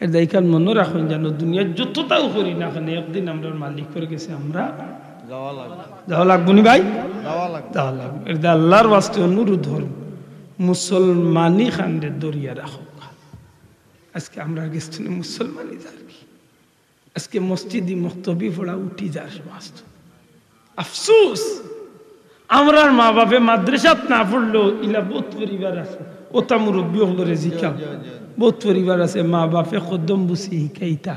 এর দায় খান মনো রাখইন, জানো, দুনিয়ার যততাও করি না কেনে, একদিন আমরার মালিকর গেছে আমরা যাওয়া লাগবো। যাওয়া লাগবো নি ভাই? যাওয়া লাগবো। যাওয়া লাগবো। এর দায় আল্লাহর ওয়াস্তে অনুরোধ করমু, মুসলমানি খানরে ধরিয়া রাখউক্কা। আজকে আমরার গেছ থনে মুসলমানি যার কি? আজকে মসজিদি মক্তবি পড়া উঠি যার সমাজ। আফসোস, আমরার মা বাপে মাদ্রাসাত না পড়লো, ইলা বউত পরিবার আছে। অতা মুরব্বি অকলরে জিকাও। বউত পরিবার আছে, মা বাপে কদম বুসি হিকাইতা,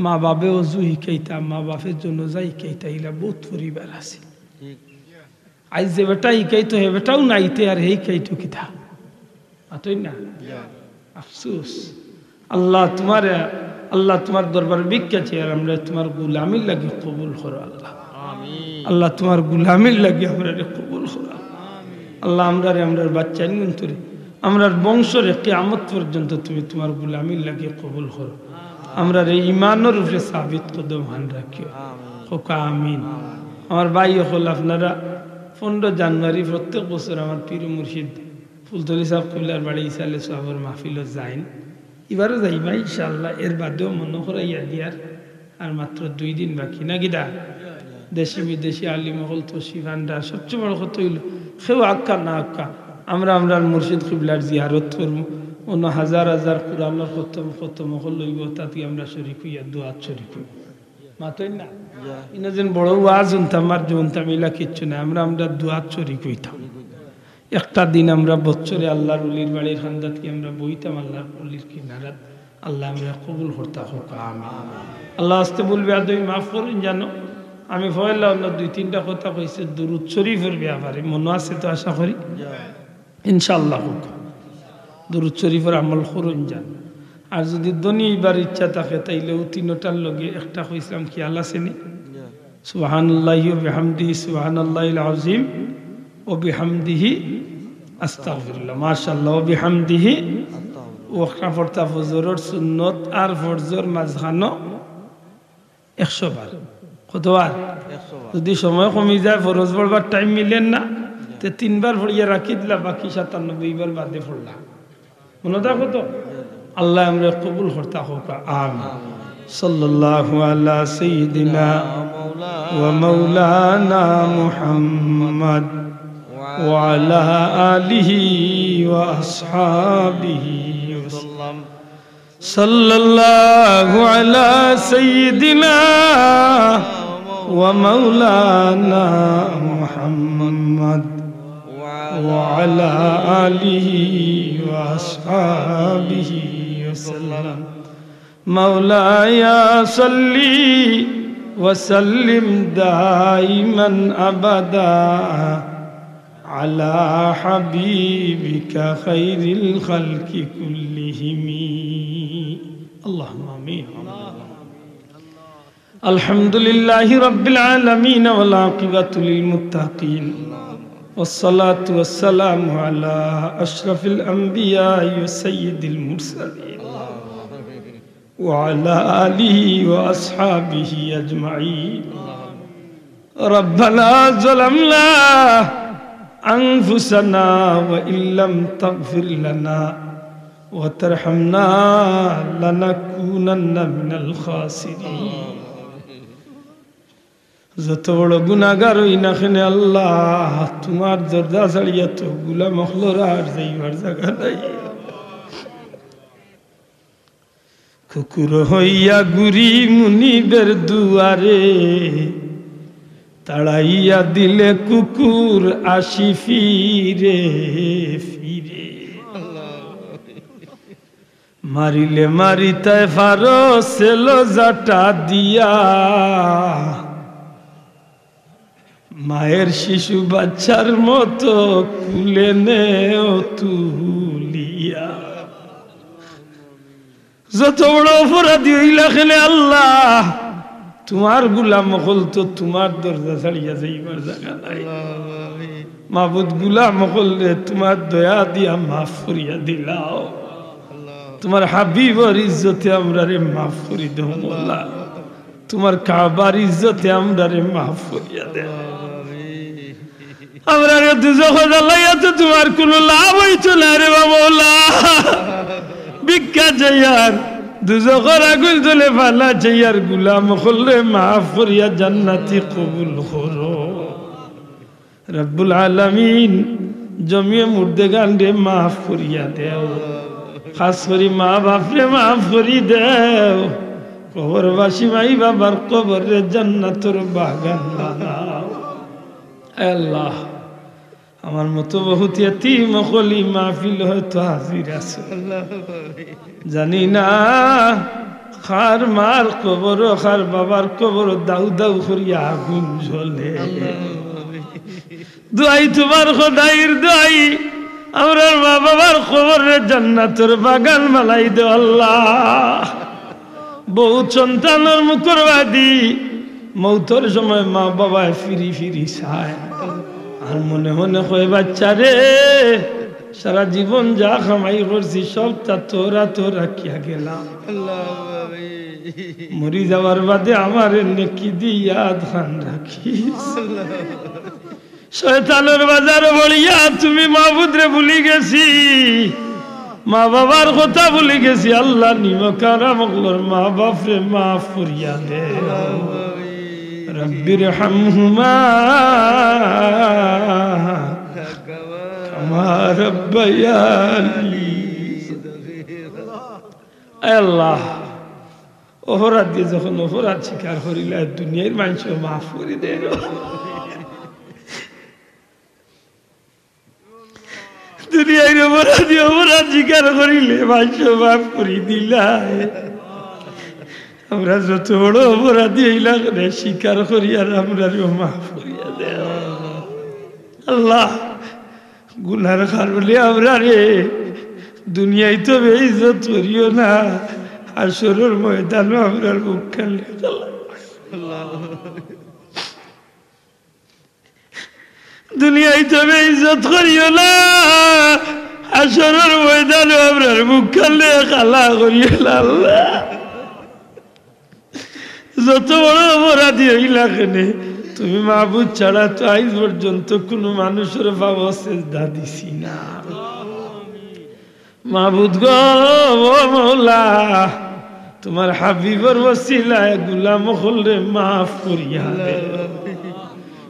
মা বাপে অজু হিকাইতা, মা বাপে জনাজা হিকাইতা, ইলা বউত পরিবার আছে। আইজ যে বেটা হিকাইতো, হে বেটাও নাই তে, আর হে হিকাইতো কিতা? মাতইন না? আফসোস। আল্লাহ তুমারে, আল্লাহ তুমার দরবারে ভিক্ষা চাই, আর আমরারে তুমার গুলামির লাগি কবুল করো আল্লাহ। আল্লাহ তুমার গুলামির লাগি আমরারে কবুল করো। আল্লাহ আমরারে, আমরার বাচ্চাইন্তরে, আমরার বংশরে কিয়ামত পর্যন্ত তুমি তুমার গুলামির লাগি কবুল করো। আমরারে ইমানর উপরে সাবিত কদম হান রাখিও। কউক্কা আমিন। আমার ভাই অকল, আপনারা পনেরো জানুয়ারি প্রত্যেক বছর আমার পীর মুর্শিদ ফুলতলি সাব কিবলার বাড়ি ইসালে সওয়াবর মাহফিলো যাইন। ইবারও যাইবা ইনশাআল্লাহ। এর বাদেও মনো করাইয়া দিয়ার, আর মাত্র দুই দিন বাকি, না কিতা? দেশি বিদেশি আলিম অকল তশরিফ আনরা। সবচেয়ে বড় কথা অইলো, কেউ আউক্কা না আউক্কা, আমরা আমরার মুর্শিদ কিবলার জিয়ারত করমু। অনো হাজার হাজার কোরআনর খতম, খতম অকল অইবো, তাতে আমরা শরিক অইয়া দোয়াত শরিক অইমু। মাতইন না? ইনো যেন বড় ওয়াজ হুনতাম আর যে হুনতাম, ইলা কিচ্ছু নাই। আমরা, আমরা দোয়াত শরিক অইতাম। একটা দিন আমরা বছরে আল্লাহর ওলির বাড়ির কান্দাত গিয়া আমরা বইতাম আল্লাহর ওলির কিনারাত। আল্লাহ আমরারে কবুল করতা কউক্কা আমিন। আল্লাহ আস্তে ভুল বেয়াদবি মাফ করইন জানো। আমি পয়লা অন্য দুই তিনটা কথা কইছি দুরুদ শরিফর ব্যাপারে, মনো আছে তো আশা করি? ইনশাআল্লাহ কউক্কা। দুরুদ শরিফর আমল করইন জানো। আর যুদি ধনী অইবার ইচ্ছা থাকে, তাইলে অউ তিনোটার লগে একটা কইছিলাম, খিয়াল আছে নি? সুবহানাল্লাহি ওয়া বিহামদিহি, সুবহানাল্লাহিল আযীম ওয়া বিহামদিহি, আস্তাগফিরুল্লাহ, মাশাআল্লাহ, ওয়া বিহামদিহি। অউ একটা পড়তা ফজরর সুন্নত আর ফরজর মাঝখানো একশো বার। কতবার? যুদি সময় কমি যায়, ফরজ পড়বার টাইম মিলের না, তে তিনবার পড়িয়া রাখি দিলা, বাকি সাতানব্বই বার বাদে পড়লা। মনো থাকো তো? আল্লাহ আমরারে কবুল করতা কউক্কা আমিন। সাল্লাল্লাহু আলা সাইয়্যিদিনা ওয়া মাওলানা মুহাম্মদ ওয়া আলা আলিহি ওয়া আসহাবিহি ওয়া সাল্লাম। সাল্লাল্লাহু আলা সাইয়্যিদিনা ওয়া মাওলানা মুহাম্মদ ওয়া আলা আলিহি ওয়া আসহাবিহি ওয়া সাল্লাম। মাওলায়া সাল্লি ওয়া সাল্লিম দাইমান আবাদা আলা হাবিবিকা খাইরিল খালকি কুল্লিহিম। আল্লাহুম্মা আমিন। الحمد لله رب العالمين والعاقبة للمتقين والصلاة والسلام على أشرف الأنبياء وسيد المرسلين وعلى آله وأصحابه أجمعين. ربنا ظلمنا أنفسنا وإن لم تغفر لنا وترحمنا لنكونن من الخاسرين. যত বড় গুনাগার অই না কেনে আল্লাহ, তুমার দরজা ছাড়িয়া তো গুলাম অকলর আর যাইবার জাগা নাই। কুকুর হইয়া ঘুরি মুনিবের দুয়ারে, তাড়াইয়া দিলে কুকুর আসি ফিরে ফিরে। মারিলে মারিতায় ফারো সেলো জাটা দিয়া, মায়ের শিশু বাচ্চার মতো কুলে নেও তুলিয়া। যত বড় অপরাধী অইলা কেনে আল্লাহ, তুমার গুলাম অকল তো তুমার দরজা ছাড়িয়া যাইবার জাগা নাই। মাবুদ, গুলাম অকলরে তুমার দয়া দিয়া মাফ করিয়া দিলাও। তুমার হাবিবর ইজ্জতে আমরারে মাফ করি দেও মওলা। তুমার কাবার ইজ্জতে আমরারে মাফ করিয়া দেও। আমরারে দুজখো জ্বালাইয়া তো তুমার কুনু লাভ অইতো না রে বা মওলা। ভিক্ষা চাইয়ার দুজখর আগুইন তলে ফালাইছে, ইয়ার গুলাম অকলরে মাফ করিয়া জান্নাতি কবুল করো। রব্বুল আলামিন, জমিয়ে মুর্দেগানরে মাফ করিয়া দেও, খাস করি মা বাপরে মাফ করি দেও, কবরবাসী মাই বাবার কবররে জান্নাতর বাগান বানাও। আয় আল্লাহ, আমার মতো বহুত ইয়াতিম অকল ই মাহফিল হয়তো হাজির আছে। জানি না কার মার কবর, কার বাবার কবর দাউ দাউ করিয়া আগুন জ্বলে। দোয়াই তুমার খোদাইর দোয়াই, আমরার মা বাবার কবররে জান্নাতর বাগান বানাই দেও আল্লাহ। বহুত সন্তানর মুখর বাদি মৌতর সময় মা বাবায় ফিরি ফিরি চায়, আর মনে মনে কয়, "বাচ্চারে, সারা জীবন যা কামাই করছি সবতা তোরা তো রাখিয়া গেলাম, মরি যাওয়ার বাদে আমারে নেকি দি ইয়াদ খান রাখিস।" শয়তানর বাজারো পড়িয়া তুমি মাবুদরে ভুলি গেছি, মা বাবার কথা ভুলি গেছি। আল্লাহ, নিমক হারাম অকলর মা বাপরে মাফ করিয়া দে। রব্বির হামহুমা কামা রব্বায়ানি। আয় আল্লাহ, অপরাধী যখন অপরাধ স্বীকার করিলা, দুনিয়ার মানষে মাফ করি দেয়। দুনিয়ার অপরাধী অপরাধ স্বীকার করিলে মানষে মাফ করি দিলায়। আমরা যত বড় অপরাধী অইলা কেনে স্বীকার করি আর আমরারেও মাফ করিয়া দেও। আল্লাহ, গুনার কারণে আমরারে দুনিয়াইত বেইজ্জত করিও না, হাশরর ময়দানো আমরার মুখ কালে। দুনিয়াইত বেইজ্জত করিও না, হাশরর ময়দানো আমরার মুখ কালে কালা করিও না আল্লাহ। যত বড় অপরাধী অইলা কেনে, তুমি মাবুদ ছাড়া তো আইজ পর্যন্ত কুনু মানুষর পাও সেজদা দিছি না। মাবুদ গো, ও মৌলা, তুমার হাবিবর ওসিলায় গুলাম অকলরে মাফ করিয়া দে।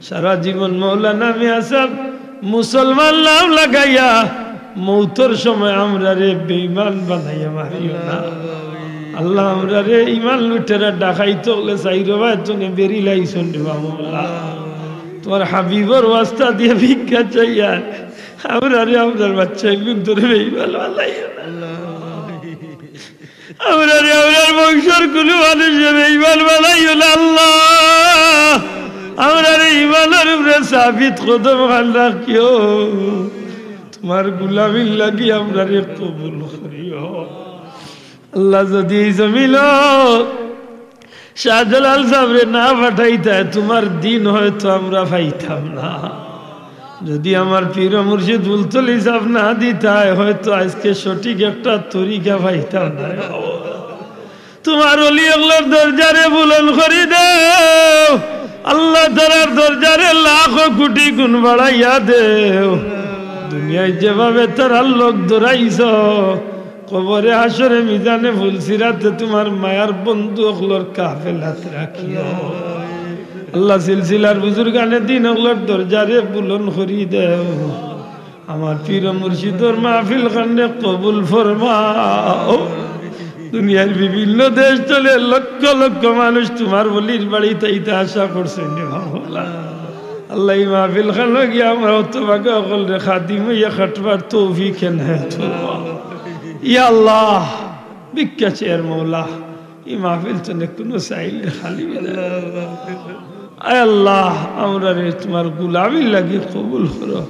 সারা জীবন মৌলানা মিয়া সাব মুসলমান নাম লাগাইয়া মৌতর সময় আমরারে বেঈমান বানাইয়া মারিও না। আল্লাহ, আমরারে ইমান লুটেরা ডাকাইত অকলে চাইরোবায় তুনে বেড়ি লাইছইন রে বা মৌলা। তুমার হাবিবর ওয়াস্তা দিয়া ভিক্ষা চাইয়ার, আমরারে আমরার বাচ্চাইন্তরে বেঈমান বানাইও না। আমরারে আমরার বংশর কুনু মানুষে বেঈমান বানাইও না আল্লাহ। আমরারে ইমানর উপরে সাবিত কদম খান রাখিও। তুমার গুলামির লাগি আমরারে কবুল করিও। আল্লাহ, যুদি ই জমিনো শাহজালাল সাবরে না পাঠাইতায়, তুমার দিন হয়তো আমরা পাইতাম না। যুদি আমার পীর মুর্শিদ ফুলতলি সাব না দিতায়, হয়তো আইজকে সঠিক একটা তরিকা পাইতাম না। তুমার ওলি অকলর দরজারে বুলন্দ করি দেও আল্লাহ, তারার দরজারে লাখো কুটি গুণ বাড়াইয়া দেও। দুনিয়াইত যেভাবে তারার লগ ধরাইছো, কবরে হাশরে মিজানে পুলসিরাতে তুমার মায়ার বন্ধু অকলর কাফেলাত রাখিও। আল্লাহ, সিলসিলার বুজুর্গানে দিন অকলর দরজারে বুলন্দ করি দেও। আমার পীর মুর্শিদর মাহফিল খানরে কবুল ফরমাও। দুনিয়ার বিভিন্ন দেশ তলে লক্ষ লক্ষ মানুষ তুমার ওলির বাড়িত আইতা আশা করছইন রে মৌলা। আল্লাহ, ই মাহফিল খানো গিয়া আমরা হতভাগা অকলরে খাদিম অইয়া খাটবার তৌফিক এনায়েত ফরমাও। ইয়া আল্লাহ, ভিক্ষা চাইয়ার মৌলা, ই মাহফিল তনে কুনু চাইল রে খালি বিদায়। আয় আল্লাহ, আমরারে তুমার গুলামির লাগি কবুল করো।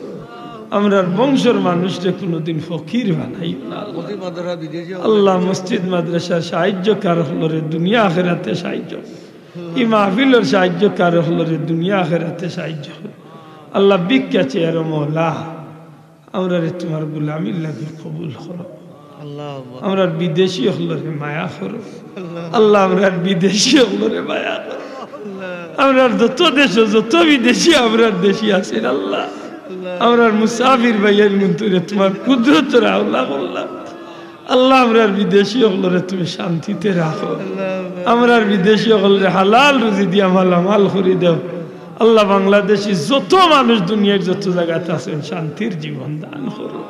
আমরার বংশর মানুষরে কুনুদিন ফকির বানাইও না আল্লাহ। আল্লাহ, মসজিদ মাদ্রাসার সাহায্যকার অকলরে দুনিয়া আখেরাতে সাহায্য করো। ই মাহফিলর সাহায্যকার অকলরে দুনিয়া আখেরাতে সাহায্য করো। আল্লাহ, ভিক্ষা চাইয়ার মৌলা, আমরারে তুমার গুলামির লাগি কবুল করো। আল্লাহুম্মা। আমরার বিদেশি অকলরে মায়া করো। আল্লাহ। আল্লাহ, আমরার বিদেশি অকলরে মায়া করো। আল্লাহ। আমরার যত দেশো যত বিদেশি আমরার দেশি আছইন আল্লাহ, আল্লাহ। আমরার মুসাফির ভাইয়াইন্তরে তুমার কুদরতর হাওলা করলাম। আল্লাহ, আমরার বিদেশি অকলরে তুমি শান্তিতে রাখো। আমরার বিদেশি অকলরে হালাল রুজি দিয়া মালামাল করি দেও। আল্লাহ, বাংলাদেশি যত মানুষ দুনিয়ার যত জাগাত আছইন, শান্তির জীবন দান করো।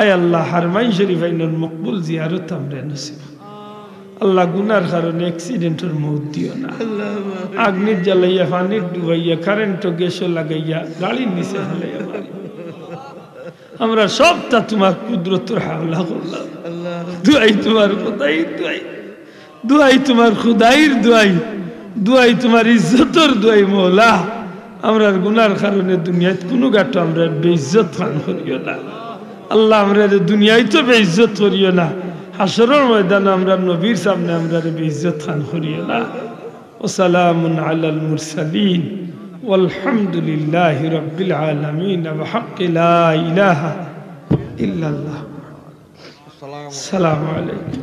আয় আল্লাহ, হারমাইন শরীফ আইনর মকবুল জিয়ারত আমরারে নসিব। আল্লাহ, গুনার কারণে অ্যাক্সিডেন্টর মউত দিও না। আগ্নিত জ্বালাইয়া, পানিত ডুবাইয়া, কারেন্টো গ্যাসো লাগাইয়া, গাড়ির নিচে ফালাইয়া মারিও। আমরা সবটা তুমার কুদরতর হাওলা করলাম। দোয়াই তুমার খুদাইর দোয়াই, দোয়াই তুমার খুদাইর দোয়াই, দোয়াই তুমার ইজ্জতর দোয়াই মওলা। আমরার গুনার কারণে দুনিয়াত কুনু গাটো আমরারে বেইজ্জত খান করিও না। আল্লাহ, আমরারে দুনিয়াত তো বেইজ্জত করিও না, হাশরর ময়দানো আমরার নবীর সামনে আমরারে বেইজ্জত খান করিও না। وسلام على المرسلين والحمد لله رب العالمين بحق لا إله إلا الله. السلام عليكم.